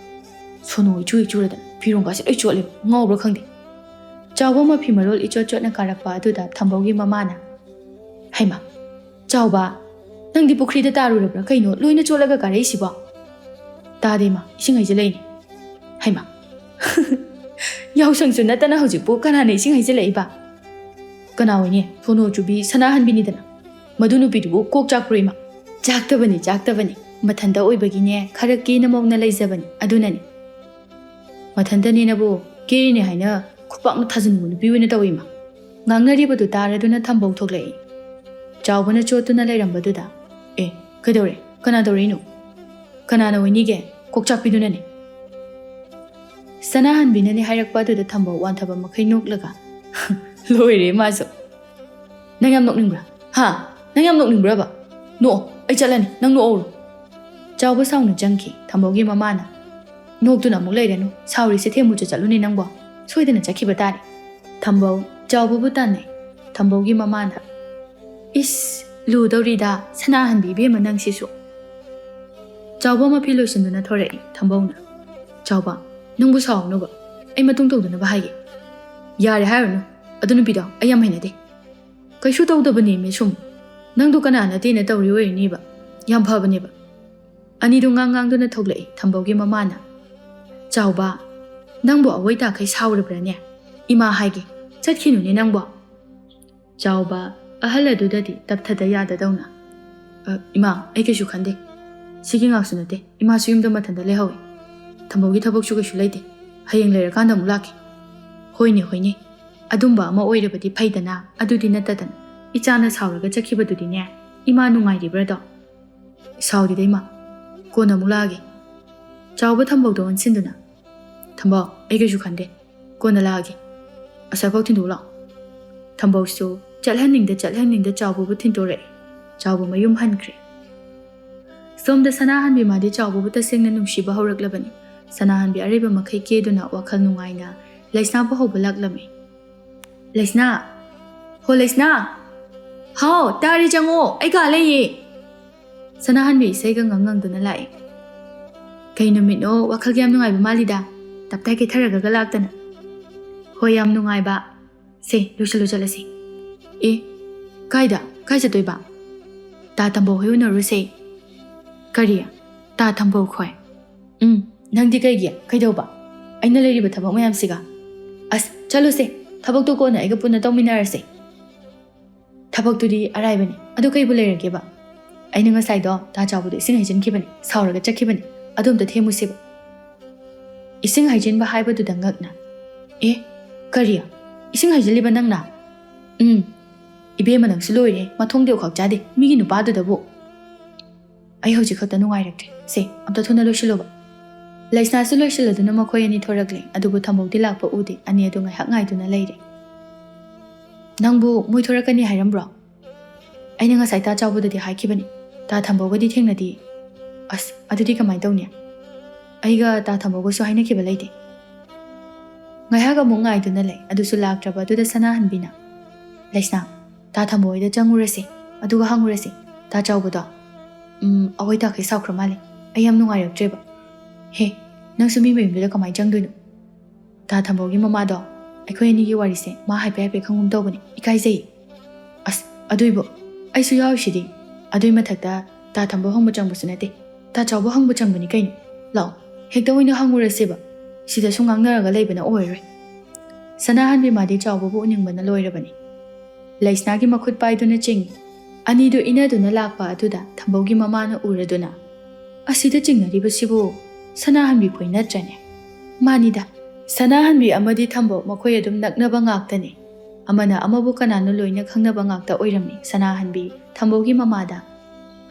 ꯁꯣꯅꯣ ꯏꯆꯨ ꯏꯆꯨꯔꯗꯅ ꯐꯤꯔꯣꯟꯒꯥꯁꯦ ꯂꯣꯏ ꯆꯣꯠꯂꯦ, ꯉꯥꯎꯕ꯭ꯔꯥ ꯈꯪꯗꯦ꯫ ꯆꯥꯎꯕ ꯃꯐꯤ ꯃꯔꯣꯜ ꯏꯆꯣꯠ ꯆꯣꯠꯅ ꯀꯥꯔꯛꯄ ꯑꯗꯨꯗ ꯊꯝꯕꯧꯒꯤ ꯃꯃꯥꯅ, "ꯍꯩꯃꯥ, ꯆꯥꯎꯕ, ꯅꯪꯗꯤ ꯄꯨꯈ꯭ꯔꯤꯗ ꯇꯥꯔꯨꯔꯕ꯭ꯔꯥ ꯀꯩꯅꯣ ꯂꯣꯏꯅ ꯆꯣꯠꯂꯒ ꯀꯥꯔꯛꯏꯁꯤꯕꯣ?" "ꯇꯥꯗꯦ ꯏꯃꯥ, ꯏꯁꯤꯡ ꯍꯩꯖꯤꯜꯂꯛꯏꯅꯦ꯫" "ꯍꯩꯃꯥ, ꯌꯥꯎꯁꯪꯁꯨ ꯅꯠꯇꯅ ꯍꯧꯖꯤꯛꯄꯨ ꯀꯅꯥꯅ ꯏꯁꯤꯡ ꯍꯩꯖꯤꯜꯂꯛꯏꯕ?" "ꯀꯅꯥ ꯑꯣꯏꯅꯤ? ꯁꯣꯅꯣ ꯆꯨꯕꯤ ꯁꯅꯥꯍꯟꯕꯤꯅꯤꯗꯅ꯫ ꯃꯗꯨ ꯅꯨꯄꯤꯗꯨꯕꯨ ꯀꯣꯛ ꯆꯥꯛꯄ꯭ꯔꯣ ꯏꯃꯥ?" "ꯆꯥꯛꯇꯕꯅꯤ, ꯆꯥꯛꯇꯕꯅꯤ꯫ ꯃꯊꯟꯇ ꯑꯣꯏꯕꯒꯤꯅꯦ ꯈꯔ ꯀꯦꯅ ꯃꯧꯅ ꯂꯩꯖꯕꯅꯤ, ꯑꯗꯨꯅꯅꯤ꯫ ꯃꯊꯟꯇꯅꯦꯅꯕꯨ ꯀꯦꯔꯤꯅꯦ ꯍꯥꯏꯅ ꯈꯨꯄꯥꯛꯅ ꯊꯥꯖꯤꯟꯕ ꯅꯨꯄꯤ ꯑꯣꯏꯅ ꯇꯧꯏ ꯏꯃꯥ꯫" ꯉꯥꯡꯅꯔꯤꯕꯗꯨ ꯇꯥꯔꯗꯨꯅ ꯊꯝꯕꯧ ꯊꯣꯛꯂꯛꯏ꯫ ꯆꯥꯎꯕꯅ ꯆꯣꯠꯇꯨꯅ ꯂꯩꯔꯝꯕꯗꯨꯗ, "ꯑꯦ, ꯀꯩꯗꯧꯔꯦ? ꯀꯅꯥ ꯇꯧꯔꯛꯏꯅꯣ?" "ꯀꯅꯥꯅ ꯑꯣꯏꯅꯤꯒꯦ? ꯀꯣꯛꯆꯥꯛꯄꯤꯗꯨꯅꯅꯦ꯫" ꯁꯅꯥꯍꯟꯕꯤꯅꯅꯦ ꯍꯥꯏꯔꯛꯄ ꯑꯗꯨꯗ ꯊꯝꯕꯧ ꯋꯥꯟꯊꯕ ꯃꯈꯩ ꯅꯣꯛꯂꯒ, "ꯂꯣꯏꯔꯦ ꯃꯥꯁꯨ꯫ ꯅꯪ ꯌꯥꯝ ꯅꯣꯛꯅꯤꯡꯕ꯭ꯔꯥ? ꯍꯥ? ꯅꯪ ꯌꯥꯝ ꯅꯣꯛꯅꯤꯡꯕ꯭ꯔꯕ? ꯅꯣꯛꯑꯣ, ꯑꯩ ꯆꯠꯂꯅꯤ, ꯅꯪ ꯅꯣꯛꯍꯧꯔꯣ꯫" ꯆꯥꯎꯕ ꯁꯥꯎꯅ ꯆꯪꯈꯤ꯫ ꯊꯝꯕꯧꯒꯤ ꯃꯃꯥꯅ, "ꯅꯣꯛꯇꯨꯅ ꯑꯃꯨꯛ ꯂꯩꯔꯅꯨ, ꯁꯥꯎꯔꯤꯁꯦ ꯊꯦꯝꯃꯨ ꯆꯠꯂꯨꯅꯦ ꯅꯪꯕꯣ꯫ ꯁꯣꯏꯗꯅ ꯆꯠꯈꯤꯕ ꯇꯥꯔꯦ꯫" ꯊꯝꯕꯧ ꯆꯥꯎꯕꯕꯨ ꯇꯥꯟꯅꯩ꯫ ꯊꯝꯕꯧꯒꯤ ꯃꯃꯥꯅ, "ꯏꯁ, ꯂꯨꯗꯧꯔꯤꯗ, ꯁꯅꯥꯍꯟꯕꯤ ꯏꯕꯦꯝꯃ ꯅꯪꯁꯤꯁꯨ꯫" ꯆꯥꯎꯕ ꯃꯐꯤ ꯂꯣꯏꯁꯤꯟꯗꯨꯅ ꯊꯣꯔꯛꯏ꯫ ꯊꯝꯕꯧꯅ, "ꯆꯥꯎꯕ, ꯅꯪꯕꯨ ꯁꯥꯎꯅꯨꯕ, ꯑꯩ ꯃꯇꯨꯡ ꯇꯧꯗꯅꯕ ꯍꯥꯏꯒꯦ꯫" "ꯌꯥꯔꯦ ꯍꯥꯏꯔꯨꯅꯨ, ꯑꯗꯨ ꯅꯨꯄꯤꯗꯣ ꯑꯩ ꯌꯥꯝ ꯍꯩꯅꯗꯦ꯫" "ꯀꯩꯁꯨ ꯇꯧꯗꯕꯅꯦꯃꯤ ꯁꯨꯝ꯫ ꯅꯪꯗꯣ ꯀꯅꯥ ꯅꯠꯇꯦꯅ ꯇꯧꯔꯤ ꯑꯣꯏꯔꯅꯤꯕ꯫ ꯌꯥꯝ ꯐꯕꯅꯦꯕ꯫" ꯑꯅꯤꯗꯨ ꯉꯥꯡ ꯉꯥꯡꯗꯨꯅ ꯊꯣꯛꯂꯛꯏ꯫ ꯊꯝꯕꯧꯒꯤ ꯃꯃꯥꯅ, "ꯆꯥꯎꯕ, ꯅꯪꯕꯨ ꯑꯋꯣꯏ ꯇꯥꯈꯩ ꯁꯥꯎꯔꯕ꯭ꯔꯥꯅꯦ? ꯏꯃꯥ ꯍꯥꯏꯒꯦ, ꯆꯠꯈꯤꯅꯨꯅꯦ ꯅꯪꯕꯣ꯫" ꯆꯥꯎꯕ ꯑꯍꯜ ꯑꯗꯨꯗꯗꯤ ꯇꯞꯊꯗ ꯌꯥꯗꯗꯧꯅ, "ꯑ, ꯏꯃꯥ, ꯑꯩ ꯀꯩꯁꯨ ꯈꯟꯗꯦ꯫ ꯁꯤꯒꯤ ꯉꯥꯛꯁꯨ ꯅꯠꯇꯦ, ꯏꯃꯥꯁꯨ ꯌꯨꯝꯗ ꯃꯊꯟꯇ ꯂꯩꯍꯧꯋꯤ꯫ ꯊꯝꯕꯧꯒꯤ ꯊꯕꯛꯁꯨ ꯀꯩꯁꯨ ꯂꯩꯇꯦ꯫ ꯍꯌꯦꯡ ꯂꯩꯔꯀꯥꯟꯗ ꯑꯃꯨꯛ ꯂꯥꯛꯀꯦ꯫" "ꯍꯣꯏꯅꯦ, ꯍꯣꯏꯅꯦ꯫ ꯑꯗꯨꯝꯕ ꯑꯃ ꯑꯣꯏꯔꯕꯗꯤ ꯐꯩꯗꯅ, ꯑꯗꯨꯗꯤ ꯅꯠꯇꯗꯅ꯫ ꯏꯆꯥꯅ ꯁꯥꯎꯔꯒ ꯆꯠꯈꯤꯕꯗꯨꯗꯤꯅꯦ, ꯏꯃꯥ ꯅꯨꯡꯉꯥꯏꯔꯤꯕ꯭ꯔꯥꯗꯣ?" "ꯁꯥꯎꯗꯦꯗ ꯏꯃꯥ꯫ ꯀꯣꯟꯅ ꯑꯃꯨꯛ ꯂꯥꯛꯑꯒꯦ꯫" ꯆꯥꯎꯕ ꯊꯝꯕꯧꯗ ꯑꯣꯟꯁꯤꯟꯗꯨꯅ, "ꯊꯝꯕꯧ, ꯑꯩ ꯀꯩꯁꯨ ꯈꯟꯗꯦ꯫ ꯀꯣꯟꯅ ꯂꯥꯛꯑꯒꯦ꯫ ꯑꯁ꯭ꯋꯥꯏꯐꯥꯎ ꯊꯤꯟꯗꯣꯛ ꯂꯥꯛꯑꯣ꯫" ꯊꯝꯕꯧꯁꯨ ꯆꯠꯍꯟꯅꯤꯡꯗ ꯆꯠꯍꯟꯅꯤꯡꯗ ꯆꯥꯎꯕꯕꯨ ꯊꯤꯟꯇꯣꯔꯛꯑꯦ꯫ ꯆꯥꯎꯕ ꯃꯌꯨꯝ ꯍꯟꯈ꯭ꯔꯦ꯫ ꯁꯣꯝꯗ ꯁꯅꯥꯍꯟꯕꯤ ꯃꯥꯗꯤ ꯆꯥꯎꯕꯕꯨ ꯇꯁꯦꯡꯅ ꯅꯨꯡꯁꯤꯕ ꯍꯧꯔꯛꯂꯕꯅꯤ꯫ ꯁꯅꯥꯍꯟꯕꯤ ꯑꯔꯩꯕ ꯃꯈꯩ ꯀꯦꯗꯨꯅ ꯋꯥꯈꯜ ꯅꯨꯡꯉꯥꯏꯅ ꯂꯩꯁꯅꯥꯕꯨ ꯍꯧꯕ ꯂꯥꯛꯂꯝꯃꯤ꯫ "ꯂꯩꯁꯅꯥ! ꯍꯣ ꯂꯩꯁꯅꯥ! ꯍꯥꯎ, ꯇꯥꯔꯤ, ꯆꯪꯉꯣ, ꯑꯩ ꯀꯥ ꯂꯩꯌꯦ!" ꯁꯅꯥꯍꯟꯕꯤ ꯏꯁꯩꯒ ꯉꯪ ꯉꯪꯗꯨꯅ ꯂꯥꯛꯏ꯫ "ꯀꯩ ꯅꯨꯃꯤꯠꯅꯣ, ꯋꯥꯈꯜꯒ ꯌꯥꯝ ꯅꯨꯡꯉꯥꯏꯕ ꯃꯥꯜꯂꯤꯗ꯫ ꯇꯞꯇꯥꯏ ꯀꯦꯊꯔꯒꯒ ꯂꯥꯛꯇꯅ꯫" "ꯍꯣꯏ, ꯌꯥꯝ ꯅꯨꯡꯉꯥꯏꯕ꯫ ꯁꯦ, ꯂꯣꯏꯁꯤꯜꯂꯨ ꯆꯠꯂꯁꯤ꯫" "ꯑꯦ, ꯀꯥꯏꯗ? ꯀꯥꯏ ꯆꯠꯇꯣꯏꯕ?" "ꯇꯥ ꯇꯝꯕꯧ ꯍꯣꯏ ꯎꯅꯔꯨꯁꯦ꯫" "ꯀꯔꯤ? ꯇꯥ ꯇꯝꯕꯧ ꯈꯣꯏ?" "ꯎꯝ, ꯅꯪꯗꯤ ꯀꯩꯒꯤ? ꯀꯩꯗꯧꯕ? ꯑꯩꯅ ꯂꯩꯔꯤꯕ ꯊꯕꯛ ꯃꯌꯥꯝꯁꯤꯒ?" "ꯑꯁ, ꯆꯠꯂꯨꯁꯦ꯫ ꯊꯕꯛꯇꯣ ꯀꯣꯟꯅ ꯑꯩꯒ ꯄꯨꯟꯅ ꯇꯧꯃꯤꯟꯅꯔꯁꯦ꯫" "ꯊꯕꯛꯇꯨꯗꯤ ꯑꯔꯥꯏꯕꯅꯤ꯫ ꯑꯗꯨ ꯀꯩꯕꯨ ꯂꯩꯔꯒꯦꯕ?" "ꯑꯩꯅ ꯉꯁꯥꯏꯗꯣ ꯇꯥ ꯆꯥꯎꯕꯗꯣ ꯏꯁꯤꯡ ꯍꯩꯖꯤꯟꯈꯤꯕꯅꯤ, ꯁꯥꯎꯔꯒ ꯆꯠꯈꯤꯕꯅꯤ꯫ ꯑꯗꯨ ꯑꯝꯇ ꯊꯦꯝꯃꯨꯁꯦꯕ꯫" "ꯏꯁꯤꯡ ꯍꯩꯖꯤꯟꯕ ꯍꯥꯏꯕꯗꯨꯗ ꯉꯛꯅ, "ꯑꯦ, ꯀꯔꯤ? ꯏꯁꯤꯡ ꯍꯩꯖꯤꯜꯂꯤꯕ ꯅꯪꯅ?" "ꯎꯝ꯫ ꯏꯕꯦꯝꯃ, ꯅꯪꯁꯨ ꯂꯣꯏꯔꯦ, ꯃꯊꯣꯡꯗꯤ ꯈꯛ ꯆꯥꯗꯦ, ꯃꯤꯒꯤ ꯅꯨꯄꯥꯗꯨꯗꯕꯨ꯫" "ꯑꯩ ꯍꯧꯖꯤꯛ ꯈꯛꯇ ꯅꯨꯡꯉꯥꯏꯔꯛꯇ꯭ꯔꯦ꯫ ꯁꯦ, ꯑꯝꯇ ꯊꯨꯅ ꯂꯣꯏꯁꯤꯜꯂꯨꯕ꯫" ꯂꯩꯁꯅꯥꯁꯨ ꯂꯣꯏꯁꯤꯜꯂꯗꯨꯅ ꯃꯈꯣꯏ ꯑꯅꯤ ꯊꯣꯔꯛꯂꯦ, ꯑꯗꯨꯕꯨ ꯊꯝꯕꯧꯗꯤ ꯂꯥꯛꯄ ꯎꯗꯦ꯫ ꯑꯅꯤ ꯑꯗꯨ ꯉꯥꯏꯍꯥꯛ ꯉꯥꯏꯗꯨꯅ ꯂꯩꯔꯦ꯫ "ꯅꯪꯕꯨ ꯃꯣꯏ ꯊꯣꯔꯛꯀꯅꯤ ꯍꯥꯏꯔꯝꯕ꯭ꯔꯣ?" "ꯑꯩꯅ ꯉꯁꯥꯏ ꯇꯥ ꯆꯥꯎꯕꯗꯗꯤ ꯍꯥꯏꯈꯤꯕꯅꯤ, ꯇꯥ ꯊꯝꯕꯧꯒꯗꯤ ꯊꯦꯡꯅꯗꯦ꯫" "ꯑꯁ, ꯑꯗꯨꯗꯤ ꯀꯃꯥꯏꯅ ꯇꯧꯅꯤ? ꯑꯩꯒ ꯇꯥ ꯊꯝꯕꯧꯒꯁꯨ ꯍꯥꯏꯅꯈꯤꯕ ꯂꯩꯇꯦ꯫" ꯉꯥꯏꯍꯥꯛ ꯑꯃꯨꯛ ꯉꯥꯏꯗꯨꯅ ꯂꯩ, ꯑꯗꯨꯁꯨ ꯂꯥꯛꯇ꯭ꯔꯕ ꯑꯗꯨꯗ ꯁꯅꯥꯍꯟꯕꯤꯅ, "ꯂꯩꯁꯅꯥ, ꯇꯥ ꯊꯝꯕꯧ ꯍꯣꯏꯗ ꯆꯪꯉꯨꯔꯁꯤ, ꯑꯗꯨꯒ ꯍꯪꯉꯨꯔꯁꯤ, ꯇꯥ ꯆꯥꯎꯕꯗꯣ, ꯎꯝ, ꯑꯋꯣꯏ ꯇꯥꯈꯩ ꯁꯥꯎꯈ꯭ꯔ ꯃꯥꯜꯂꯦ꯫ ꯑꯩ ꯌꯥꯝ ꯅꯨꯡꯉꯥꯏꯔꯛꯇ꯭ꯔꯦꯕ꯫" "ꯍꯦ, ꯅꯪꯁꯨ ꯃꯤ ꯃꯌꯨꯝꯗꯨꯗ ꯀꯃꯥꯏꯅ ꯆꯪꯗꯣꯏꯅꯣ?" "ꯇꯥ ꯊꯝꯕꯧꯒꯤ ꯃꯃꯥꯗꯣ ꯑꯩꯈꯣꯏ ꯑꯅꯤꯒꯤ ꯋꯥꯔꯤꯁꯦ ꯃꯥ ꯍꯥꯏꯐꯦꯠ ꯍꯥꯏꯐꯦꯠ ꯈꯪꯒꯨꯝ ꯇꯧꯕꯅꯦ, ꯏꯀꯥꯏꯖꯩ꯫" "ꯑꯁ, ꯑꯗꯨꯏꯕꯨ ꯑꯩꯁꯨ ꯌꯥꯎꯔꯤꯁꯤꯗꯤ꯫ ꯑꯗꯨꯏ ꯃꯊꯛꯇ ꯇꯥ ꯊꯝꯕꯧ ꯍꯪꯕ ꯆꯪꯕꯁꯨ ꯅꯠꯇꯦ, ꯇꯥ ꯆꯥꯎꯕ ꯍꯪꯕ ꯆꯪꯕꯅꯤ ꯀꯩꯅꯣ꯫ ꯂꯥꯛꯑꯣ, ꯍꯦꯛꯇ ꯑꯣꯏꯅ ꯍꯪꯉꯨꯔꯁꯦꯕ, ꯁꯤꯗꯁꯨ ꯉꯥꯡꯅꯔꯒ ꯂꯩꯕꯅ ꯑꯣꯏꯔꯣꯏ꯫" ꯁꯅꯥꯍꯟꯕꯤ ꯃꯥꯗꯤ ꯆꯥꯎꯕꯕꯨ ꯎꯅꯤꯡꯕꯅ ꯂꯣꯏꯔꯕꯅꯤ꯫ ꯂꯩꯁꯅꯥꯒꯤ ꯃꯈꯨꯠ ꯄꯥꯏꯗꯨꯅ ꯆꯤꯡꯏ꯫ ꯑꯅꯤꯗꯨ ꯏꯟꯅꯗꯨꯅ ꯂꯥꯛꯄ ꯑꯗꯨꯗ ꯊꯝꯕꯧꯒꯤ ꯃꯃꯥꯅ ꯎꯔꯗꯨꯅ, "ꯑꯁꯤꯗ ꯆꯤꯡꯅꯔꯤꯕꯁꯤꯕꯨ ꯁꯅꯥꯍꯟꯕꯤ ꯈꯣꯏ ꯅꯠꯇ꯭ꯔꯅꯦ?" "ꯃꯥꯅꯤꯗ, ꯁꯅꯥꯍꯟꯕꯤ ꯑꯃꯗꯤ ꯊꯝꯕꯧ ꯃꯈꯣꯏ ꯑꯗꯨꯝ ꯅꯛꯅꯕ ꯉꯥꯛꯇꯅꯤ꯫ ꯑꯃꯅ ꯑꯃꯕꯨ ꯀꯅꯥꯅꯣ ꯂꯣꯏꯅ ꯈꯪꯅꯕ ꯉꯥꯛꯇ ꯑꯣꯏꯔꯝꯃꯤ꯫" ꯁꯅꯥꯍꯟꯕꯤ ꯊꯝꯕꯧꯒꯤ ꯃꯃꯥꯗ,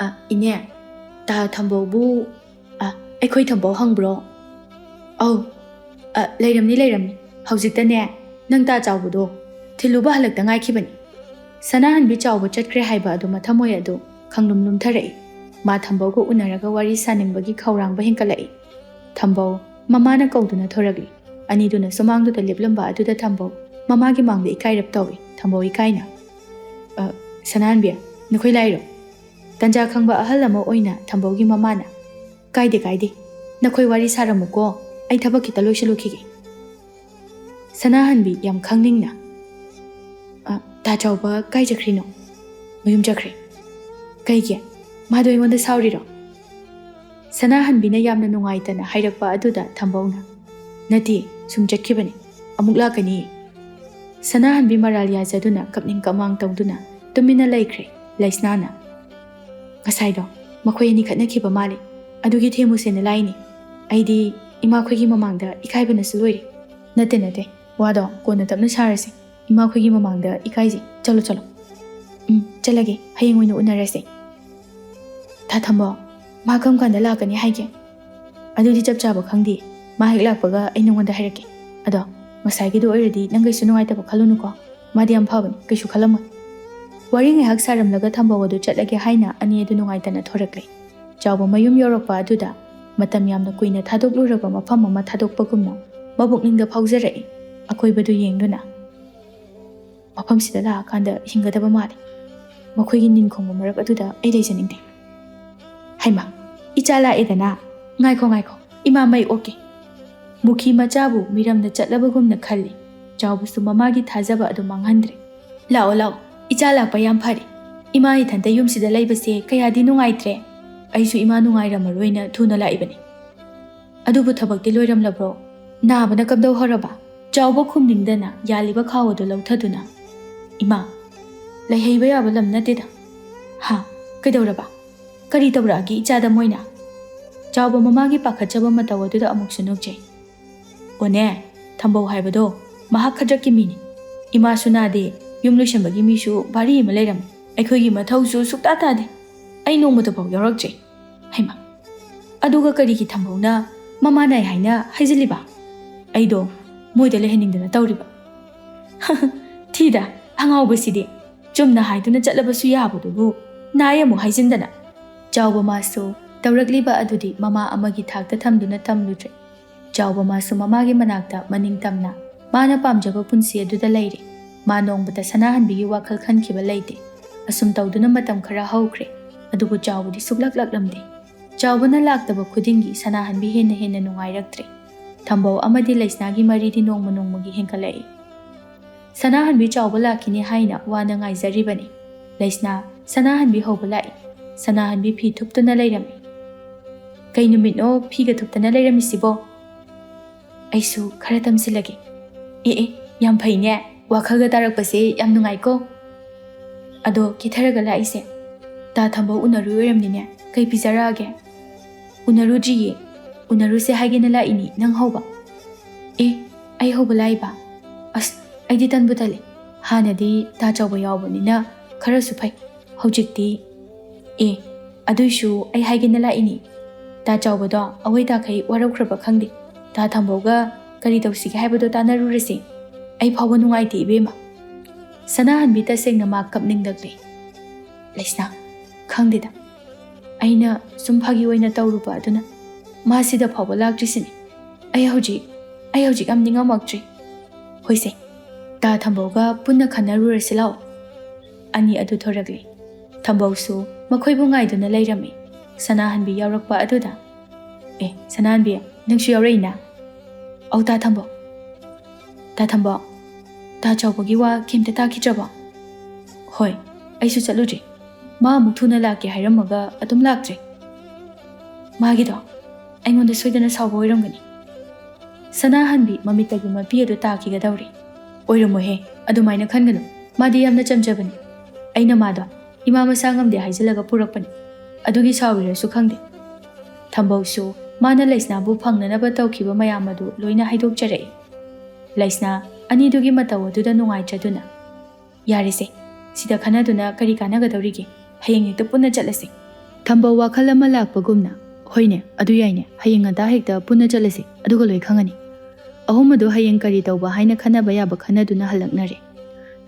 "ꯑ, ꯏꯅꯦ, ꯇꯥ ꯊꯝꯕꯧꯕꯨ, ꯑ, ꯑꯩꯈꯣꯏ ꯊꯝꯕꯧ ꯍꯪꯕ꯭ꯔꯣ?" "ꯑꯧ, ꯑ, ꯂꯩꯔꯝꯅꯤ, ꯂꯩꯔꯝꯅꯤ꯫ ꯍꯧꯖꯤꯛꯇꯅꯦ, ꯅꯪ ꯇꯥ ꯆꯥꯎꯕꯗꯣ ꯊꯤꯜꯂꯨꯕ ꯍꯜꯂꯛꯇ ꯉꯥꯏꯈꯤꯕꯅꯤ꯫" ꯁꯅꯥꯍꯟꯕꯤ ꯆꯥꯎꯕ ꯆꯠꯈ꯭ꯔꯦ ꯍꯥꯏꯕ ꯑꯗꯨ ꯃꯊꯃꯣꯏ ꯑꯗꯨ ꯈꯪꯂꯨꯝ ꯂꯨꯝꯊꯔꯛꯏ꯫ ꯃꯥ ꯊꯝꯕꯧꯒ ꯎꯅꯔꯒ ꯋꯥꯔꯤ ꯁꯥꯅꯤꯡꯕꯒꯤ ꯈꯧꯔꯥꯡꯕ ꯍꯦꯟꯀꯠꯂꯛꯏ꯫ ꯊꯝꯕꯧ ꯃꯃꯥꯅ ꯀꯧꯗꯨꯅ ꯊꯣꯔꯛꯂꯤ꯫ ꯑꯅꯤꯗꯨꯅ ꯁꯨꯃꯥꯡꯗꯨꯗ ꯂꯦꯞꯂꯝꯕ ꯑꯗꯨꯗ ꯊꯝꯕꯧ ꯃꯃꯥꯒꯤ ꯃꯥꯡꯗ ꯏꯀꯥꯏꯔꯞ ꯇꯧꯏ꯫ ꯊꯝꯕꯧ ꯏꯀꯥꯏꯅ, "ꯑ, ꯁꯅꯥꯍꯟꯕꯤ, ꯅꯈꯣꯏ ꯂꯥꯛꯏꯔꯣ?" ꯇꯟꯖꯥ ꯈꯪꯕ ꯑꯍꯜ ꯑꯃ ꯑꯣꯏꯅ ꯊꯝꯕꯧꯒꯤ ꯃꯃꯥꯅ, "ꯀꯥꯏꯗꯦ, ꯀꯥꯏꯗꯦ, ꯅꯈꯣꯏ ꯋꯥꯔꯤ ꯁꯥꯔꯝꯃꯨꯀꯣ, ꯑꯩ ꯊꯕꯛ ꯈꯤꯇ ꯂꯣꯏꯁꯤꯜꯂꯨꯈꯤꯒꯦ꯫" ꯁꯅꯥꯍꯟꯕꯤ ꯌꯥꯝ ꯈꯪꯅꯤꯡꯅ, "ꯑ, ꯇꯥ ꯆꯥꯎꯕ ꯀꯥꯏ ꯆꯠꯈ꯭ꯔꯤꯅꯣ?" "ꯃꯌꯨꯝ ꯆꯠꯈ꯭ꯔꯦ꯫" "ꯀꯩꯒꯤ? ꯃꯥꯗꯣ ꯑꯩꯉꯣꯟꯗ ꯁꯥꯎꯔꯤꯔꯣ?" ꯁꯅꯥꯍꯟꯕꯤꯅ ꯌꯥꯝꯅ ꯅꯨꯡꯉꯥꯏꯇꯅ ꯍꯥꯏꯔꯛꯄ ꯑꯗꯨꯗ ꯊꯝꯕꯧꯅ, "ꯅꯠꯇꯦ, ꯁꯨꯝ ꯆꯠꯈꯤꯕꯅꯤ, ꯑꯃꯨꯛ ꯂꯥꯛꯀꯅꯤ꯫" ꯁꯅꯥꯍꯟꯕꯤ ꯃꯔꯥꯜ ꯌꯥꯖꯗꯨꯅ ꯀꯞꯅꯤꯡ ꯀꯞꯃꯥꯡ ꯇꯧꯗꯨꯅ ꯇꯨꯃꯤꯟꯅ ꯂꯩꯈ꯭ꯔꯦ꯫ ꯂꯩꯁꯅꯥꯅ, "ꯉꯁꯥꯏꯗꯣ ꯃꯈꯣꯏ ꯑꯅꯤ ꯈꯠꯅꯈꯤꯕ ꯃꯥꯜꯂꯤ, ꯑꯗꯨꯒꯤ ꯊꯦꯝꯃꯨꯁꯦꯅ ꯂꯥꯛꯏꯅꯤ꯫ ꯑꯩꯗꯤ ꯏꯃꯥꯈꯣꯏꯒꯤ ꯃꯃꯥꯡꯗ ꯏꯀꯥꯏꯕꯅꯁꯨ ꯂꯣꯏꯔꯦ꯫" "ꯅꯠꯇꯦ, ꯅꯠꯇꯦ, ꯋꯥꯗꯣ ꯀꯣꯟꯅ ꯇꯞꯅ ꯁꯥꯔꯁꯤ꯫ ꯏꯃꯥꯈꯣꯏꯒꯤ ꯃꯃꯥꯡꯗ ꯏꯀꯥꯏꯖꯩ꯫ ꯆꯠꯂꯣ, ꯆꯠꯂꯣ꯫" "ꯎꯝ, ꯆꯠꯂꯒꯦ꯫ ꯍꯌꯦꯡ ꯑꯣꯏꯅ ꯎꯅꯔꯁꯦ꯫" "ꯊꯥ ꯊꯝꯕꯧ, ꯃꯥ ꯀꯔꯝ ꯀꯥꯟꯗ ꯂꯥꯛꯀꯅꯤ ꯍꯥꯏꯒꯦ?" "ꯑꯗꯨꯗꯤ ꯆꯞ ꯆꯥꯕ ꯈꯪꯗꯦ꯫ ꯃꯥ ꯍꯦꯛ ꯂꯥꯛꯄꯒ ꯑꯩ ꯅꯉꯣꯟꯗ ꯍꯥꯏꯔꯛꯀꯦ꯫ ꯑꯗꯣ ꯉꯁꯥꯏꯒꯤꯗꯣ ꯑꯣꯏꯔꯗꯤ ꯅꯪ ꯀꯩꯁꯨ ꯅꯨꯡꯉꯥꯏꯇꯕ ꯈꯜꯂꯨꯅꯨꯀꯣ꯫ ꯃꯥꯗꯤ ꯌꯥꯝ ꯐꯕꯅꯤ, ꯀꯩꯁꯨ ꯈꯜꯂꯝꯃꯣꯏ꯫" ꯋꯥꯔꯤ ꯉꯥꯏꯍꯥꯛ ꯁꯥꯔꯝꯂꯒ ꯊꯝꯕꯧ ꯑꯗꯨ ꯆꯠꯂꯒꯦ ꯍꯥꯏꯅ ꯑꯅꯤ ꯑꯗꯨ ꯅꯨꯡꯉꯥꯏꯇꯅ ꯊꯣꯔꯛꯂꯦ꯫ ꯆꯥꯎꯕ ꯃꯌꯨꯝ ꯌꯧꯔꯛꯄ ꯑꯗꯨꯗ ꯃꯇꯝ ꯌꯥꯝꯅ ꯀꯨꯏꯅ ꯊꯥꯗꯣꯛꯂꯨꯔꯕ ꯃꯐꯝ ꯑꯃ ꯊꯥꯗꯣꯛꯄꯒꯨꯝꯅ ꯃꯕꯨꯛꯅꯤꯡꯗ ꯐꯥꯎꯖꯔꯛꯏ꯫ ꯑꯀꯣꯏꯕꯗꯨ ꯌꯦꯡꯗꯨꯅ, "ꯃꯐꯝꯁꯤꯗ ꯂꯥꯛꯑꯀꯥꯟꯗ ꯍꯤꯡꯒꯗꯕ ꯃꯥꯜꯂꯤ꯫ ꯃꯈꯣꯏꯒꯤ ꯅꯤꯟꯈꯣꯡꯕ ꯃꯔꯛ ꯑꯗꯨꯗ ꯑꯩ ꯂꯩꯖꯅꯤꯡꯗꯦ꯫" "ꯍꯩꯃꯥ, ꯏꯆꯥ ꯂꯥꯛꯑꯦꯗꯅ꯫ ꯉꯥꯏꯈꯣ, ꯉꯥꯏꯈꯣ, ꯏꯃꯥ ꯃꯩ ꯑꯣꯛꯀꯦ꯫" ꯃꯨꯈꯤ ꯃꯆꯥꯕꯨ ꯃꯤꯔꯝꯗ ꯆꯠꯂꯕꯒꯨꯝꯅ ꯈꯜꯂꯤ꯫ ꯆꯥꯎꯕꯁꯨ ꯃꯃꯥꯒꯤ ꯊꯥꯖꯕ ꯑꯗꯨ ꯃꯥꯡꯍꯟꯗ꯭ꯔꯦ꯫ "ꯂꯥꯛꯑꯣ, ꯂꯥꯛꯑꯣ, ꯏꯆꯥ ꯂꯥꯛꯄ ꯌꯥꯝ ꯐꯔꯦ꯫ ꯏꯃꯥ ꯏꯊꯟꯇ ꯌꯨꯝꯁꯤꯗ ꯂꯩꯕꯁꯦ ꯀꯌꯥꯗꯤ ꯅꯨꯡꯉꯥꯏꯇ꯭ꯔꯦ꯫ ꯑꯩꯁꯨ ꯏꯃꯥ ꯅꯨꯡꯉꯥꯏꯔꯝꯃꯔꯣꯏꯅ ꯊꯨꯅ ꯂꯥꯛꯏꯕꯅꯤ꯫ ꯑꯗꯨꯕꯨ ꯊꯕꯛꯇꯤ ꯂꯣꯏꯔꯝꯂꯕ꯭ꯔꯣ? ꯅꯥꯕꯅ ꯀꯝꯗꯧꯍꯧꯔꯕ?" ꯆꯥꯎꯕ ꯈꯨꯝꯅꯤꯡꯗꯅ ꯌꯥꯜꯂꯤꯕ ꯈꯥꯎ ꯑꯗꯨ ꯂꯧꯊꯗꯨꯅ, "ꯏꯃꯥ, ꯂꯩꯍꯩꯕ ꯌꯥꯕ ꯂꯝ ꯅꯠꯇꯦꯗ꯫" "ꯍꯥ? ꯀꯩꯗꯧꯔꯕ? ꯀꯔꯤ ꯇꯧꯔꯛꯑꯒꯦ ꯏꯆꯥꯗ ꯃꯣꯏꯅ?" ꯆꯥꯎꯕ ꯃꯃꯥꯒꯤ ꯄꯥꯈꯠꯆꯕ ꯃꯇꯧ ꯑꯗꯨꯗ ꯑꯃꯨꯛꯁꯨ ꯅꯣꯛꯆꯩ꯫ "ꯑꯣꯅꯦ, ꯊꯝꯕꯧ ꯍꯥꯏꯕꯗꯣ ꯃꯍꯥꯛ ꯈꯗ꯭ꯔꯛꯀꯤ ꯃꯤꯅꯤ꯫ ꯏꯃꯥꯁꯨ ꯅꯥꯗꯦ, ꯌꯨꯝ ꯂꯣꯏꯁꯟꯕꯒꯤ ꯃꯤꯁꯨ ꯚꯥꯔꯤ ꯑꯃ ꯂꯩꯔꯝꯃꯤ꯫ ꯑꯩꯈꯣꯏꯒꯤ ꯃꯊꯧꯁꯨ ꯁꯨꯛꯇꯥ ꯇꯥꯗꯦ꯫ ꯑꯩ ꯅꯣꯡꯃꯇ ꯐꯥꯎ ꯌꯥꯎꯔꯛꯇ꯭ꯔꯤ꯫" "ꯍꯩꯃꯥ, ꯑꯗꯨꯒ ꯀꯔꯤꯒꯤ ꯊꯝꯕꯧꯅ ꯃꯃꯥ ꯅꯥꯏ ꯍꯥꯏꯅ ꯍꯥꯏꯖꯤꯜꯂꯤꯕ? ꯑꯩꯗꯣ ꯃꯣꯏꯗ ꯂꯩꯍꯟꯅꯤꯡꯗꯅ ꯇꯧꯔꯤꯕ꯫" "ꯊꯤꯗ, ꯑꯉꯥꯎꯕꯁꯤꯗꯤ꯫ ꯆꯨꯝꯅ ꯍꯥꯏꯗꯨꯅ ꯆꯠꯂꯕꯁꯨ ꯌꯥꯕꯗꯨꯕꯨ ꯅꯥꯏ ꯑꯃꯨꯛ ꯍꯥꯏꯖꯤꯟꯗꯅ꯫ ꯆꯥꯎꯕ ꯃꯥꯁꯨ ꯇꯧꯔꯛꯂꯤꯕ ꯑꯗꯨꯗꯤ ꯃꯃꯥ ꯑꯃꯒꯤ ꯊꯥꯛꯇ ꯊꯝꯗꯨꯅ ꯇꯝꯂꯨꯗ꯭ꯔꯦ꯫ ꯆꯥꯎꯕ ꯃꯥꯁꯨ ꯃꯃꯥꯒꯤ ꯃꯅꯥꯛꯇ ꯃꯅꯤꯡ ꯇꯝꯅ ꯃꯥꯅ ꯄꯥꯝꯖꯕ ꯄꯨꯟꯁꯤ ꯑꯗꯨꯗ ꯂꯩꯔꯦ꯫ ꯃꯥ ꯅꯣꯡꯃꯇ ꯁꯅꯥꯍꯟꯕꯤꯒꯤ ꯋꯥꯈꯜ ꯈꯟꯈꯤꯕ ꯂꯩꯇꯦ꯫ ꯑꯁꯨꯝ ꯇꯧꯗꯨꯅ ꯃꯇꯝ ꯈꯔ ꯍꯧꯈ꯭ꯔꯦ꯫ ꯑꯗꯨꯕꯨ ꯆꯥꯎꯕꯗꯤ ꯁꯨꯛꯂꯥꯛ ꯂꯥꯛꯂꯝꯗꯦ꯫ ꯆꯥꯎꯕꯅ ꯂꯥꯛꯇꯕ ꯈꯨꯗꯤꯡꯒꯤ ꯁꯅꯥꯍꯟꯕꯤ ꯍꯦꯟꯅ ꯍꯦꯟꯅ ꯅꯨꯡꯉꯥꯏꯔꯛꯇ꯭ꯔꯦ꯫ ꯊꯝꯕꯧ ꯑꯃꯗꯤ ꯂꯩꯁꯅꯥꯒꯤ ꯃꯔꯤꯗꯤ ꯅꯣꯡꯃ ꯅꯣꯡꯃꯒꯤ ꯍꯦꯟꯒꯠꯂꯛꯏ꯫ ꯁꯅꯥꯍꯟꯕꯤ ꯆꯥꯎꯕ ꯂꯥꯛꯈꯤꯅꯤ ꯍꯥꯏꯅ ꯋꯥꯅ ꯉꯥꯏꯖꯔꯤꯕꯅꯤ꯫ ꯂꯩꯁꯅꯥ, ꯁꯅꯥꯍꯟꯕꯤ ꯍꯧꯕ ꯂꯥꯛꯏ꯫ ꯁꯅꯥꯍꯟꯕꯤ ꯐꯤ ꯊꯨꯞꯇꯨꯅ ꯂꯩꯔꯝꯃꯤ꯫ "ꯀꯩ ꯅꯨꯃꯤꯠꯅꯣ ꯐꯤꯒ ꯊꯨꯞꯇꯅ ꯂꯩꯔꯝꯃꯤꯁꯤꯕꯣ?" "ꯑꯩꯁꯨ ꯈꯔ ꯇꯝꯁꯤꯜꯂꯒꯦ꯫" "ꯑꯦ ꯑꯦ, ꯌꯥꯝ ꯐꯩꯅꯦ꯫ ꯋꯥꯈꯜꯒ ꯇꯥꯔꯛꯄꯁꯦ ꯌꯥꯝ ꯅꯨꯡꯉꯥꯏꯀꯣ꯫ ꯑꯗꯣ ꯀꯦꯊꯔꯒ ꯂꯥꯛꯏꯁꯦ ꯇꯥ ꯊꯝꯕꯧ ꯎꯅꯔꯨ ꯑꯣꯏꯔꯝꯅꯤꯅꯦ꯫ ꯀꯩ ꯄꯤꯖꯔꯛꯑꯒꯦ?" "ꯎꯅꯔꯨꯗ꯭ꯔꯤꯌꯦ꯫ ꯎꯅꯔꯨꯁꯦ ꯍꯥꯏꯒꯦꯅ ꯂꯥꯛꯏꯅꯤ, ꯅꯪ ꯍꯧꯕ?" "ꯑꯦ, ꯑꯩ ꯍꯧꯕ ꯂꯥꯛꯏꯕ? ꯑꯁ, ꯑꯩꯗꯤ ꯇꯟꯕꯨ ꯇꯜꯂꯦ꯫ ꯍꯥꯟꯅꯗꯤ ꯇꯥ ꯆꯥꯎꯕ ꯌꯥꯎꯕꯅꯤꯅ ꯈꯔꯁꯨ ꯐꯩ꯫ ꯍꯧꯖꯤꯛꯇꯤ..." "ꯑꯦ, ꯑꯗꯨꯏꯁꯨ ꯑꯩ ꯍꯥꯏꯒꯦꯅ ꯂꯥꯛꯏꯅꯤ꯫ ꯇꯥ ꯆꯥꯎꯕꯗꯣ ꯑꯋꯣꯏ ꯇꯥꯈꯩ ꯋꯥꯔꯧꯈ꯭ꯔꯕ ꯈꯪꯗꯦ꯫ ꯇꯥ ꯊꯝꯕꯧꯒ ꯀꯔꯤ ꯇꯧꯁꯤꯒꯦ ꯍꯥꯏꯕꯗꯣ ꯇꯥꯟꯅꯔꯨꯔꯁꯦ꯫ ꯑꯩ ꯐꯥꯎꯕ ꯅꯨꯡꯉꯥꯏꯇꯦ ꯏꯕꯦꯝꯃ꯫" ꯁꯅꯥꯍꯟꯕꯤ ꯇꯁꯦꯡꯅ ꯃꯥ ꯀꯞꯅꯤꯡꯂꯛꯂꯦ꯫ "ꯂꯩꯁꯅꯥ, ꯈꯪꯗꯦꯗ꯫ ꯑꯩꯅ ꯁꯨꯝ ꯐꯥꯒꯤ ꯑꯣꯏꯅ ꯇꯧꯔꯨꯕ ꯑꯗꯨꯅ ꯃꯥꯁꯤꯗ ꯐꯥꯎꯕ ꯂꯥꯛꯇ꯭ꯔꯤꯁꯤꯅꯤ꯫ ꯑꯩ ꯍꯧꯖꯤꯛ, ꯑꯩ ꯍꯧꯖꯤꯛ ꯌꯥꯝ ꯅꯤꯡꯉꯝꯃꯛꯇ꯭ꯔꯦ꯫ ꯍꯣꯏꯁꯦ, ꯇꯥ ꯊꯝꯕꯧꯒ ꯄꯨꯟꯅ ꯈꯟꯅꯔꯨꯔꯁꯤ ꯂꯥꯛꯑꯣ꯫" ꯑꯅꯤ ꯑꯗꯨ ꯊꯣꯔꯛꯂꯦ꯫ ꯊꯝꯕꯧꯁꯨ ꯃꯈꯣꯏꯕꯨ ꯉꯥꯏꯗꯨꯅ ꯂꯩꯔꯝꯃꯤ꯫ ꯁꯅꯥꯍꯟꯕꯤ ꯌꯥꯎꯔꯛꯄ ꯑꯗꯨꯗ, "ꯑꯦ, ꯁꯅꯥꯍꯟꯕꯤ, ꯅꯪꯁꯨ ꯌꯥꯎꯔꯛꯏꯅ?" "ꯑꯧ, ꯇꯥ ꯊꯝꯕꯧ꯫" "ꯇꯥ ꯊꯝꯕꯧ, ꯇꯥ ꯆꯥꯎꯕꯒꯤ ꯋꯥ ꯀꯩꯝꯇ ꯇꯥꯈꯤꯗ꯭ꯔꯕꯣ?" "ꯍꯣꯏ, ꯑꯩꯁꯨ ꯆꯠꯂꯨꯗ꯭ꯔꯤ꯫ ꯃꯥ ꯑꯃꯨꯛ ꯊꯨꯅ ꯂꯥꯛꯀꯦ ꯍꯥꯏꯔꯝꯃꯒ ꯑꯗꯨꯝ ꯂꯥꯛꯇ꯭ꯔꯦ꯫ ꯃꯥꯒꯤꯗꯣ ꯑꯩꯉꯣꯟꯗ ꯁꯣꯏꯗꯅ ꯁꯥꯎꯕ ꯑꯣꯏꯔꯝꯒꯅꯤ꯫" ꯁꯅꯥꯍꯟꯕꯤ ꯃꯃꯤꯠꯇꯒꯤ ꯃꯄꯤ ꯑꯗꯨ ꯇꯥꯈꯤꯒꯗꯧꯔꯦ꯫ "ꯑꯣꯏꯔꯝꯃꯣꯏꯍꯦ, ꯑꯗꯨꯃꯥꯏꯅ ꯈꯟꯒꯅꯨ꯫ ꯃꯥꯗꯤ ꯌꯥꯝꯅ ꯆꯝꯖꯕꯅꯤ꯫ ꯑꯩꯅ ꯃꯥꯗꯣ ꯏꯃꯥ ꯃꯁꯥ ꯉꯝꯗꯦ ꯍꯥꯏꯖꯤꯜꯂꯒ ꯄꯨꯔꯛꯄꯅꯤ꯫ ꯑꯗꯨꯒꯤ ꯁꯥꯎꯔꯤꯔꯁꯨ ꯈꯪꯗꯦ꯫" ꯊꯝꯕꯧꯁꯨ ꯃꯥꯅ ꯂꯩꯁꯅꯥꯕꯨ ꯐꯪꯅꯅꯕ ꯇꯧꯈꯤꯕ ꯃꯌꯥꯝ ꯑꯗꯨ ꯂꯣꯏꯅ ꯍꯥꯏꯗꯣꯛꯆꯔꯛꯏ꯫ ꯂꯩꯁꯅꯥ ꯑꯅꯤꯗꯨꯒꯤ ꯃꯇꯧ ꯑꯗꯨꯗ ꯅꯨꯡꯉꯥꯏꯇ꯭ꯔꯗꯨꯅ, "ꯌꯥꯔꯦꯁꯦ, ꯁꯤꯗ ꯈꯟꯅꯗꯨꯅ ꯀꯔꯤ ꯀꯥꯟꯅꯒꯗꯧꯔꯤꯒꯦ? ꯍꯌꯦꯡ ꯍꯦꯛꯇ ꯄꯨꯟꯅ ꯆꯠꯂꯁꯦ꯫" ꯊꯝꯕꯧ ꯋꯥꯈꯜ ꯑꯃ ꯂꯥꯛꯄꯒꯨꯝꯅ, "ꯍꯣꯏꯅꯦ, ꯑꯗꯨ ꯌꯥꯏꯅꯦ, ꯍꯌꯦꯡ ꯉꯟꯇꯥ ꯍꯦꯛꯇ ꯄꯨꯟꯅ ꯆꯠꯂꯁꯦ, ꯑꯗꯨꯒ ꯂꯣꯏ ꯈꯪꯉꯅꯤ꯫" ꯑꯍꯨꯝ ꯑꯗꯨ ꯍꯌꯦꯡ ꯀꯔꯤ ꯇꯧꯕ ꯍꯥꯏꯅ ꯈꯟꯅꯕ ꯌꯥꯕ ꯈꯟꯅꯗꯨꯅ ꯍꯜꯂꯛꯅꯔꯦ꯫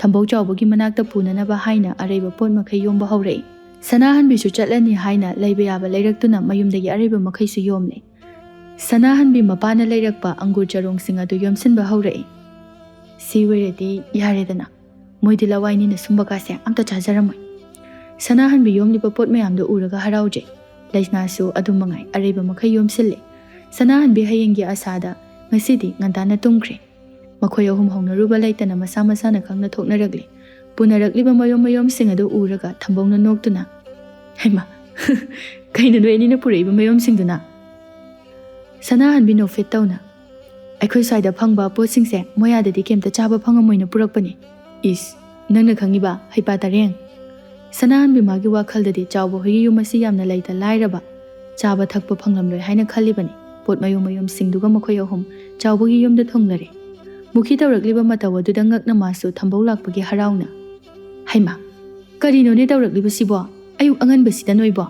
ꯊꯝꯕꯧ ꯆꯥꯎꯕꯒꯤ ꯃꯅꯥꯛꯇ ꯄꯨꯅꯅꯕ ꯍꯥꯏꯅ ꯑꯔꯩꯕ ꯄꯣꯠ ꯃꯈꯩ ꯌꯣꯝꯕ ꯍꯧꯔꯛꯏ꯫ ꯁꯅꯥꯍꯟꯕꯤꯁꯨ ꯆꯠꯂꯅꯤ ꯍꯥꯏꯅ ꯂꯩꯕ ꯌꯥꯕ ꯂꯩꯔꯛꯇꯨꯅ ꯃꯌꯨꯝꯗꯒꯤ ꯑꯔꯩꯕ ꯃꯈꯩꯁꯨ ꯌꯣꯝꯂꯦ꯫ ꯁꯅꯥꯍꯟꯕꯤ ꯃꯄꯥꯅ ꯂꯩꯔꯛꯄ ꯑꯪꯒꯨꯔ ꯆꯔꯣꯡꯁꯤꯡ ꯑꯗꯨ ꯌꯣꯝꯁꯤꯟꯕ ꯍꯧꯔꯛꯏ꯫ "ꯁꯤ ꯑꯣꯏꯔꯗꯤ ꯌꯥꯔꯦꯗꯅ, ꯃꯣꯏꯗꯤ ꯂꯋꯥꯏꯅꯤꯅ ꯁꯨꯝꯕ ꯀꯥꯁꯦ ꯑꯝꯇ ꯆꯥꯖꯔꯝꯃꯣꯏ꯫" ꯁꯅꯥꯍꯟꯕꯤ ꯌꯣꯝꯂꯤꯕ ꯄꯣꯠ ꯃꯌꯥꯝꯗꯣ ꯎꯔꯒ ꯍꯔꯥꯎꯖꯩ꯫ ꯂꯩꯁꯅꯥꯁꯨ ꯑꯗꯨ ꯃꯉꯥꯏ ꯑꯔꯩꯕ ꯃꯈꯩ ꯌꯣꯝꯁꯤꯜꯂꯦ꯫ ꯁꯅꯥꯍꯟꯕꯤ ꯍꯌꯦꯡꯒꯤ ꯑꯁꯥꯗ ꯉꯁꯤꯗꯤ ꯉꯟꯇꯥꯅ ꯇꯨꯝꯈ꯭ꯔꯦ꯫ ꯃꯈꯣꯏ ꯑꯍꯨꯝ ꯍꯧꯅꯔꯨꯕ ꯂꯩꯇꯅ ꯃꯁꯥ ꯃꯁꯥꯅ ꯈꯪꯅ ꯊꯣꯛꯅꯔꯛꯂꯦ꯫ ꯄꯨꯅꯔꯛꯂꯤꯕ ꯃꯌꯣꯝ ꯃꯌꯣꯝꯁꯤꯡ ꯑꯗꯨ ꯎꯔꯒ ꯊꯝꯕꯧꯅ ꯅꯣꯛꯇꯨꯅ, "ꯍꯩꯃꯥ, ꯀꯩꯅꯣ ꯅꯣꯏ ꯑꯅꯤꯅ ꯄꯨꯔꯛꯏꯕ ꯃꯌꯣꯝꯁꯤꯡꯗꯨꯅ?" ꯁꯅꯥꯍꯟꯕꯤ ꯅꯣꯛꯐꯦꯠ ꯇꯧꯅ, "ꯑꯩꯈꯣꯏ ꯁ꯭ꯋꯥꯏꯗ ꯐꯪꯕ ꯄꯣꯠꯁꯤꯡꯁꯦ ꯃꯣꯏ ꯑꯥꯗꯗꯤ ꯀꯩꯝꯇ ꯆꯥꯕ ꯐꯪꯉꯝꯃꯣꯏꯅ ꯄꯨꯔꯛꯄꯅꯤ꯫" "ꯏꯁ, ꯅꯪꯅ ꯈꯪꯉꯤꯕ, ꯍꯩꯄꯥ ꯇꯥꯔꯦꯡ!" ꯁꯅꯥꯍꯟꯕꯤ ꯃꯥꯒꯤ ꯋꯥꯈꯜꯗꯗꯤ ꯆꯥꯎꯕ ꯍꯣꯏꯒꯤ ꯌꯨꯝ ꯑꯁꯤ ꯌꯥꯝꯅ ꯂꯩꯇ ꯂꯥꯏꯔꯕ, ꯆꯥꯕ ꯊꯛꯄ ꯐꯪꯂꯝꯂꯣꯏ ꯍꯥꯏꯅ ꯈꯜꯂꯤꯕꯅꯤ꯫ ꯄꯣꯠ ꯃꯌꯣꯝ ꯃꯌꯣꯝꯁꯤꯡꯗꯨꯒ ꯃꯈꯣꯏ ꯑꯍꯨꯝ ꯆꯥꯎꯕꯒꯤ ꯌꯨꯝꯗ ꯊꯨꯡꯂꯔꯦ꯫ ꯃꯨꯈꯤ ꯇꯧꯔꯛꯂꯤꯕ ꯃꯇꯧ ꯑꯗꯨꯗ ꯉꯛꯅ ꯃꯥꯁꯨ ꯊꯝꯕꯧ ꯂꯥꯛꯄꯒꯤ ꯍꯔꯥꯎꯅ, "ꯍꯩꯃꯥ, ꯀꯔꯤꯅꯣꯅꯦ ꯇꯧꯔꯛꯂꯤꯕꯁꯤꯕꯣ? ꯑꯌꯨꯛ ꯑꯉꯟꯕꯁꯤꯗ ꯅꯣꯏꯕꯣ?"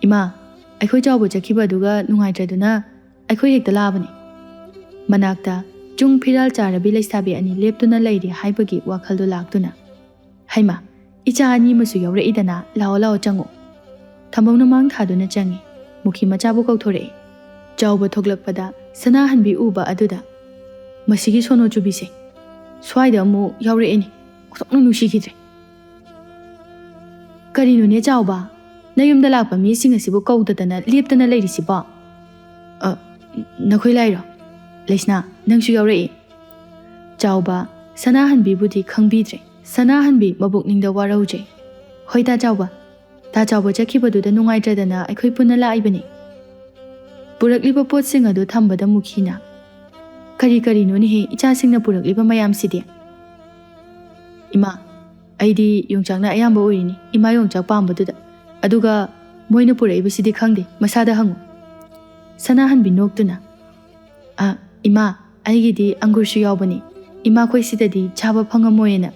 "ꯏꯃꯥ, ꯑꯩꯈꯣꯏ ꯆꯥꯎꯕ ꯆꯠꯈꯤꯕ ꯑꯗꯨꯒ ꯅꯨꯡꯉꯥꯏꯇ꯭ꯔꯗꯨꯅ ꯑꯩꯈꯣꯏ ꯍꯦꯛꯇ ꯂꯥꯛꯑꯕꯅꯤ꯫" ꯃꯅꯥꯛꯇ ꯆꯨꯡ ꯐꯤꯔꯥꯜ ꯆꯥꯔꯕꯤ ꯂꯩꯁꯥꯕꯤ ꯑꯅꯤ ꯂꯦꯞꯇꯨꯅ ꯂꯩꯔꯤ ꯍꯥꯏꯕꯒꯤ ꯋꯥꯈꯜꯗꯨ ꯂꯥꯛꯇꯨꯅ, "ꯍꯩꯃꯥ, ꯏꯆꯥ ꯑꯅꯤ ꯑꯃꯁꯨ ꯌꯥꯎꯔꯛꯏꯗꯅ, ꯂꯥꯛꯑꯣ ꯂꯥꯛꯑꯣ, ꯆꯪꯉꯣ꯫" ꯊꯝꯕꯧꯅ ꯃꯥꯡ ꯊꯥꯗꯨꯅ ꯆꯪꯉꯤ꯫ ꯃꯨꯈꯤ ꯃꯆꯥꯕꯨ ꯀꯧꯊꯣꯔꯛꯏ꯫ ꯆꯥꯎꯕ ꯊꯣꯛꯂꯛꯄꯗ ꯁꯅꯥꯍꯟꯕꯤ ꯎꯕ ꯑꯗꯨꯗ, "ꯃꯁꯤꯒꯤ ꯁꯣꯅꯣ ꯆꯨꯕꯤꯁꯦ ꯁ꯭ꯋꯥꯏꯗ ꯑꯃꯨꯛ ꯌꯥꯎꯔꯛꯏꯅꯦ, ꯑꯣꯟꯊꯣꯛꯅ ꯅꯨꯡꯁꯤꯈꯤꯗ꯭ꯔꯦ꯫ ꯀꯔꯤꯅꯣꯅꯦ ꯆꯥꯎꯕ, ꯅꯌꯨꯝꯗ ꯂꯥꯛꯄ ꯃꯤꯁꯤꯡ ꯑꯁꯤꯕꯨ ꯀꯧꯗꯗꯅ ꯂꯦꯞꯇꯅ ꯂꯩꯔꯤꯁꯤꯕꯣ?" "ꯑ, ꯅꯈꯣꯏ ꯂꯥꯛꯏꯔꯣ? ꯂꯩꯁꯅꯥ, ꯅꯪꯁꯨ ꯌꯥꯎꯔꯛꯏ꯫" ꯆꯥꯎꯕ ꯁꯅꯥꯍꯟꯕꯤꯕꯨꯗꯤ ꯈꯪꯕꯤꯗ꯭ꯔꯦ꯫ ꯁꯅꯥꯍꯟꯕꯤ ꯃꯕꯨꯛꯅꯤꯡꯗ ꯋꯥꯔꯧꯖꯩ꯫ "ꯍꯣꯏ ꯇꯥ ꯆꯥꯎꯕ, ꯇꯥ ꯆꯥꯎꯕ ꯆꯠꯈꯤꯕꯗꯨꯗ ꯅꯨꯡꯉꯥꯏꯇ꯭ꯔꯗꯅ ꯑꯩꯈꯣꯏ ꯄꯨꯟꯅ ꯂꯥꯛꯏꯕꯅꯤ꯫" ꯄꯨꯔꯛꯂꯤꯕ ꯄꯣꯠꯁꯤꯡ ꯑꯗꯨ ꯊꯝꯕꯗ ꯃꯨꯈꯤꯅ, "ꯀꯔꯤ ꯀꯔꯤꯅꯣꯅꯦꯍꯦ ꯏꯆꯥꯁꯤꯡꯅ ꯄꯨꯔꯛꯂꯤꯕ ꯃꯌꯥꯝꯁꯤꯗꯤ?" "ꯏꯃꯥ, ꯑꯩꯗꯤ ꯌꯣꯡꯆꯥꯛꯅ ꯑꯌꯥꯝꯕ ꯑꯣꯏꯔꯤꯅꯤ꯫ ꯏꯃꯥ ꯌꯣꯡꯆꯥꯛ ꯄꯥꯝꯕꯗꯨꯗ꯫ ꯑꯗꯨꯒ ꯃꯣꯏꯅ ꯄꯨꯔꯛꯏꯕꯁꯤꯗꯤ ꯈꯪꯗꯦ, ꯃꯁꯥꯗ ꯍꯪꯉꯨ꯫" ꯁꯅꯥꯍꯟꯕꯤ ꯅꯣꯛꯇꯨꯅ, "ꯑ, ꯏꯃꯥ, ꯑꯩꯒꯤꯗꯤ ꯑꯪꯒꯨꯔꯁꯨ ꯌꯥꯎꯕꯅꯤ꯫ ꯏꯃꯥꯈꯣꯏ ꯁꯤꯗꯗꯤ ꯆꯥꯕ ꯐꯪꯉꯝꯃꯣꯏꯅ꯫"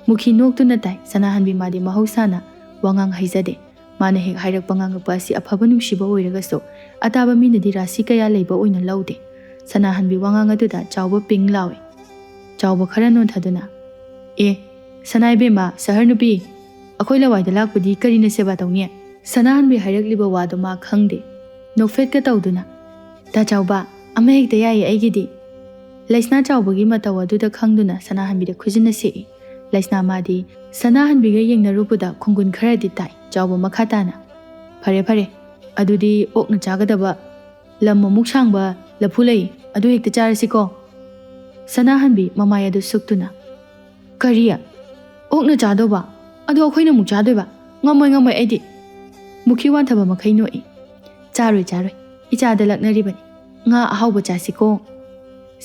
ꯃꯨꯈꯤ ꯅꯣꯛꯇꯨꯅ ꯇꯥꯏ꯫ ꯁꯅꯥꯍꯟꯕꯤ ꯃꯥꯗꯤ ꯃꯍꯧꯁꯥꯅ ꯋꯥꯉꯥꯡ ꯍꯩꯖꯗꯦ꯫ ꯃꯥꯅ ꯍꯦꯛ ꯍꯥꯏꯔꯛꯄ ꯉꯥꯡꯉꯛꯄ ꯑꯁꯤ ꯑꯐꯕ ꯅꯨꯡꯁꯤꯕ ꯑꯣꯏꯔꯒꯁꯨ ꯑꯇꯥꯕ ꯃꯤꯅꯗꯤ ꯔꯥꯁꯤ ꯀꯌꯥ ꯂꯩꯕ ꯑꯣꯏꯅ ꯂꯧꯗꯦ꯫ ꯁꯅꯥꯍꯟꯕꯤ ꯋꯥꯉꯥꯡ ꯑꯗꯨꯗ ꯆꯥꯎꯕ ꯄꯤꯡ ꯂꯥꯎꯏ꯫ ꯆꯥꯎꯕ ꯈꯔ ꯅꯣꯟꯊꯗꯨꯅ, "ꯑꯦ, ꯁꯅꯥ ꯏꯕꯦꯝꯃ, ꯁꯍꯔ ꯅꯨꯄꯤ, ꯑꯩꯈꯣꯏ ꯂꯋꯥꯏꯗ ꯂꯥꯛꯄꯗꯤ ꯀꯔꯤꯅ ꯁꯦꯕꯥ ꯇꯧꯅꯤ? ꯁꯅꯥꯍꯟꯕꯤ ꯍꯥꯏꯔꯛꯂꯤꯕ ꯋꯥꯗꯨ ꯃꯥ ꯈꯪꯗꯦ꯫ ꯅꯣꯛꯐꯦꯠꯀ ꯇꯧꯗꯨꯅ, "ꯇꯥ ꯆꯥꯎꯕ, ꯑꯃ ꯍꯦꯛꯇ ꯌꯥꯏꯌꯦ ꯑꯩꯒꯤꯗꯤ"꯫ ꯂꯩꯁꯅꯥ ꯆꯥꯎꯕꯒꯤ ꯃꯇꯧ ꯑꯗꯨꯗ ꯈꯪꯗꯨꯅ ꯁꯅꯥꯍꯟꯕꯤꯗ ꯈꯨꯖꯤꯟꯅ ꯁꯦꯛꯏ꯫ ꯂꯩꯁꯅꯥ ꯃꯥꯗꯤ ꯁꯅꯥꯍꯟꯕꯤꯒ ꯌꯦꯡꯅꯔꯨꯕꯗ ꯈꯣꯡꯒꯨꯟ ꯈꯔꯗꯤ ꯇꯥꯏ꯫ ꯆꯥꯎꯕ ꯃꯈꯥ ꯇꯥꯅ, "ꯐꯔꯦ ꯐꯔꯦ, ꯑꯗꯨꯗꯤ ꯑꯣꯛꯅ ꯆꯥꯒꯗꯕ ꯂꯝ ꯑꯃꯨꯛ ꯁꯥꯡꯕ ꯂꯐꯨ ꯂꯩ, ꯑꯗꯨ ꯍꯦꯛꯇ ꯆꯥꯔꯁꯤꯀꯣ"꯫ ꯁꯅꯥꯍꯟꯕꯤ ꯃꯃꯥꯏ ꯑꯗꯨ ꯁꯨꯛꯇꯨꯅ, "ꯀꯔꯤ? ꯑꯣꯛꯅ ꯆꯥꯗꯧꯕ? ꯑꯗꯨ ꯑꯩꯈꯣꯏꯅ ꯑꯃꯨꯛ ꯆꯥꯗꯣꯏꯕ? ꯉꯝꯃꯣꯏ, ꯉꯝꯃꯣꯏ ꯑꯩꯗꯤ"꯫ ꯃꯨꯈꯤ ꯋꯥꯟꯊꯕ ꯃꯈꯩ ꯅꯣꯛꯏ꯫ "ꯆꯥꯔꯣꯏ, ꯆꯥꯔꯣꯏ, ꯏꯆꯥꯗ ꯂꯛꯅꯔꯤꯕꯅꯤ꯫ ꯉꯥ ꯑꯍꯥꯎꯕ ꯆꯥꯁꯤꯀꯣ"꯫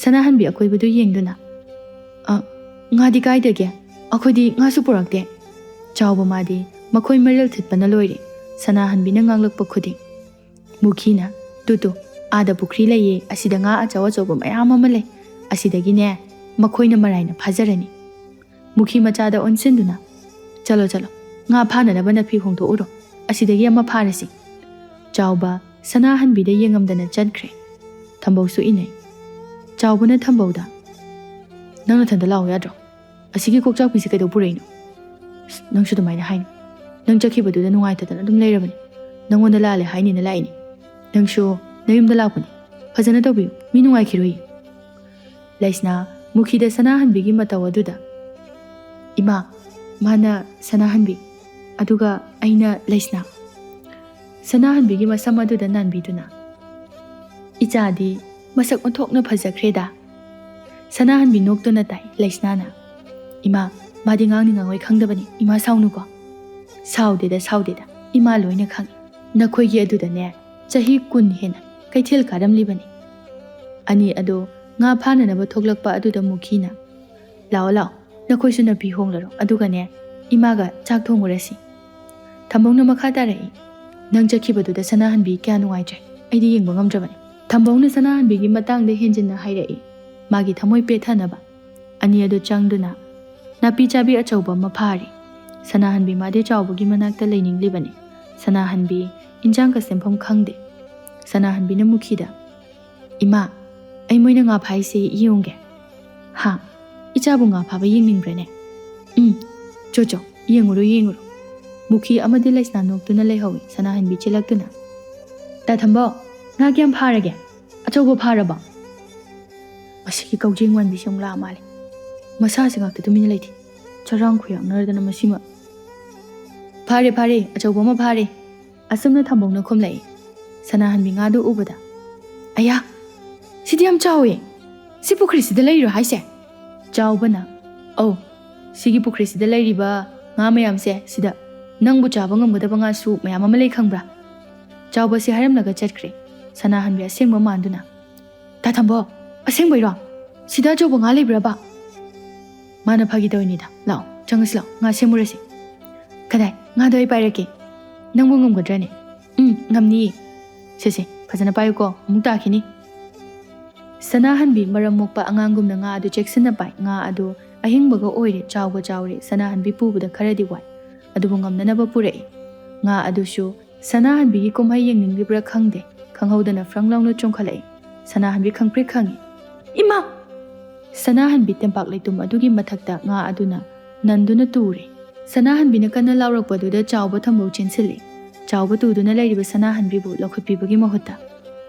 ꯁꯅꯥꯍꯟꯕꯤ ꯑꯀꯣꯏꯕꯗꯨ ꯌꯦꯡꯗꯨꯅ, "ꯑ, ꯉꯥꯗꯤ ꯀꯥꯏꯗꯒꯦ? ꯑꯩꯈꯣꯏꯗꯤ ꯉꯥꯁꯨ ꯄꯨꯔꯛꯇꯦ"꯫ ꯆꯥꯎꯕ ꯃꯥꯗꯤ ꯃꯈꯣꯏ ꯃꯔꯦꯜ ꯊꯤꯠꯄꯅ ꯂꯣꯏꯔꯦ꯫ ꯁꯅꯥꯍꯟꯕꯤꯅ ꯉꯥꯡꯂꯛꯄ ꯈꯨꯗꯤꯡ꯫ ꯃꯨꯈꯤꯅ, "ꯇꯨ ꯇꯨ, ꯑꯥꯗ ꯄꯨꯈ꯭ꯔꯤ ꯂꯩꯌꯦ, ꯑꯁꯤꯗ ꯉꯥ ꯑꯆꯧ ꯑꯆꯧꯕ ꯃꯌꯥꯝ ꯑꯃ ꯂꯩ꯫ ꯑꯁꯤꯗꯒꯤꯅꯦ ꯃꯈꯣꯏꯅ ꯃꯔꯥꯏꯅ ꯐꯥꯖꯔꯅꯤ"꯫ ꯃꯨꯈꯤ ꯃꯆꯥꯗ ꯑꯣꯟꯁꯤꯟꯗꯨꯅ, "ꯆꯠꯂꯣ ꯆꯠꯂꯣ, ꯉꯥ ꯐꯥꯅꯅꯕ ꯅꯐꯤ ꯍꯣꯡꯗꯣꯛꯎꯔꯣ, ꯑꯁꯤꯗꯒꯤ ꯑꯃ ꯐꯥꯔꯁꯤ"꯫ ꯆꯥꯎꯕ ꯁꯅꯥꯍꯟꯕꯤꯗ ꯌꯦꯡꯉꯝꯗꯅ ꯆꯠꯈ꯭ꯔꯦ꯫ ꯊꯝꯕꯧꯁꯨ ꯏꯟꯅꯩ꯫ ꯆꯥꯎꯕꯅ ꯊꯝꯕꯧꯗ, "ꯅꯪ ꯅꯊꯟꯗ ꯂꯥꯛꯑꯣ ꯌꯥꯗ꯭ꯔꯣ? ꯑꯁꯤꯒꯤ ꯀꯣꯛꯆꯥꯛꯄꯤꯁꯤ ꯀꯩꯗꯧ ꯄꯨꯔꯛꯏꯅꯣ?" "ꯑꯁ, ꯅꯪꯁꯨ ꯑꯗꯨꯃꯥꯏꯅ ꯍꯥꯏꯅꯨ꯫ ꯅꯪ ꯆꯠꯈꯤꯕꯗꯨꯗ ꯅꯨꯡꯉꯥꯏꯇꯗꯅ ꯑꯗꯨꯝ ꯂꯩꯔꯕꯅꯤ꯫ ꯅꯪꯉꯣꯟꯗ ꯂꯥꯜꯂꯦ ꯍꯥꯏꯅꯤꯅ ꯂꯥꯛꯏꯅꯤ꯫ ꯅꯪꯁꯨ ꯅꯌꯨꯝꯗ ꯂꯥꯛꯄꯅꯤ꯫ ꯐꯖꯅ ꯇꯧꯕꯤꯌꯨ꯫ ꯃꯤ ꯅꯨꯡꯉꯥꯏꯈꯤꯔꯣꯏꯌꯦ"꯫ ꯂꯩꯁꯅꯥ ꯃꯨꯈꯤꯗ ꯁꯅꯥꯍꯟꯕꯤꯒꯤ ꯃꯇꯧ ꯑꯗꯨꯗ, "ꯏꯃꯥ, ꯃꯥꯅ ꯁꯅꯥꯍꯟꯕꯤ, ꯑꯗꯨꯒ ꯑꯩꯅ ꯂꯩꯁꯅꯥ"꯫ ꯁꯅꯥꯍꯟꯕꯤꯒꯤ ꯃꯁꯝ ꯑꯗꯨꯗ ꯅꯥꯟꯕꯤꯗꯨꯅ, "ꯏꯆꯥꯗꯤ ꯃꯁꯛ ꯑꯣꯟꯊꯣꯛꯅ ꯐꯖꯈ꯭ꯔꯦꯗ"꯫ ꯁꯅꯥꯍꯟꯕꯤ ꯅꯣꯛꯇꯨꯅ ꯇꯥꯏ꯫ ꯂꯩꯁꯅꯥꯅ, "ꯏꯃꯥ, ꯃꯥꯗꯤ ꯉꯥꯡꯅꯤ ꯉꯥꯡꯉꯣꯏ ꯈꯪꯗꯕꯅꯤ, ꯏꯃꯥ ꯁꯥꯎꯅꯨꯀꯣ"꯫ "ꯁꯥꯎꯗꯦꯗ, ꯁꯥꯎꯗꯦꯗ, ꯏꯃꯥ ꯂꯣꯏꯅ ꯈꯪꯉꯤ꯫ ꯅꯈꯣꯏꯒꯤ ꯑꯗꯨꯗꯅꯦ ꯆꯍꯤ ꯀꯨꯟ ꯍꯦꯟꯅ ꯀꯩꯊꯦꯜ ꯀꯥꯔꯝꯂꯤꯕꯅꯤ"꯫ ꯑꯅꯤ ꯑꯗꯨ ꯉꯥ ꯐꯥꯅꯅꯕ ꯊꯣꯛꯂꯛꯄ ꯑꯗꯨꯗ ꯃꯨꯈꯤꯅ, "ꯂꯥꯛꯑꯣ, ꯂꯥꯛꯑꯣ, ꯅꯈꯣꯏꯁꯨ ꯅꯥꯄꯤ ꯍꯣꯡꯂꯔꯣ, ꯑꯗꯨꯒꯅꯦ ꯏꯃꯥꯒ ꯆꯥꯛ ꯊꯣꯡꯉꯨꯔꯁꯤ"꯫ ꯊꯝꯕꯧꯅ ꯃꯈꯥ ꯇꯥꯔꯛꯏ, "ꯅꯪ ꯆꯠꯈꯤꯕꯗꯨꯗ ꯁꯅꯥꯍꯟꯕꯤ ꯀꯌꯥ ꯅꯨꯡꯉꯥꯏꯇ꯭ꯔꯦ꯫ ꯑꯩꯗꯤ ꯌꯦꯡꯕ ꯉꯝꯗ꯭ꯔꯕꯅꯤ"꯫ ꯊꯝꯕꯧꯅ ꯁꯅꯥꯍꯟꯕꯤꯒꯤ ꯃꯇꯥꯡꯗ ꯍꯦꯟꯖꯤꯟꯅ ꯍꯥꯏꯔꯛꯏ, ꯃꯥꯒꯤ ꯊꯃꯣꯏ ꯄꯦꯠꯊꯅꯕ꯫ ꯑꯅꯤ ꯑꯗꯨ ꯆꯪꯗꯨꯅ ꯅꯥꯄꯤ ꯆꯥꯕꯤ ꯑꯆꯧꯕ ꯑꯃ ꯐꯥꯔꯤ꯫ ꯁꯅꯥꯍꯟꯕꯤ ꯃꯥꯗꯤ ꯆꯥꯎꯕꯒꯤ ꯃꯅꯥꯛꯇ ꯂꯩꯅꯤꯡꯂꯤꯕꯅꯤ꯫ ꯁꯅꯥꯍꯟꯕꯤ ꯏꯟꯖꯥꯡꯒ ꯁꯦꯝꯐꯝ ꯈꯪꯗꯦ꯫ ꯁꯅꯥꯍꯟꯕꯤꯅ ꯃꯨꯈꯤꯗ, "ꯏꯃꯥ, ꯑꯩ ꯃꯣꯏꯅ ꯉꯥ ꯐꯥꯏꯁꯦ ꯌꯦꯡꯉꯨꯒꯦ"꯫ "ꯍꯥ? ꯏꯆꯥꯕꯨ ꯉꯥ ꯐꯥꯕ ꯌꯦꯡꯅꯤꯡꯕ꯭ꯔꯅꯦ?" "ꯎꯝ, ꯆꯣ ꯆꯣ"꯫ "ꯌꯦꯡꯉꯨꯔꯣ, ꯌꯦꯡꯉꯨꯔꯣ"꯫ ꯃꯨꯈꯤ ꯑꯃꯗꯤ ꯂꯩꯁꯅꯥ ꯅꯣꯛꯇꯨꯅ ꯂꯩꯍꯧꯏ꯫ ꯁꯅꯥꯍꯟꯕꯤ ꯆꯦꯜꯂꯛꯇꯨꯅ, "ꯇꯥ ꯊꯝꯕꯧ, ꯉꯥ ꯀꯌꯥꯝ ꯐꯥꯔꯒꯦ? ꯑꯆꯧꯕ ꯐꯥꯔꯕꯣ?" ꯃꯁꯤꯒꯤ ꯀꯧꯖꯦꯡ ꯃꯥꯟꯕꯤꯁꯤ ꯑꯃꯨꯛ ꯂꯥꯛꯑ ꯃꯥꯜꯂꯦ꯫ ꯃꯁꯥꯁꯤ ꯉꯥꯛꯇ ꯇꯨꯃꯤꯟꯅ ꯂꯩꯇꯦ꯫ ꯆꯔꯥꯡ ꯈꯨꯌꯥꯛꯅꯔꯗꯅ ꯃꯁꯤꯃ꯫ "ꯐꯥꯔꯦ, ꯐꯥꯔꯦ, ꯑꯆꯧꯕ ꯑꯃ ꯐꯥꯔꯦ"꯫ ꯑꯁꯨꯝꯅ ꯊꯝꯕꯧꯅ ꯈꯨꯝꯂꯛꯏ꯫ ꯁꯅꯥꯍꯟꯕꯤ ꯉꯥꯗꯨ ꯎꯕꯗ, "ꯑꯌꯥ, ꯁꯤꯗꯤ ꯌꯥꯝ ꯆꯥꯎꯋꯦ꯫ ꯁꯤ ꯄꯨꯈ꯭ꯔꯤꯁꯤꯗ ꯂꯩꯔꯤꯔꯣ ꯍꯥꯏꯁꯦ?" ꯆꯥꯎꯕꯅ, "ꯑꯧ, ꯁꯤꯒꯤ ꯄꯨꯈ꯭ꯔꯤꯁꯤꯗ ꯂꯩꯔꯤꯕ ꯉꯥ ꯃꯌꯥꯝꯁꯦ, ꯁꯤꯗ ꯅꯪꯕꯨ ꯆꯥꯕ ꯉꯝꯒꯗꯕ ꯉꯥꯁꯨ ꯃꯌꯥꯝ ꯑꯃ ꯂꯩ ꯈꯪꯕ꯭ꯔꯥ?" ꯆꯥꯎꯕꯁꯤ ꯍꯥꯏꯔꯝꯂꯒ ꯆꯠꯈ꯭ꯔꯦ꯫ ꯁꯅꯥꯍꯟꯕꯤ ꯑꯁꯦꯡꯕ ꯃꯥꯟꯗꯨꯅ, "ꯇꯥ ꯊꯝꯕꯧ, ꯑꯁꯦꯡꯕꯩꯔꯣ? ꯁꯤꯗ ꯑꯆꯧꯕ ꯉꯥ ꯂꯩꯕ꯭ꯔꯕ?" "ꯃꯥꯅ ꯐꯥꯒꯤ ꯇꯧꯔꯤꯅꯤꯗ꯫ ꯂꯥꯛꯑꯣ, ꯆꯪꯉꯁꯤ ꯂꯥꯛꯑꯣ, ꯉꯥ ꯁꯦꯝꯃꯨꯔꯁꯤ"꯫ "ꯀꯗꯥꯏ? ꯉꯥꯗꯣ ꯑꯩ ꯄꯥꯏꯔꯛꯀꯦ꯫ ꯅꯪꯕꯨ ꯉꯝꯒꯗ꯭ꯔꯅꯦ?" "ꯎꯝ, ꯉꯝꯅꯤꯌꯦ꯫ ꯁꯦ, ꯁꯦ, ꯐꯖꯅ ꯄꯥꯏꯌꯨꯀꯣ, ꯑꯃꯨꯛ ꯇꯥꯈꯤꯅꯤ"꯫ ꯁꯅꯥꯍꯟꯕꯤ ꯃꯔꯝ ꯃꯣꯛꯄ ꯑꯉꯥꯡꯒꯨꯝꯅ ꯉꯥ ꯑꯗꯨ ꯆꯦꯛꯁꯤꯟꯅ ꯄꯥꯏ꯫ ꯉꯥ ꯑꯗꯨ ꯑꯍꯤꯡꯕꯒ ꯑꯣꯏꯔꯦ, ꯆꯥꯎꯒ ꯆꯥꯎꯔꯦ꯫ ꯁꯅꯥꯍꯟꯕꯤ ꯄꯨꯕꯗ ꯈꯔꯗꯤ ꯋꯥꯏ, ꯑꯗꯨꯕꯨ ꯉꯝꯅꯅꯕ ꯄꯨꯔꯛꯏ꯫ ꯉꯥ ꯑꯗꯨꯁꯨ ꯁꯅꯥꯍꯟꯕꯤꯒꯤ ꯀꯨꯝꯍꯩ ꯌꯦꯡꯅꯤꯡꯂꯤꯕ꯭ꯔꯥ ꯈꯪꯗꯦ, ꯈꯪꯍꯧꯗꯅ ꯐ꯭ꯔꯪ ꯂꯥꯎꯅ ꯆꯣꯡꯈꯠꯂꯛꯏ꯫ ꯁꯅꯥꯍꯟꯕꯤ ꯈꯪꯄ꯭ꯔꯦꯛ ꯈꯪꯏ꯫ "ꯏꯃꯥ!" ꯁꯅꯥꯍꯟꯕꯤ ꯇꯦꯝꯄꯥꯛ ꯂꯩꯇꯨꯝ ꯑꯗꯨꯒꯤ ꯃꯊꯛꯇ ꯉꯥ ꯑꯗꯨꯅ ꯅꯟꯗꯨꯅ ꯇꯨꯔꯦ꯫ ꯁꯅꯥꯍꯟꯕꯤꯅ ꯀꯟꯅ ꯂꯥꯎꯔꯛꯄꯗꯨꯗ ꯆꯥꯎꯕ ꯊꯝꯕꯧ ꯆꯦꯟꯁꯤꯜꯂꯤ꯫ ꯆꯥꯎꯕ ꯇꯨꯗꯨꯅ ꯂꯩꯔꯤꯕ ꯁꯅꯥꯍꯟꯕꯤꯕꯨ ꯂꯧꯈꯠꯄꯤꯕꯒꯤ ꯃꯍꯨꯠꯇ,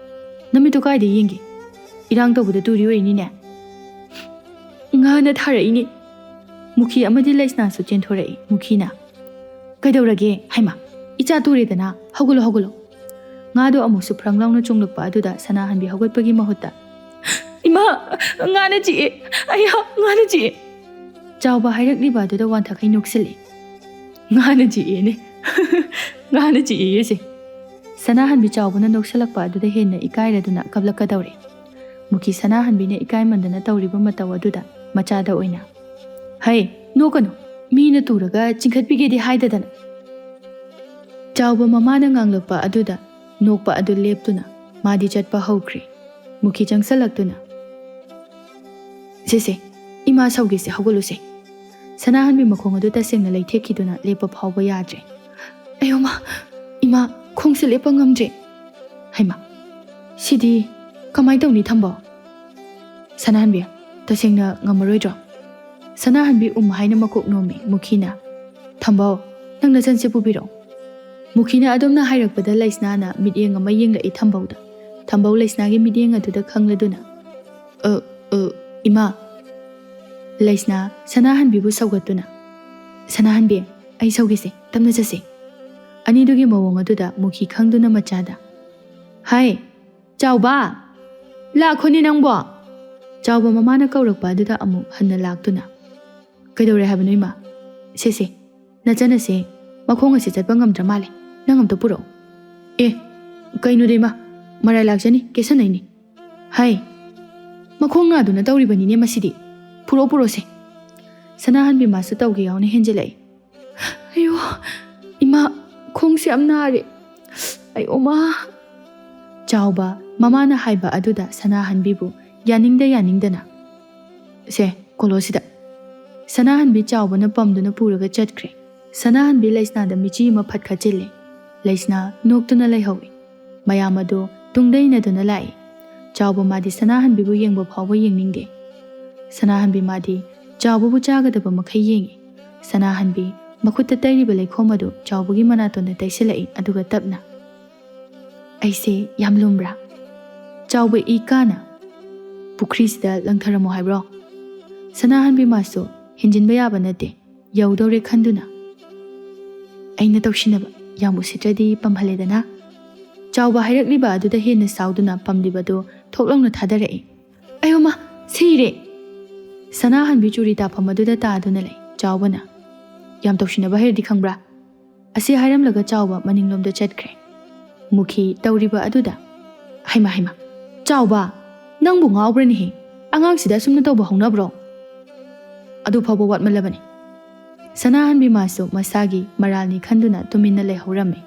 "ꯅꯃꯤꯠꯇꯨ ꯀꯥꯏꯗ ꯌꯦꯡꯒꯦ? ꯏꯔꯥꯡ ꯇꯧꯕꯗ ꯇꯨꯔꯤ ꯑꯣꯏꯔꯤꯅꯤꯅꯦ?" "ꯉꯥꯅ ꯊꯥꯔꯛꯏꯅꯦ"꯫ ꯃꯨꯈꯤ ꯑꯃꯗꯤ ꯂꯩꯁꯅꯥꯁꯨ ꯆꯦꯟꯊꯣꯔꯛꯏ꯫ ꯃꯨꯈꯤꯅ, "ꯀꯩꯗꯧꯔꯒꯦ? ꯍꯩꯃꯥ, ꯏꯆꯥ ꯇꯨꯔꯦꯗꯅ꯫ ꯍꯧꯒꯠꯂꯣ, ꯍꯧꯒꯠꯂꯣ"꯫ ꯉꯥꯗꯣ ꯑꯃꯨꯛꯁꯨ ꯐ꯭ꯔꯪ ꯂꯥꯎꯅ ꯆꯣꯡꯂꯛꯄ ꯑꯗꯨꯗ ꯁꯅꯥꯍꯟꯕꯤ ꯍꯧꯒꯠꯄꯒꯤ ꯃꯍꯨꯠꯇ, "ꯏꯃꯥ, ꯉꯥꯅ ꯆꯤꯛꯑꯦ! ꯑꯌꯥ, ꯉꯥꯅ ꯆꯤꯛꯑꯦ!" ꯆꯥꯎꯕ ꯍꯥꯏꯔꯛꯂꯤꯕ ꯑꯗꯨꯗ ꯋꯥꯟꯊꯛꯈꯩ ꯅꯣꯛꯁꯤꯜꯂꯤ꯫ "ꯉꯥꯅ ꯆꯤꯛꯑꯦꯅꯦ꯫ ꯉꯥꯅ ꯆꯤꯛꯑꯦꯌꯦ ꯁꯦ"꯫ ꯁꯅꯥꯍꯟꯕꯤ ꯆꯥꯎꯕꯅ ꯅꯣꯛꯁꯤꯜꯂꯛꯄ ꯑꯗꯨꯗ ꯍꯦꯟꯅ ꯏꯀꯥꯏꯔꯗꯨꯅ ꯀꯞꯂꯛꯀꯗꯧꯔꯦ꯫ ꯃꯨꯈꯤ ꯁꯅꯥꯍꯟꯕꯤꯅ ꯏꯀꯥꯏꯃꯟꯗꯅ ꯇꯧꯔꯤꯕ ꯃꯇꯧ ꯑꯗꯨꯗ ꯃꯆꯥꯗ ꯑꯣꯏꯅ, "ꯍꯩ, ꯅꯣꯛꯀꯅꯨ, ꯃꯤꯅ ꯇꯨꯔꯒ ꯆꯤꯡꯈꯠꯄꯤꯒꯦꯗꯤ ꯍꯥꯏꯗꯗꯅ"꯫ ꯆꯥꯎꯕ ꯃꯃꯥꯅ ꯉꯥꯡꯂꯛꯄ ꯑꯗꯨꯗ ꯅꯣꯛꯄ ꯑꯗꯨ ꯂꯦꯞꯇꯨꯅ ꯃꯥꯗꯤ ꯆꯠꯄ ꯍꯧꯈ꯭ꯔꯦ꯫ ꯃꯨꯈꯤ ꯆꯪꯁꯜꯂꯛꯇꯨꯅ, "ꯁꯦ, ꯁꯦ, ꯏꯃꯥ ꯁꯧꯒꯦꯁꯦ, ꯍꯧꯒꯠꯂꯨꯁꯦ"꯫ ꯁꯅꯥꯍꯟꯕꯤ ꯃꯈꯣꯡ ꯑꯗꯨ ꯇꯁꯦꯡꯅ ꯂꯩꯊꯦꯛꯈꯤꯗꯨꯅ ꯂꯦꯞꯄ ꯐꯥꯎꯕ ꯌꯥꯗ꯭ꯔꯦ꯫ "ꯑꯌꯣ ꯃꯥ, ꯏꯃꯥ, ꯈꯣꯡꯁꯦ ꯂꯦꯞꯄ ꯉꯝꯗ꯭ꯔꯦ꯫ ꯍꯩꯃꯥ, ꯁꯤꯗꯤ ꯀꯃꯥꯏ ꯇꯧꯅꯤ ꯊꯝꯕꯧ?" "ꯁꯅꯥꯍꯟꯕꯤ, ꯇꯁꯦꯡꯅ ꯉꯝꯃꯔꯣꯏꯗ꯭ꯔꯣ?" ꯁꯅꯥꯍꯟꯕꯤ ꯎꯝ ꯍꯥꯏꯅ ꯃꯀꯣꯛ ꯅꯣꯝꯃꯤ꯫ ꯃꯨꯈꯤꯅ, "ꯊꯝꯕꯧ, ꯅꯪ ꯅꯆꯟꯁꯦ ꯄꯨꯕꯤꯔꯛꯑꯣ꯫" ꯃꯨꯈꯤꯅ ꯑꯗꯨꯝꯅ ꯍꯥꯏꯔꯛꯄꯗ ꯂꯩꯁꯅꯥꯅ ꯃꯤꯠꯌꯦꯡ ꯑꯃ ꯌꯦꯡꯂꯛꯏ ꯊꯝꯕꯧꯗ꯫ ꯊꯝꯕꯧ ꯂꯩꯁꯅꯥꯒꯤ ꯃꯤꯠꯌꯦꯡ ꯑꯗꯨꯗ ꯈꯪꯂꯗꯨꯅ, "ꯑ, ꯑ, ꯏꯃꯥ꯫" ꯂꯩꯁꯅꯥ ꯁꯅꯥꯍꯟꯕꯤꯕꯨ ꯁꯧꯒꯠꯇꯨꯅ, "ꯁꯅꯥꯍꯟꯕꯤ, ꯑꯩ ꯁꯧꯒꯦꯁꯦ, ꯇꯞꯅ ꯆꯠꯁꯦ꯫" ꯑꯅꯤꯗꯨꯒꯤ ꯃꯑꯣꯡ ꯑꯗꯨꯗ ꯃꯨꯈꯤ ꯈꯪꯗꯨꯅ ꯃꯆꯥꯗ, "ꯍꯥꯏ, ꯆꯥꯎꯕ! ꯂꯥꯛꯈꯣꯅꯦ ꯅꯪꯕꯣ!" ꯆꯥꯎꯕ ꯃꯃꯥꯅ ꯀꯧꯔꯛꯄ ꯑꯗꯨꯗ ꯑꯃꯨꯛ ꯍꯟꯅ ꯂꯥꯛꯇꯨꯅ, "ꯀꯩꯗꯧꯔꯦ ꯍꯥꯏꯕꯅꯣ ꯏꯃꯥ?" "ꯁꯦ, ꯁꯦ, ꯅꯆꯟ ꯑꯁꯦ ꯃꯈꯣꯡ ꯑꯁꯦ ꯆꯠꯄ ꯉꯝꯗ꯭ꯔ ꯃꯥꯜꯂꯦ꯫ ꯅꯪ ꯑꯝꯇ ꯄꯨꯔꯛꯑꯣ꯫" "ꯑꯦ, ꯀꯩꯅꯣꯗ ꯏꯃꯥ, ꯃꯔꯥꯏ ꯂꯥꯛꯆꯅꯤ, ꯀꯦꯁꯟꯅꯩꯅꯤ꯫" "ꯍꯥꯏ, ꯃꯈꯣꯡ ꯅꯥꯗꯨꯅ ꯇꯧꯔꯤꯕꯅꯤꯅꯦ ꯃꯁꯤꯗꯤ꯫ ꯄꯨꯔꯛꯑꯣ, ꯄꯨꯔꯛꯑꯣꯁꯦ꯫" ꯁꯅꯥꯍꯟꯕꯤ ꯃꯥꯁꯨ ꯇꯧꯒꯦ ꯌꯥꯎꯅ ꯍꯦꯟꯖꯤꯜꯂꯛꯏ꯫ "ꯑꯌꯣ, ꯏꯃꯥ, ꯈꯣꯡꯁꯦ ꯌꯥꯝ ꯅꯥꯔꯦ꯫ ꯑꯌꯣ, ꯃꯥ꯫" ꯆꯥꯎꯕ ꯃꯃꯥꯅ ꯍꯥꯏꯕ ꯑꯗꯨꯗ ꯁꯅꯥꯍꯟꯕꯤꯕꯨ ꯌꯥꯅꯤꯡꯗ ꯌꯥꯅꯤꯡꯗꯅ, "ꯁꯦ, ꯀꯣꯜꯂꯣ ꯁꯤꯗ꯫" ꯁꯅꯥꯍꯟꯕꯤ ꯆꯥꯎꯕꯅ ꯄꯝꯗꯨꯅ ꯄꯨꯔꯒ ꯆꯠꯈ꯭ꯔꯦ꯫ ꯁꯅꯥꯍꯟꯕꯤ ꯂꯩꯁꯅꯥꯗ ꯃꯤꯆꯤ ꯑꯃ ꯐꯠ ꯈꯠꯆꯤꯜꯂꯦ꯫ ꯂꯩꯁꯅꯥ ꯅꯣꯛꯇꯨꯅ ꯂꯩꯍꯧꯏ꯫ ꯃꯌꯥꯝ ꯑꯗꯨ ꯇꯨꯡꯗ ꯏꯟꯅꯗꯨꯅ ꯂꯥꯛꯏ꯫ ꯆꯥꯎꯕ ꯃꯥꯗꯤ ꯁꯅꯥꯍꯟꯕꯤꯕꯨ ꯌꯦꯡꯕ ꯐꯥꯎꯕ ꯌꯦꯡꯅꯤꯡꯗꯦ꯫ ꯁꯅꯥꯍꯟꯕꯤ ꯃꯥꯗꯤ ꯆꯥꯎꯕꯕꯨ ꯆꯥꯒꯗꯕ ꯃꯈꯩ ꯌꯦꯡꯏ꯫ ꯁꯅꯥꯍꯟꯕꯤ ꯃꯈꯨꯠꯇ ꯇꯩꯔꯤꯕ ꯂꯩꯈꯣꯝ ꯑꯗꯨ ꯆꯥꯎꯕꯒꯤ ꯃꯅꯥꯇꯣꯟꯗ ꯇꯩꯁꯤꯜꯂꯛꯏ, ꯑꯗꯨꯒ ꯇꯞꯅ, "ꯑꯩꯁꯦ ꯌꯥꯝ ꯂꯨꯝꯕ꯭ꯔꯥ? ꯆꯥꯎꯕ, ꯏ ꯀꯥꯅ ꯄꯨꯈ꯭ꯔꯤꯁꯤꯗ ꯂꯪꯊꯔꯝꯃꯣ ꯍꯥꯏꯕ꯭ꯔꯣ?" ꯁꯅꯥꯍꯟꯕꯤ ꯃꯥꯁꯨ ꯍꯦꯟꯖꯤꯟꯕ ꯌꯥꯕ ꯅꯠꯇꯦ, ꯌꯧꯗꯧꯔꯦ ꯈꯟꯗꯨꯅ, "ꯑꯩꯅ ꯇꯧꯁꯤꯟꯅꯕ ꯌꯥꯝ ꯎꯁꯤꯠꯇ꯭ꯔꯗꯤ ꯄꯝꯍꯜꯂꯦꯗꯅ꯫" ꯆꯥꯎꯕ ꯍꯥꯏꯔꯛꯂꯤꯕ ꯑꯗꯨꯗ ꯍꯦꯟꯅ ꯁꯥꯎꯗꯨꯅ ꯄꯝꯂꯤꯕꯗꯨ ꯊꯣꯛ ꯂꯥꯎꯅ ꯊꯥꯗꯔꯛꯏ꯫ "ꯑꯌꯣ ꯃꯥ, ꯁꯤꯔꯦ!" ꯁꯅꯥꯍꯟꯕꯤ ꯆꯨꯔꯤ ꯇꯥꯐꯝ ꯑꯗꯨꯗ ꯇꯥꯗꯨꯅ ꯂꯩ꯫ ꯆꯥꯎꯕꯅ, "ꯌꯥꯝ ꯇꯧꯁꯤꯟꯅꯕ ꯍꯩꯔꯗꯤ ꯈꯪꯕ꯭ꯔꯥ?" ꯑꯁꯤ ꯍꯥꯏꯔꯝꯂꯒ ꯆꯥꯎꯕ ꯃꯅꯤꯡꯂꯣꯝꯗ ꯆꯠꯈ꯭ꯔꯦ꯫ ꯃꯨꯈꯤ ꯇꯧꯔꯤꯕ ꯑꯗꯨꯗ, "ꯍꯩꯃꯥ, ꯍꯩꯃꯥ, ꯆꯥꯎꯕ, ꯅꯪꯕꯨ ꯉꯥꯎꯕ꯭ꯔꯅꯦꯍꯦ? ꯑꯉꯥꯡꯁꯤꯗ ꯑꯁꯨꯝꯅ ꯇꯧꯕ ꯍꯧꯅꯕ꯭ꯔꯣ? ꯑꯗꯨ ꯐꯥꯎꯕ ꯋꯥꯠꯃꯜꯂꯕꯅꯤ꯫" ꯁꯅꯥꯍꯟꯕꯤ ꯃꯥꯁꯨ ꯃꯁꯥꯒꯤ ꯃꯔꯥꯜꯅꯤ ꯈꯟꯗꯨꯅ ꯇꯨꯃꯤꯟꯅ ꯂꯩꯍꯧꯔꯝꯃꯤ꯫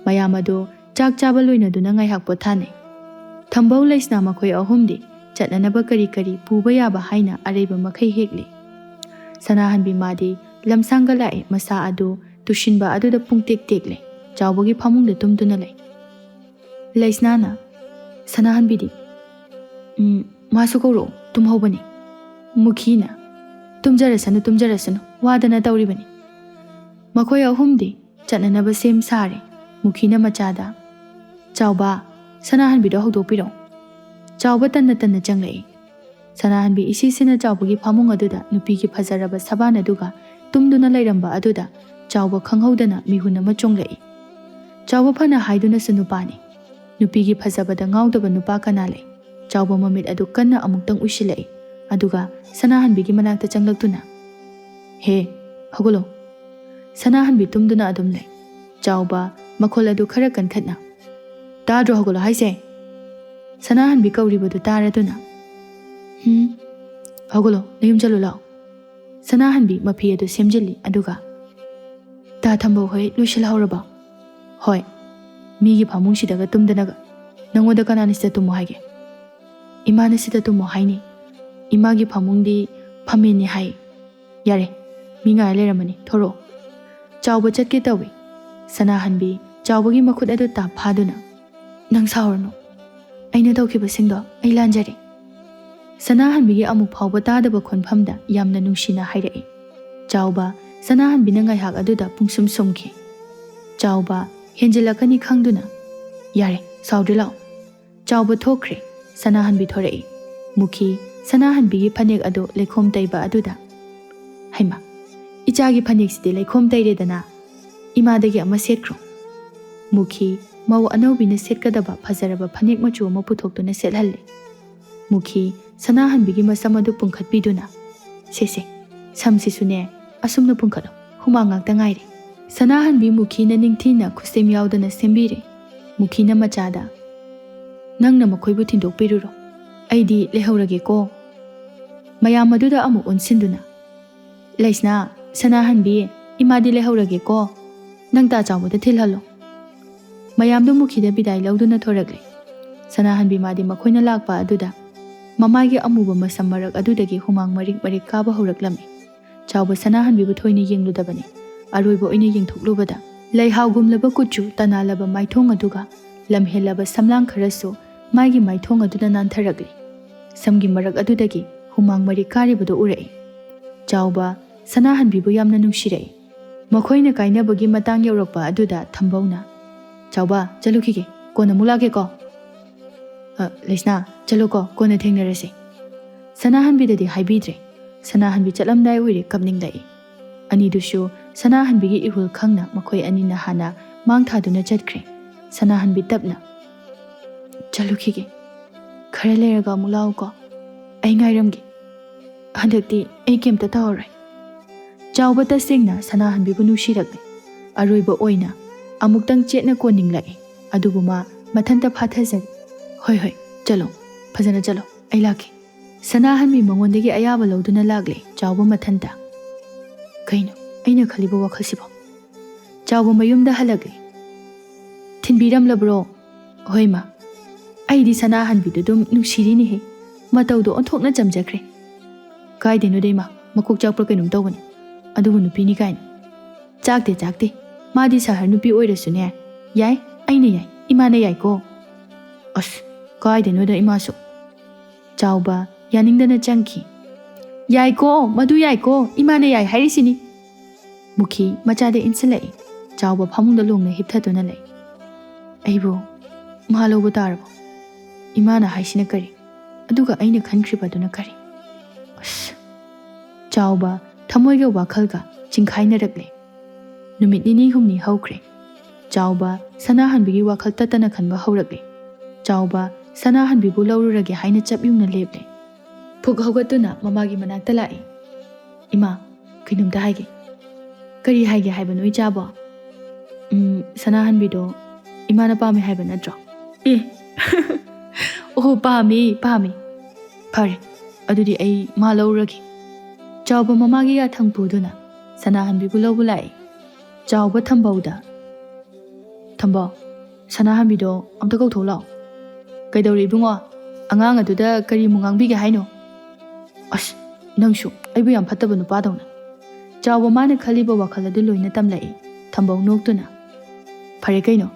ꯃꯌꯥꯝ ꯑꯗꯨ ꯆꯥꯛ ꯆꯥꯕ ꯂꯣꯏꯅꯗꯨꯅ ꯉꯥꯏꯍꯥꯛ ꯄꯣꯊꯥꯅꯩ꯫ ꯊꯝꯕꯧ ꯂꯩꯁꯅꯥ ꯃꯈꯣꯏ ꯑꯍꯨꯝꯗꯤ ꯆꯠꯅꯅꯕ ꯀꯔꯤ ꯀꯔꯤ ꯄꯨꯕ ꯌꯥꯕ ꯍꯥꯏꯅ ꯑꯔꯩꯕ ꯃꯈꯩ ꯍꯦꯛꯂꯤ꯫ ꯁꯅꯥꯍꯟꯕꯤ ꯃꯥꯗꯤ ꯂꯝꯁꯥꯡꯒ ꯂꯥꯛꯏ, ꯃꯁꯥ ꯑꯗꯨ ꯇꯨꯁꯤꯟꯕ ꯑꯗꯨꯗ ꯄꯨꯡꯇꯦꯛ ꯇꯦꯛꯂꯦ꯫ ꯆꯥꯎꯕꯒꯤ ꯐꯃꯨꯡꯗ ꯇꯨꯝꯗꯨꯅ ꯂꯩ꯫ ꯂꯩꯁꯅꯥꯅ, "ꯁꯅꯥꯍꯟꯕꯤꯗꯤ?" "ꯎꯝ, ꯃꯥꯁꯨ ꯀꯧꯔꯛꯑꯣ, ꯇꯨꯝꯍꯧꯕꯅꯤ꯫" ꯃꯨꯈꯤꯅ, "ꯇꯨꯝꯖꯔꯁꯅꯨ, ꯇꯨꯝꯖꯔꯁꯅꯨ, ꯋꯥꯗꯅ ꯇꯧꯔꯤꯕꯅꯤ꯫" ꯃꯈꯣꯏ ꯑꯍꯨꯝꯗꯤ ꯆꯠꯅꯅꯕ ꯁꯦꯝ ꯁꯥꯔꯦ꯫ ꯃꯨꯈꯤꯅ ꯃꯆꯥꯗ, "ꯆꯥꯎꯕ, ꯁꯅꯥꯍꯟꯕꯤꯗꯣ ꯍꯧꯗꯣꯛꯄꯤꯔꯣ꯫" ꯆꯥꯎꯕ ꯇꯟꯅ ꯇꯟꯅ ꯆꯪꯂꯛꯏ꯫ ꯁꯅꯥꯍꯟꯕꯤ ꯏꯁꯤꯁꯤꯅ ꯆꯥꯎꯕꯒꯤ ꯐꯃꯨꯡ ꯑꯗꯨꯗ ꯅꯨꯄꯤꯒꯤ ꯐꯖꯔꯕ ꯁꯕꯥꯟ ꯑꯗꯨꯒ ꯇꯨꯝꯗꯨꯅ ꯂꯩꯔꯝꯕ ꯑꯗꯨꯗ ꯆꯥꯎꯕ ꯈꯪꯍꯧꯗꯅ ꯃꯤꯍꯨꯟ ꯑꯃ ꯆꯣꯡꯂꯛꯏ꯫ ꯆꯥꯎꯕ ꯐꯅ ꯍꯥꯏꯗꯨꯅꯁꯨ ꯅꯨꯄꯥꯅꯤ꯫ ꯅꯨꯄꯤꯒꯤ ꯐꯖꯕꯗ ꯉꯥꯎꯗꯕ ꯅꯨꯄꯥ ꯀꯅꯥ ꯂꯩ? ꯆꯥꯎꯕ ꯃꯃꯤꯠ ꯑꯗꯨ ꯀꯟꯅ ꯑꯃꯨꯛꯇꯪ ꯎꯏꯁꯤꯜꯂꯛꯏ, ꯑꯗꯨꯒ ꯁꯅꯥꯍꯟꯕꯤꯒꯤ ꯃꯅꯥꯛꯇ ꯆꯪꯂꯛꯇꯨꯅ, "ꯍꯦ, ꯍꯧꯒꯠꯂꯣ꯫" ꯁꯅꯥꯍꯟꯕꯤ ꯇꯨꯝꯗꯨꯅ ꯑꯗꯨꯝ ꯂꯩ꯫ ꯆꯥꯎꯕ ꯃꯈꯣꯜ ꯑꯗꯨ ꯈꯔ ꯀꯟꯈꯠꯅ, "ꯇꯥꯗ꯭ꯔꯣ ꯍꯧꯒꯠꯂꯣ ꯍꯥꯏꯁꯦ?" ꯁꯅꯥꯍꯟꯕꯤ ꯀꯧꯔꯤꯕꯗꯨ ꯇꯥꯔꯗꯨꯅ, "ꯍꯨꯝ, ꯍꯧꯒꯠꯂꯣ, ꯅꯌꯨꯝ ꯆꯠꯂꯨ ꯂꯥꯛꯑꯣ꯫" ꯁꯅꯥꯍꯟꯕꯤ ꯃꯐꯤ ꯑꯗꯨ ꯁꯦꯝꯖꯤꯜꯂꯤ, ꯑꯗꯨꯒ, "ꯇꯥ ꯊꯝꯕ ꯍꯣꯏ ꯂꯣꯏꯁꯤꯜꯍꯧꯔꯕꯣ?" "ꯍꯣꯏ, ꯃꯤꯒꯤ ꯐꯃꯨꯡꯁꯤꯗꯒ ꯇꯨꯝꯗꯅꯒ꯫ ꯅꯪꯉꯣꯟꯗ ꯀꯅꯥꯅ ꯁꯤꯗ ꯇꯨꯝꯃꯣ ꯍꯥꯏꯒꯦ?" "ꯏꯃꯥꯅ ꯁꯤꯗ ꯇꯨꯝꯃꯣ ꯍꯥꯏꯅꯤ꯫ ꯏꯃꯥꯒꯤ ꯐꯃꯨꯡꯗꯤ ꯐꯝꯃꯦꯟꯅꯤ ꯍꯥꯏ꯫" "ꯌꯥꯔꯦ, ꯃꯤ ꯉꯥꯏ ꯂꯩꯔꯝꯃꯅꯤ, ꯊꯣꯔꯛꯑꯣ꯫" ꯆꯥꯎꯕ ꯆꯠꯀꯦ ꯇꯧꯏ꯫ ꯁꯅꯥꯍꯟꯕꯤ ꯆꯥꯎꯕꯒꯤ ꯃꯈꯨꯠ ꯑꯗꯨ ꯇꯥꯞ ꯐꯥꯗꯨꯅ, "ꯅꯪ ꯁꯥꯎꯔꯅꯨ꯫ ꯑꯩꯅ ꯇꯧꯈꯤꯕꯁꯤꯡꯗꯣ ꯑꯩ ꯂꯥꯟꯖꯔꯦ꯫" ꯁꯅꯥꯍꯟꯕꯤꯒꯤ ꯑꯃꯨꯛ ꯐꯥꯎꯕ ꯇꯥꯗꯕ ꯈꯣꯟꯐꯝꯗ ꯌꯥꯝꯅ ꯅꯨꯡꯁꯤꯅ ꯍꯥꯏꯔꯛꯏ꯫ ꯆꯥꯎꯕ ꯁꯅꯥꯍꯟꯕꯤꯅ ꯉꯥꯏꯍꯥꯛ ꯑꯗꯨꯗ ꯄꯨꯡꯁꯨꯝ ꯁꯨꯝꯈꯤ꯫ ꯆꯥꯎꯕ ꯍꯦꯟꯖꯤꯜꯂꯛꯀꯅꯤ ꯈꯪꯗꯨꯅ, "ꯌꯥꯔꯦ, ꯁꯥꯎꯗ꯭ꯔꯦ ꯂꯥꯛꯑꯣ꯫" ꯆꯥꯎꯕ ꯊꯣꯛꯈ꯭ꯔꯦ꯫ ꯁꯅꯥꯍꯟꯕꯤ ꯊꯣꯔꯛꯏ꯫ ꯃꯨꯈꯤ ꯁꯅꯥꯍꯟꯕꯤꯒꯤ ꯐꯅꯦꯛ ꯑꯗꯨ ꯂꯩꯈꯣꯝ ꯇꯩꯕ ꯑꯗꯨꯗ, "ꯍꯩꯃꯥ, ꯏꯆꯥꯒꯤ ꯐꯅꯦꯛꯁꯤꯗꯤ ꯂꯩꯈꯣꯝ ꯇꯩꯔꯦꯗꯅ, ꯏꯃꯥꯗꯒꯤ ꯑꯃ ꯁꯦꯠꯈ꯭ꯔꯣ꯫" ꯃꯨꯈꯤ ꯃꯧ ꯑꯅꯧꯕꯤꯅ ꯁꯦꯠꯀꯗꯕ ꯐꯖꯔꯕ ꯐꯅꯦꯛ ꯃꯆꯨ ꯑꯃ ꯄꯨꯊꯣꯛꯇꯨꯅ ꯁꯦꯠꯍꯜꯂꯦ꯫ ꯃꯨꯈꯤ ꯁꯅꯥꯍꯟꯕꯤꯒꯤ ꯃꯁꯝ ꯑꯗꯨ ꯄꯨꯡꯈꯠꯄꯤꯗꯨꯅ, "ꯁꯦ ꯁꯦ, ꯁꯝꯁꯤꯁꯨꯅꯦ, ꯑꯁꯨꯝꯅ ꯄꯨꯡꯈꯠꯂꯣ, ꯍꯨꯃꯥꯡ ꯉꯥꯛꯇ ꯉꯥꯏꯔꯦ꯫" ꯁꯅꯥꯍꯟꯕꯤ ꯃꯨꯈꯤꯅ ꯅꯤꯡꯊꯤꯅ ꯈꯨꯠꯁꯦꯝ ꯌꯥꯎꯗꯅ ꯁꯦꯝꯕꯤꯔꯦ꯫ ꯃꯨꯈꯤꯅ ꯃꯆꯥꯗ, "ꯅꯪꯅ ꯃꯈꯣꯏꯕꯨ ꯊꯤꯟꯗꯣꯛꯄꯤꯔꯨꯔꯣ, ꯑꯩꯗꯤ ꯂꯩꯍꯧꯔꯒꯦꯀꯣ꯫" ꯃꯌꯥꯝ ꯑꯗꯨꯗ ꯑꯃꯨꯛ ꯑꯣꯟꯁꯤꯟꯗꯨꯅ, "ꯂꯩꯁꯅꯥ, ꯁꯅꯥꯍꯟꯕꯤ, ꯏꯃꯥꯗꯤ ꯂꯩꯍꯧꯔꯒꯦꯀꯣ, ꯅꯪ ꯇꯥ ꯆꯥꯎꯕꯗ ꯊꯤꯜꯍꯜꯂꯣ꯫" ꯃꯌꯥꯝꯗꯨ ꯃꯨꯈꯤꯗ ꯕꯤꯗꯥꯏ ꯂꯧꯗꯨꯅ ꯊꯣꯔꯛꯂꯦ꯫ ꯁꯅꯥꯍꯟꯕꯤ ꯃꯥꯗꯤ ꯃꯈꯣꯏꯅ ꯂꯥꯛꯄ ꯑꯗꯨꯗ ꯃꯃꯥꯒꯤ ꯑꯃꯨꯕ ꯃꯁꯝ ꯃꯔꯛ ꯑꯗꯨꯗꯒꯤ ꯍꯨꯃꯥꯡ ꯃꯔꯤꯛ ꯃꯔꯤꯛ ꯀꯥꯕ ꯍꯧꯔꯛꯂꯝꯃꯤ꯫ ꯆꯥꯎꯕ ꯁꯅꯥꯍꯟꯕꯤꯕꯨ ꯊꯣꯏꯅ ꯌꯦꯡꯂꯨꯗꯕꯅꯤ꯫ ꯑꯔꯣꯏꯕ ꯑꯣꯏꯅ ꯌꯦꯡꯊꯣꯛꯂꯨꯕꯗ ꯂꯩꯍꯥꯎꯒꯨꯝꯂꯕ ꯀꯨꯆꯨ, ꯇꯅꯥꯜꯂꯕ ꯃꯥꯏꯊꯣꯡ ꯑꯗꯨꯒ ꯂꯝꯍꯦꯜꯂꯕ ꯁꯝꯂꯥꯡ ꯈꯔꯁꯨ ꯃꯥꯒꯤ ꯃꯥꯏꯊꯣꯡ ꯑꯗꯨꯗ ꯅꯥꯟꯊꯔꯛꯂꯤ꯫ ꯁꯝꯒꯤ ꯃꯔꯛ ꯑꯗꯨꯗꯒꯤ ꯍꯨꯃꯥꯡ ꯃꯔꯤꯛ ꯀꯥꯔꯤꯕꯗꯨ ꯎꯔꯛꯏ꯫ ꯆꯥꯎꯕ ꯁꯅꯥꯍꯟꯕꯤꯕꯨ ꯌꯥꯝꯅ ꯅꯨꯡꯁꯤꯔꯛꯏ꯫ ꯃꯈꯣꯏꯅ ꯀꯥꯏꯅꯕꯒꯤ ꯃꯇꯥꯡ ꯌꯧꯔꯛꯄ ꯑꯗꯨꯗ ꯊꯝꯕꯧꯅ, "ꯆꯥꯎꯕ, ꯆꯠꯂꯨꯈꯤꯒꯦ, ꯀꯣꯟꯅ ꯑꯃꯨꯛ ꯂꯥꯛꯀꯦꯀꯣ꯫ ꯑ, ꯂꯩꯁꯅꯥ, ꯆꯠꯂꯣꯀꯣ, ꯀꯣꯟꯅ ꯊꯦꯡꯅꯔꯁꯦ꯫" ꯁꯅꯥꯍꯟꯕꯤꯗꯗꯤ ꯍꯥꯏꯕꯤꯗ꯭ꯔꯦ꯫ ꯁꯅꯥꯍꯟꯕꯤ ꯆꯠꯂꯝꯗꯥꯏ ꯑꯣꯏꯔꯦ, ꯀꯞꯅꯤꯡꯂꯛꯏ꯫ ꯑꯅꯤꯗꯨꯁꯨ ꯁꯅꯥꯍꯟꯕꯤꯒꯤ ꯏꯍꯨꯜ ꯈꯪꯅ ꯃꯈꯣꯏ ꯑꯅꯤꯅ ꯍꯥꯟꯅ ꯃꯥꯡ ꯊꯥꯗꯨꯅ ꯆꯠꯈ꯭ꯔꯦ꯫ ꯁꯅꯥꯍꯟꯕꯤ ꯇꯞꯅ, "ꯆꯠꯂꯨꯈꯤꯒꯦ, ꯈꯔ ꯂꯩꯔꯒ ꯑꯃꯨꯛ ꯂꯥꯛꯎꯀꯣ, ꯑꯩ ꯉꯥꯏꯔꯝꯒꯦ꯫ ꯍꯟꯗꯛꯇꯤ ꯑꯩ ꯀꯩꯝꯇ ꯇꯧꯔꯔꯣꯏ꯫" ꯆꯥꯎꯕ ꯇꯁꯦꯡꯅ ꯁꯅꯥꯍꯟꯕꯤꯕꯨ ꯅꯨꯡꯁꯤꯔꯛꯂꯦ꯫ ꯑꯔꯣꯏꯕ ꯑꯣꯏꯅ ꯑꯃꯨꯛꯇꯪ ꯆꯦꯠꯅ ꯀꯣꯟꯅꯤꯡꯂꯛꯏ꯫ ꯑꯗꯨꯕꯨ ꯃꯥ ꯃꯊꯟꯇ ꯐꯥꯊꯖꯔꯤ꯫ "ꯍꯣꯏ, ꯍꯣꯏ, ꯆꯠꯂꯣ, ꯐꯖꯅ ꯆꯠꯂꯣ, ꯑꯩ ꯂꯥꯛꯀꯦ꯫" ꯁꯅꯥꯍꯟꯕꯤ ꯃꯉꯣꯟꯗꯒꯤ ꯑꯌꯥꯕ ꯂꯧꯗꯨꯅ ꯂꯥꯛꯂꯦ ꯆꯥꯎꯕ ꯃꯊꯟꯇ꯫ "ꯀꯩꯅꯣ ꯑꯩꯅ ꯈꯜꯂꯤꯕ ꯋꯥꯈꯜꯁꯤꯕꯣ?" ꯆꯥꯎꯕ ꯃꯌꯨꯝꯗ ꯍꯜꯂꯛꯂꯦ꯫ "ꯊꯤꯟꯕꯤꯔꯝꯂꯕ꯭ꯔꯣ?" "ꯍꯣꯏ ꯃꯥ, ꯑꯩꯗꯤ ꯁꯅꯥꯍꯟꯕꯤꯗꯨ ꯑꯗꯨꯝ ꯅꯨꯡꯁꯤꯔꯤꯅꯦꯍꯦ, ꯃꯇꯧꯗꯣ ꯑꯣꯟꯊꯣꯛꯅ ꯆꯝꯖꯈ꯭ꯔꯦ꯫" "ꯀꯥꯏꯗꯩꯅꯣꯗ ꯏꯃꯥ, ꯃꯀꯣꯛ ꯆꯥꯛꯄ꯭ꯔꯥ ꯀꯩꯅꯣꯝ ꯇꯧꯕꯅꯤ, ꯑꯗꯨꯕꯨ ꯅꯨꯄꯤꯅꯤ ꯀꯥꯏꯅ꯫" "ꯆꯥꯛꯇꯦ, ꯆꯥꯛꯇꯦ, ꯃꯥꯗꯤ ꯁꯍꯔ ꯅꯨꯄꯤ ꯑꯣꯏꯔꯁꯨꯅꯦ, ꯌꯥꯏ, ꯑꯩꯅ ꯌꯥꯏ, ꯏꯃꯥꯅ ꯌꯥꯏꯀꯣ꯫" "ꯑꯁ, ꯀꯥꯏꯗꯩꯅꯣꯗ ꯏꯃꯥꯁꯨ꯫" ꯆꯥꯎꯕ ꯌꯥꯅꯤꯡꯗꯅ ꯆꯪꯈꯤ꯫ "ꯌꯥꯏꯀꯣ, ꯃꯗꯨ ꯌꯥꯏꯀꯣ, ꯏꯃꯥꯅ ꯌꯥꯏ ꯍꯥꯏꯔꯤꯁꯤꯅꯤ꯫" ꯃꯨꯈꯤ ꯃꯆꯥꯗ ꯏꯟꯁꯤꯜꯂꯛꯏ꯫ ꯆꯥꯎꯕ ꯐꯃꯨꯡꯗ ꯂꯣꯡꯅ ꯍꯤꯞꯊꯗꯨꯅ ꯂꯩ꯫ "ꯑꯩꯕꯨ ꯃꯥ ꯂꯧꯕ ꯇꯥꯔꯕꯣ? ꯏꯃꯥꯅ ꯍꯥꯏꯁꯤꯅ ꯀꯔꯤ? ꯑꯗꯨꯒ ꯑꯩꯅ ꯈꯟꯈ꯭ꯔꯤꯕꯗꯨꯅ ꯀꯔꯤ?" ꯑꯁ! ꯆꯥꯎꯕ ꯊꯃꯣꯏꯒ ꯋꯥꯈꯜꯒ ꯆꯤꯡꯈꯥꯏꯅꯔꯛꯂꯦ꯫ ꯅꯨꯃꯤꯠ ꯅꯤꯅꯤ ꯍꯨꯝꯅꯤ ꯍꯧꯈ꯭ꯔꯦ꯫ ꯆꯥꯎꯕ ꯁꯅꯥꯍꯟꯕꯤꯒꯤ ꯋꯥꯈꯜ ꯇꯠꯇꯅ ꯈꯟꯕ ꯍꯧꯔꯛꯂꯦ꯫ ꯆꯥꯎꯕ ꯁꯅꯥꯍꯟꯕꯤꯕꯨ ꯂꯧꯔꯨꯔꯒꯦ ꯍꯥꯏꯅ ꯆꯞ ꯌꯨꯡꯅ ꯂꯦꯞꯂꯦ꯫ ꯐꯨꯛ ꯍꯧꯒꯠꯇꯨꯅ ꯃꯃꯥꯒꯤ ꯃꯅꯥꯛꯇ ꯂꯥꯛꯏ꯫ "ꯏꯃꯥ, ꯀꯩꯅꯣꯝꯇ ꯍꯥꯏꯒꯦ꯫" "ꯀꯔꯤ ꯍꯥꯏꯒꯦ ꯍꯥꯏꯕꯅꯣ, ꯏꯆꯥꯕꯣ?" "ꯎꯝ, ꯁꯅꯥꯍꯟꯕꯤꯗꯣ ꯏꯃꯥꯅ ꯄꯥꯝꯃꯦ ꯍꯥꯏꯕ ꯅꯠꯇ꯭ꯔꯣ?" "ꯑꯦ, ꯑꯣꯍꯣ, ꯄꯥꯝꯃꯤ, ꯄꯥꯝꯃꯤ꯫ ꯐꯔꯦ, ꯑꯗꯨꯗꯤ ꯑꯩ ꯃꯥ ꯂꯧꯔꯒꯦ꯫" ꯆꯥꯎꯕ ꯃꯃꯥꯒꯤ ꯌꯥꯊꯪ ꯄꯨꯗꯨꯅ ꯁꯅꯥꯍꯟꯕꯤꯕꯨ ꯂꯧꯕ ꯂꯥꯛꯏ꯫ ꯆꯥꯎꯕ ꯊꯝꯕꯧꯗ, "ꯊꯝꯕꯧ, ꯁꯅꯥꯍꯟꯕꯤꯗꯣ ꯑꯝꯇ ꯀꯧꯊꯣꯛ ꯂꯥꯛꯑꯣ꯫" "ꯀꯩꯗꯧꯔꯦ ꯏꯕꯨꯡꯉꯣ? ꯑꯉꯥꯡ ꯑꯗꯨꯗ ꯀꯔꯤꯃꯨꯛ ꯉꯥꯡꯕꯤꯒꯦ ꯍꯥꯏꯅꯣ?" "ꯑꯁ, ꯅꯪꯁꯨ ꯑꯩꯕꯨ ꯌꯥꯝ ꯐꯠꯇꯕ ꯅꯨꯄꯥꯗꯧꯅ꯫" ꯆꯥꯎꯕ ꯃꯥꯅ ꯈꯜꯂꯤꯕ ꯋꯥꯈꯜ ꯑꯗꯨ ꯂꯣꯏꯅ ꯇꯝꯂꯛꯏ꯫ ꯊꯝꯕꯧ ꯅꯣꯛꯇꯨꯅ, "ꯐꯔꯦ ꯀꯩꯅꯣ,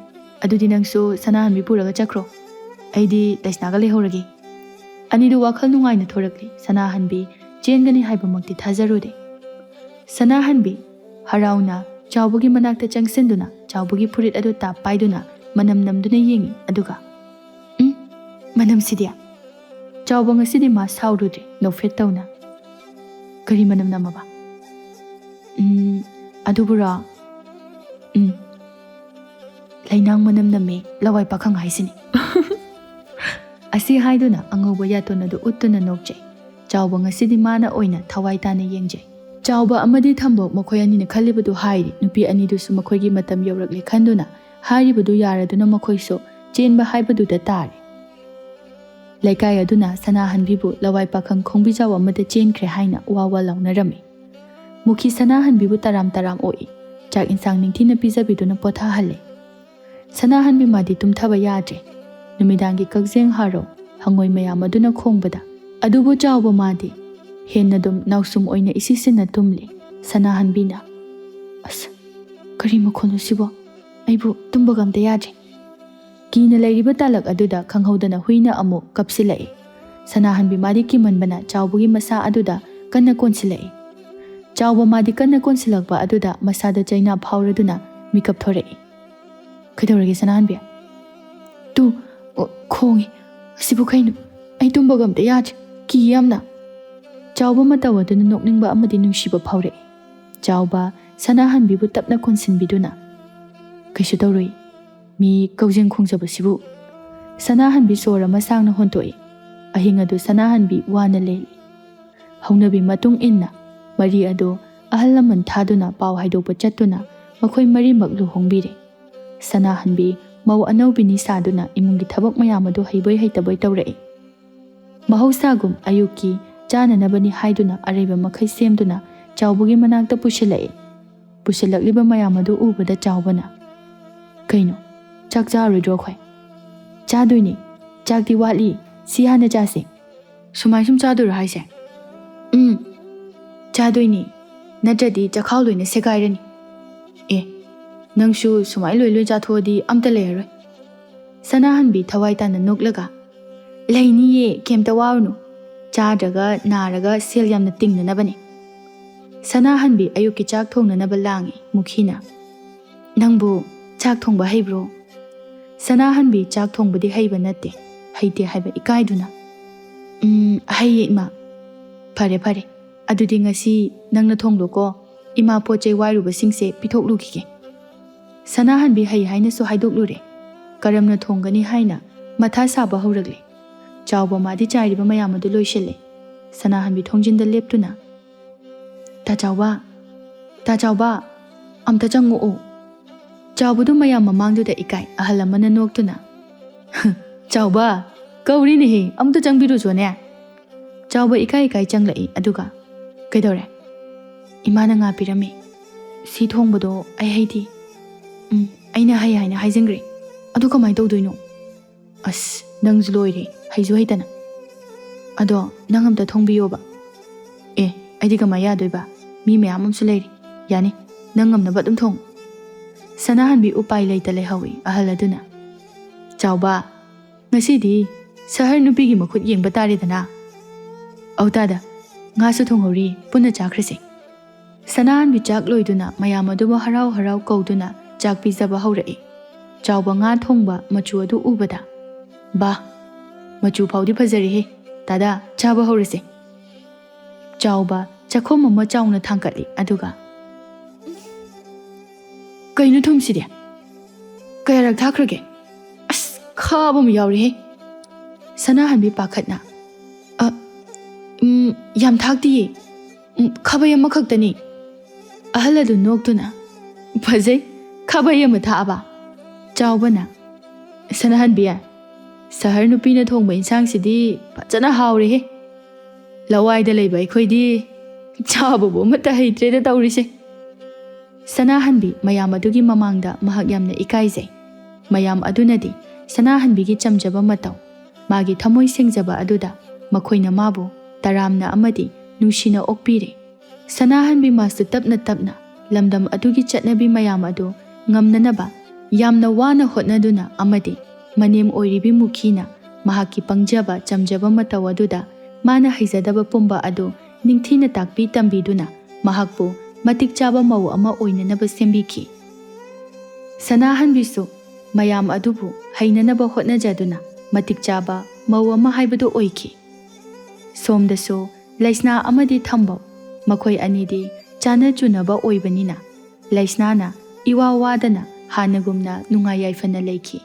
ꯑꯗꯨꯗꯤ ꯅꯪꯁꯨ ꯁꯅꯥꯍꯟꯕꯤ ꯄꯨꯔꯒ ꯆꯠꯈ꯭ꯔꯣ꯫ ꯑꯩꯗꯤ ꯂꯩꯁꯅꯥꯒ ꯂꯩꯍꯧꯔꯒꯦ꯫" ꯑꯅꯤꯗꯨ ꯋꯥꯈꯜ ꯅꯨꯡꯉꯥꯏꯅ ꯊꯣꯔꯛꯂꯤ꯫ ꯁꯅꯥꯍꯟꯕꯤ ꯆꯦꯟꯒꯅꯤ ꯍꯥꯏꯕꯃꯛꯇꯤ ꯊꯥꯖꯔꯨꯗꯦ꯫ ꯁꯅꯥꯍꯟꯕꯤ ꯍꯔꯥꯎꯅ ꯆꯥꯎꯕꯒꯤ ꯃꯅꯥꯛꯇ ꯆꯪꯁꯤꯟꯗꯨꯅ ꯆꯥꯎꯕꯒꯤ ꯐꯨꯔꯤꯠ ꯑꯗꯨ ꯇꯥꯞ ꯄꯥꯏꯗꯨꯅ ꯃꯅꯝ ꯅꯝꯗꯨꯅ ꯌꯦꯡꯏ꯫ ꯑꯗꯨꯒ, "ꯎꯝ, ꯃꯅꯝꯁꯤꯗꯤ!" ꯆꯥꯎꯕ ꯉꯁꯤꯗꯤ ꯃꯥ ꯁꯥꯎꯔꯨꯗ꯭ꯔꯦ, ꯅꯣꯛꯐꯦꯠ ꯇꯧꯅ꯫ "ꯀꯔꯤ ꯃꯅꯝ ꯅꯝꯃꯕ?" "ꯎꯝ, ꯑꯗꯨꯕꯨꯔꯣ? ꯎꯝ, ꯂꯩꯅꯥꯡ ꯃꯅꯝ ꯅꯝꯃꯦ, ꯂꯋꯥꯏ ꯄꯥꯈꯪ ꯍꯥꯏꯁꯤꯅꯤ꯫" ꯑꯁꯤ ꯍꯥꯏꯗꯨꯅ ꯑꯉꯧꯕ ꯌꯥꯇꯣꯟ ꯑꯗꯨ ꯎꯠꯇꯨꯅ ꯅꯣꯛꯆꯩ꯫ ꯆꯥꯎꯕ ꯉꯁꯤꯗꯤ ꯃꯥꯅ ꯑꯣꯏꯅ ꯊꯋꯥꯏ ꯇꯥꯅ ꯌꯦꯡꯖꯩ꯫ ꯆꯥꯎꯕ ꯑꯃꯗꯤ ꯊꯝꯕꯧ ꯃꯈꯣꯏ ꯑꯅꯤꯅ ꯈꯜꯂꯤꯕꯗꯨ ꯍꯥꯏꯔꯤ꯫ ꯅꯨꯄꯤ ꯑꯅꯤꯗꯨꯁꯨ ꯃꯈꯣꯏꯒꯤ ꯃꯇꯝ ꯌꯧꯔꯛꯂꯦ ꯈꯟꯗꯨꯅ ꯍꯥꯏꯔꯤꯕꯗꯨ ꯌꯥꯔꯗꯨꯅ ꯃꯈꯣꯏꯁꯨ ꯆꯦꯟꯕ ꯍꯥꯏꯕꯗꯨꯗ ꯇꯥꯔꯦ꯫ ꯂꯩꯀꯥꯏ ꯑꯗꯨꯅ ꯁꯅꯥꯍꯟꯕꯤꯕꯨ ꯂꯋꯥꯏ ꯄꯥꯈꯪ ꯈꯣꯡꯕꯤꯖꯥꯎ ꯑꯃꯗ ꯆꯦꯟꯈ꯭ꯔꯦ ꯍꯥꯏꯅ ꯋꯥ ꯋꯥ ꯂꯥꯎꯅꯔꯝꯃꯤ꯫ ꯃꯨꯈꯤ ꯁꯅꯥꯍꯟꯕꯤꯕꯨ ꯇꯔꯥꯝ ꯇꯔꯥꯝ ꯑꯣꯛꯏ꯫ ꯆꯥꯛ ꯏꯟꯁꯥꯡ ꯅꯤꯡꯊꯤꯅ ꯄꯤꯖꯕꯤꯗꯨꯅ ꯄꯣꯊꯥꯍꯜꯂꯦ꯫ ꯁꯅꯥꯍꯟꯕꯤ ꯃꯥꯗꯤ ꯇꯨꯝꯊꯕ ꯌꯥꯗ꯭ꯔꯦ꯫ ꯅꯨꯃꯤꯗꯥꯡꯒꯤ ꯀꯛꯆꯦꯡ ꯍꯥꯔꯧ, ꯍꯪꯉꯣꯏ ꯃꯌꯥꯝ ꯑꯗꯨꯅ ꯈꯣꯡꯕꯗ꯫ ꯑꯗꯨꯕꯨ ꯆꯥꯎꯕ ꯃꯥꯗꯤ ꯍꯦꯟꯅ ꯑꯗꯨꯝ ꯅꯥꯎꯁꯨꯝ ꯑꯣꯏꯅ ꯏꯁꯤꯁꯤꯟꯅ ꯇꯨꯝꯂꯤ꯫ ꯁꯅꯥꯍꯟꯕꯤꯅ, "ꯑꯁ, ꯀꯔꯤ ꯃꯈꯣꯜꯅꯣ ꯁꯤꯕꯣ? ꯑꯩꯕꯨ ꯇꯨꯝꯕꯒ ꯑꯝꯇ ꯌꯥꯗ꯭ꯔꯦ꯫" ꯀꯤꯅ ꯂꯩꯔꯤꯕ ꯇꯥꯂꯛ ꯑꯗꯨꯗ ꯈꯪꯍꯧꯗꯅ ꯍꯨꯏꯅ ꯑꯃꯨꯛ ꯀꯞꯁꯤꯜꯂꯛꯏ꯫ ꯁꯅꯥꯍꯟꯕꯤ ꯃꯥꯗꯤ ꯀꯤꯃꯟꯕꯅ ꯆꯥꯎꯕꯒꯤ ꯃꯁꯥ ꯑꯗꯨꯗ ꯀꯟꯅ ꯀꯣꯟꯁꯤꯜꯂꯛꯏ꯫ ꯆꯥꯎꯕ ꯃꯥꯗꯤ ꯀꯟꯅ ꯀꯣꯟꯁꯤꯜꯂꯛꯄ ꯑꯗꯨꯗ ꯃꯁꯥꯗ ꯆꯩꯅꯥ ꯐꯥꯎꯔꯗꯨꯅ ꯃꯤꯀꯞ ꯊꯣꯔꯛꯏ꯫ "ꯀꯩꯗꯧꯔꯒꯦ ꯁꯅꯥꯍꯟꯕꯤ?" "ꯇꯨ, ꯑꯣ, ꯈꯣꯡꯉꯤ꯫ ꯑꯁꯤꯕꯨ ꯀꯩꯅꯣ? ꯑꯩ ꯇꯨꯝꯕꯒ ꯑꯝꯇ ꯌꯥꯗ꯭ꯔꯦ꯫ ꯀꯤ ꯌꯥꯝꯅ꯫" ꯆꯥꯎꯕ ꯃꯇꯧ ꯑꯗꯨꯅ ꯅꯣꯛꯅꯤꯡꯕ ꯑꯃꯗꯤ ꯅꯨꯡꯁꯤꯕ ꯐꯥꯎꯔꯛꯏ꯫ ꯆꯥꯎꯕ ꯁꯅꯥꯍꯟꯕꯤꯕꯨ ꯇꯞꯅ ꯀꯣꯟꯁꯤꯟꯕꯤꯗꯨꯅ, "ꯀꯩꯁꯨ ꯇꯧꯔꯣꯏ꯫ ꯃꯤ ꯀꯧꯖꯦꯡ ꯈꯣꯡꯖꯕꯁꯤꯕꯨ꯫" ꯁꯅꯥꯍꯟꯕꯤ ꯁꯣꯔ ꯑꯃ ꯁꯥꯡꯅ ꯍꯣꯟꯇꯣꯛꯏ꯫ ꯑꯍꯤꯡ ꯑꯗꯨ ꯁꯅꯥꯍꯟꯕꯤ ꯋꯥꯅ ꯂꯦꯜꯂꯤ꯫ ꯍꯧꯅꯕꯤ ꯃꯇꯨꯡ ꯏꯟꯅ ꯃꯔꯤ ꯑꯗꯨ ꯑꯍꯜ ꯂꯃꯟ ꯊꯥꯗꯨꯅ ꯄꯥꯎ ꯍꯥꯏꯗꯣꯛꯄ ꯆꯠꯇꯨꯅ ꯃꯈꯣꯏ ꯃꯔꯤꯃꯛ ꯂꯨꯍꯣꯡꯕꯤꯔꯦ꯫ ꯁꯅꯥꯍꯟꯕꯤ ꯃꯧ ꯑꯅꯧꯕꯤꯅꯤ ꯁꯥꯗꯨꯅ ꯏꯃꯨꯡꯒꯤ ꯊꯕꯛ ꯃꯌꯥꯝ ꯑꯗꯨ ꯍꯩꯕꯣꯏ ꯍꯩꯇꯕꯣꯏ ꯇꯧꯔꯛꯏ꯫ ꯃꯍꯧꯁꯥꯒꯨꯝ ꯑꯌꯨꯛꯀꯤ ꯆꯥꯅꯅꯕꯅꯤ ꯍꯥꯏꯗꯨꯅ ꯑꯔꯩꯕ ꯃꯈꯩ ꯁꯦꯝꯗꯨꯅ ꯆꯥꯎꯕꯒꯤ ꯃꯅꯥꯛꯇ ꯄꯨꯁꯤꯜꯂꯛꯏ꯫ ꯄꯨꯁꯤꯜꯂꯛꯂꯤꯕ ꯃꯌꯥꯝ ꯑꯗꯨ ꯎꯕꯗ ꯆꯥꯎꯕꯅ, "ꯀꯩꯅꯣ, ꯆꯥꯛ ꯆꯥꯔꯣꯏꯗ꯭ꯔꯣ ꯑꯩꯈꯣꯏ?" "ꯆꯥꯗꯣꯏꯅꯤ꯫ ꯆꯥꯛꯇꯤ ꯋꯥꯠꯂꯤ꯫ ꯁꯤ ꯍꯥꯟꯅ ꯆꯥꯁꯦ꯫" "ꯁꯨꯃꯥꯏ ꯁꯨꯝ ꯆꯥꯗꯣꯏꯔꯣ ꯍꯥꯏꯁꯦ?" "ꯎꯝ, ꯆꯥꯗꯣꯏꯅꯤ꯫ ꯅꯠꯇ꯭ꯔꯗꯤ ꯆꯈꯥꯎ ꯂꯣꯏꯅ ꯁꯦꯒꯥꯏꯔꯅꯤ꯫" "ꯑꯦ, ꯅꯪꯁꯨ ꯁꯨꯃꯥꯏ ꯂꯣꯏ ꯂꯣꯏ ꯆꯥꯊꯣꯛꯑꯗꯤ ꯑꯝꯇ ꯂꯩꯔꯔꯣꯏ꯫" ꯁꯅꯥꯍꯟꯕꯤ ꯊꯋꯥꯏ ꯇꯥꯅ ꯅꯣꯛꯂꯒ, "ꯂꯩꯅꯤꯌꯦ, ꯀꯩꯝꯇ ꯋꯥꯔꯨꯅꯨ꯫ ꯆꯥꯗ꯭ꯔꯒ ꯅꯥꯔꯒ ꯁꯦꯜ ꯌꯥꯝꯅ ꯇꯤꯡꯅꯅꯕꯅꯦ꯫" ꯁꯅꯥꯍꯟꯕꯤ ꯑꯌꯨꯛꯀꯤ ꯆꯥꯛ ꯊꯣꯡꯅꯅꯕ ꯂꯥꯡꯉꯤ꯫ ꯃꯨꯈꯤꯅ, "ꯅꯪꯕꯨ ꯆꯥꯛ ꯊꯣꯡꯕ ꯍꯩꯕ꯭ꯔꯣ?" ꯁꯅꯥꯍꯟꯕꯤ ꯆꯥꯛ ꯊꯣꯡꯕꯗꯤ ꯍꯩꯕ ꯅꯠꯇꯦ, ꯍꯩꯇꯦ ꯍꯥꯏꯕ ꯏꯀꯥꯏꯗꯨꯅ, "ꯎꯝ, ꯍꯩꯌꯦ ꯏꯃꯥ꯫ ꯐꯔꯦ, ꯐꯔꯦ꯫ ꯑꯗꯨꯗꯤ ꯉꯁꯤ ꯅꯪꯅ ꯊꯣꯡꯂꯣꯀꯣ꯫ ꯏꯃꯥ ꯄꯣꯠ ꯆꯩ ꯋꯥꯏꯔꯨꯕꯁꯤꯡꯁꯦ ꯄꯤꯊꯣꯛꯂꯨꯈꯤꯒꯦ꯫" ꯁꯅꯥꯍꯟꯕꯤ ꯍꯩ ꯍꯥꯏꯅꯁꯨ ꯍꯥꯏꯗꯣꯛꯂꯨꯔꯦ꯫ ꯀꯔꯝꯅ ꯊꯣꯡꯒꯅꯤ ꯍꯥꯏꯅ ꯃꯊꯥ ꯁꯥꯕ ꯍꯧꯔꯛꯂꯦ꯫ ꯆꯥꯎꯕ ꯃꯥꯗꯤ ꯆꯥꯏꯔꯤꯕ ꯃꯌꯥꯝ ꯑꯗꯨ ꯂꯣꯏꯁꯤꯜꯂꯦ꯫ ꯁꯅꯥꯍꯟꯕꯤ ꯊꯣꯡꯖꯤꯟꯗ ꯂꯦꯞꯇꯨꯅ, "ꯇꯥ ꯆꯥꯎꯕ, ꯇꯥ ꯆꯥꯎꯕ, ꯑꯝꯇ ꯆꯪꯉꯛꯑꯣ꯫" ꯆꯥꯎꯕꯗꯨ ꯃꯌꯥꯝ ꯃꯃꯥꯡꯗꯨꯗ ꯏꯀꯥꯏ꯫ ꯑꯍꯜ ꯑꯃꯅ ꯅꯣꯛꯇꯨꯅ, "ꯆꯥꯎꯕ, ꯀꯧꯔꯤꯅꯦꯍꯦ, ꯑꯃꯨꯛꯇ ꯆꯪꯕꯤꯔꯨꯆꯣꯅꯦ꯫" ꯆꯥꯎꯕ ꯏꯀꯥꯏ ꯏꯀꯥꯏ ꯆꯪꯂꯛꯏ꯫ ꯑꯗꯨꯒ, "ꯀꯩꯗꯧꯔꯦ?" "ꯏꯃꯥꯅ ꯉꯥ ꯄꯤꯔꯝꯃꯤ꯫ ꯁꯤ ꯊꯣꯡꯕꯗꯣ ꯑꯩ ꯍꯩꯇꯦ꯫ ꯎꯝ, ꯑꯩꯅ ꯍꯩ ꯍꯥꯏꯅ ꯍꯥꯏꯖꯤꯟꯈ꯭ꯔꯦ꯫ ꯑꯗꯨ ꯀꯃꯥꯏꯅ ꯇꯧꯗꯣꯏꯅꯣ?" "ꯑꯁ, ꯅꯪꯁꯨ ꯂꯣꯏꯔꯦ, ꯍꯩꯁꯨ ꯍꯩꯇꯅ꯫ ꯑꯗꯣ ꯅꯪ ꯑꯝꯇ ꯊꯣꯡꯕꯤꯌꯣꯕ꯫" "ꯑꯦ, ꯑꯩꯗꯤ ꯀꯃꯥꯏ ꯌꯥꯗꯣꯏꯕ? ꯃꯤ ꯃꯌꯥꯝ ꯑꯃꯁꯨ ꯂꯩꯔꯤ꯫ ꯌꯥꯅꯤ, ꯅꯪ ꯉꯝꯅꯕ ꯑꯗꯨꯝ ꯊꯣꯡꯉꯨ꯫" ꯁꯅꯥꯍꯟꯕꯤ ꯎꯄꯥꯏ ꯂꯩꯇ ꯂꯩꯍꯧꯏ꯫ ꯑꯍꯜ ꯑꯗꯨꯅ, "ꯆꯥꯎꯕ, ꯉꯁꯤꯗꯤ ꯁꯍꯔ ꯅꯨꯄꯤꯒꯤ ꯃꯈꯨꯠ ꯌꯦꯡꯕ ꯇꯥꯔꯦꯗꯅ꯫" "ꯑꯧ ꯇꯥꯗ, ꯉꯥꯁꯨ ꯊꯣꯡꯍꯧꯔꯤ, ꯄꯨꯟꯅ ꯆꯥꯈ꯭ꯔꯁꯦ꯫" ꯁꯅꯥꯍꯟꯕꯤ ꯆꯥꯛ ꯂꯣꯏꯗꯨꯅ ꯃꯌꯥꯝ ꯑꯗꯨꯕꯨ ꯍꯔꯥꯎ ꯍꯔꯥꯎ ꯀꯧꯗꯨꯅ ꯆꯥꯛ ꯄꯤꯖꯕ ꯍꯧꯔꯛꯏ꯫ ꯆꯥꯎꯕ ꯉꯥ ꯊꯣꯡꯕ ꯃꯆꯨ ꯑꯗꯨ ꯎꯕꯗ, "ꯕꯥ, ꯃꯆꯨ ꯐꯥꯎꯗꯤ ꯐꯖꯔꯦꯍꯦ꯫ ꯇꯥꯗ, ꯆꯥꯕ ꯍꯧꯔꯁꯦ꯫" ꯆꯥꯎꯕ ꯆꯥꯛꯈꯨꯝ ꯑꯃ ꯆꯥꯎꯅ ꯊꯥꯡꯒꯠꯂꯤ꯫ ꯑꯗꯨꯒ, "ꯀꯩꯅꯣ ꯊꯨꯝꯁꯤꯗꯤ? ꯀꯌꯥꯔꯛ ꯊꯥꯛꯈ꯭ꯔꯒꯦ? ꯑꯁ, ꯈꯥꯕ ꯑꯃ ꯌꯥꯎꯔꯦꯍꯦ!" ꯁꯅꯥꯍꯟꯕꯤ ꯄꯥꯈꯠꯅ, "ꯑ, ꯎꯝ, ꯌꯥꯝ ꯊꯥꯛꯇꯤꯌꯦ꯫ ꯎꯝ, ꯈꯥꯕꯩ ꯑꯃꯈꯛꯇꯅꯤ꯫" ꯑꯍꯜ ꯑꯗꯨ ꯅꯣꯛꯇꯨꯅ, "ꯐꯖꯩ, ꯈꯥꯕꯩ ꯑꯃ ꯊꯥꯛꯑꯕ?" ꯆꯥꯎꯕꯅ, "ꯁꯅꯥꯍꯟꯕꯤ, ꯁꯍꯔ ꯅꯨꯄꯤꯅ ꯊꯣꯡꯕ ꯏꯟꯁꯥꯡꯁꯤꯗꯤ ꯐꯖꯅ ꯍꯥꯎꯔꯦꯍꯦ꯫ ꯂꯋꯥꯏꯗ ꯂꯩꯕ ꯑꯩꯈꯣꯏꯗꯤ ꯆꯥꯕꯕꯨ ꯑꯃꯠꯇ ꯍꯩꯇ꯭ꯔꯦꯗ ꯇꯧꯔꯤꯁꯦ꯫" ꯁꯅꯥꯍꯟꯕꯤ ꯃꯌꯥꯝ ꯑꯗꯨꯒꯤ ꯃꯃꯥꯡꯗ ꯃꯍꯥꯛ ꯌꯥꯝꯅ ꯏꯀꯥꯏꯖꯩ꯫ ꯃꯌꯥꯝ ꯑꯗꯨꯅꯗꯤ ꯁꯅꯥꯍꯟꯕꯤꯒꯤ ꯆꯝꯖꯕ ꯃꯇꯧ, ꯃꯥꯒꯤ ꯊꯃꯣꯏ ꯁꯦꯡꯖꯕ ꯑꯗꯨꯗ ꯃꯈꯣꯏꯅ ꯃꯥꯕꯨ ꯇꯔꯥꯝꯅ ꯑꯃꯗꯤ ꯅꯨꯡꯁꯤꯅ ꯑꯣꯛꯄꯤꯔꯦ꯫ ꯁꯅꯥꯍꯟꯕꯤ ꯃꯥꯁꯨ ꯇꯞꯅ ꯇꯞꯅ ꯂꯝꯗꯝ ꯑꯗꯨꯒꯤ ꯆꯠꯅꯕꯤ ꯃꯌꯥꯝ ꯑꯗꯨ ꯉꯝꯅꯅꯕ ꯌꯥꯝꯅ ꯋꯥꯅ ꯍꯣꯠꯅꯗꯨꯅ ꯑꯃꯗꯤ ꯃꯅꯦꯝ ꯑꯣꯏꯔꯤꯕꯤ ꯃꯨꯈꯤꯅ ꯃꯍꯥꯛꯀꯤ ꯄꯪꯖꯕ ꯆꯝꯖꯕ ꯃꯇꯧ ꯑꯗꯨꯗ ꯃꯥꯅ ꯍꯩꯖꯗꯕ ꯄꯨꯝꯕ ꯑꯗꯨ ꯅꯤꯡꯊꯤꯅ ꯇꯥꯛꯄꯤ ꯇꯝꯕꯤꯗꯨꯅ ꯃꯍꯥꯛꯄꯨ ꯃꯇꯤꯛ ꯆꯥꯕ ꯃꯧ ꯑꯃ ꯑꯣꯏꯅꯅꯕ ꯁꯦꯝꯕꯤꯈꯤ꯫ ꯁꯅꯥꯍꯟꯕꯤꯁꯨ ꯃꯌꯥꯝ ꯑꯗꯨꯕꯨ ꯍꯩꯅꯅꯕ ꯍꯣꯠꯅꯖꯗꯨꯅ ꯃꯇꯤꯛ ꯆꯥꯕ ꯃꯧ ꯑꯃ ꯍꯥꯏꯕꯗꯨ ꯑꯣꯏꯈꯤ꯫ ꯁꯣꯝꯗꯁꯨ ꯂꯩꯁꯅꯥ ꯑꯃꯗꯤ ꯊꯝꯕꯧ, ꯃꯈꯣꯏ ꯑꯅꯤꯗꯤ ꯆꯥꯅ ꯆꯨꯅꯕ ꯑꯣꯏꯕꯅꯤꯅ, ꯂꯩꯁꯅꯥꯅ ꯏꯋꯥ ꯋꯥꯗꯅ ꯍꯥꯟꯅꯒꯨꯝꯅ ꯅꯨꯡꯉꯥꯏ ꯌꯥꯏꯐꯅ ꯂꯩꯈꯤ꯫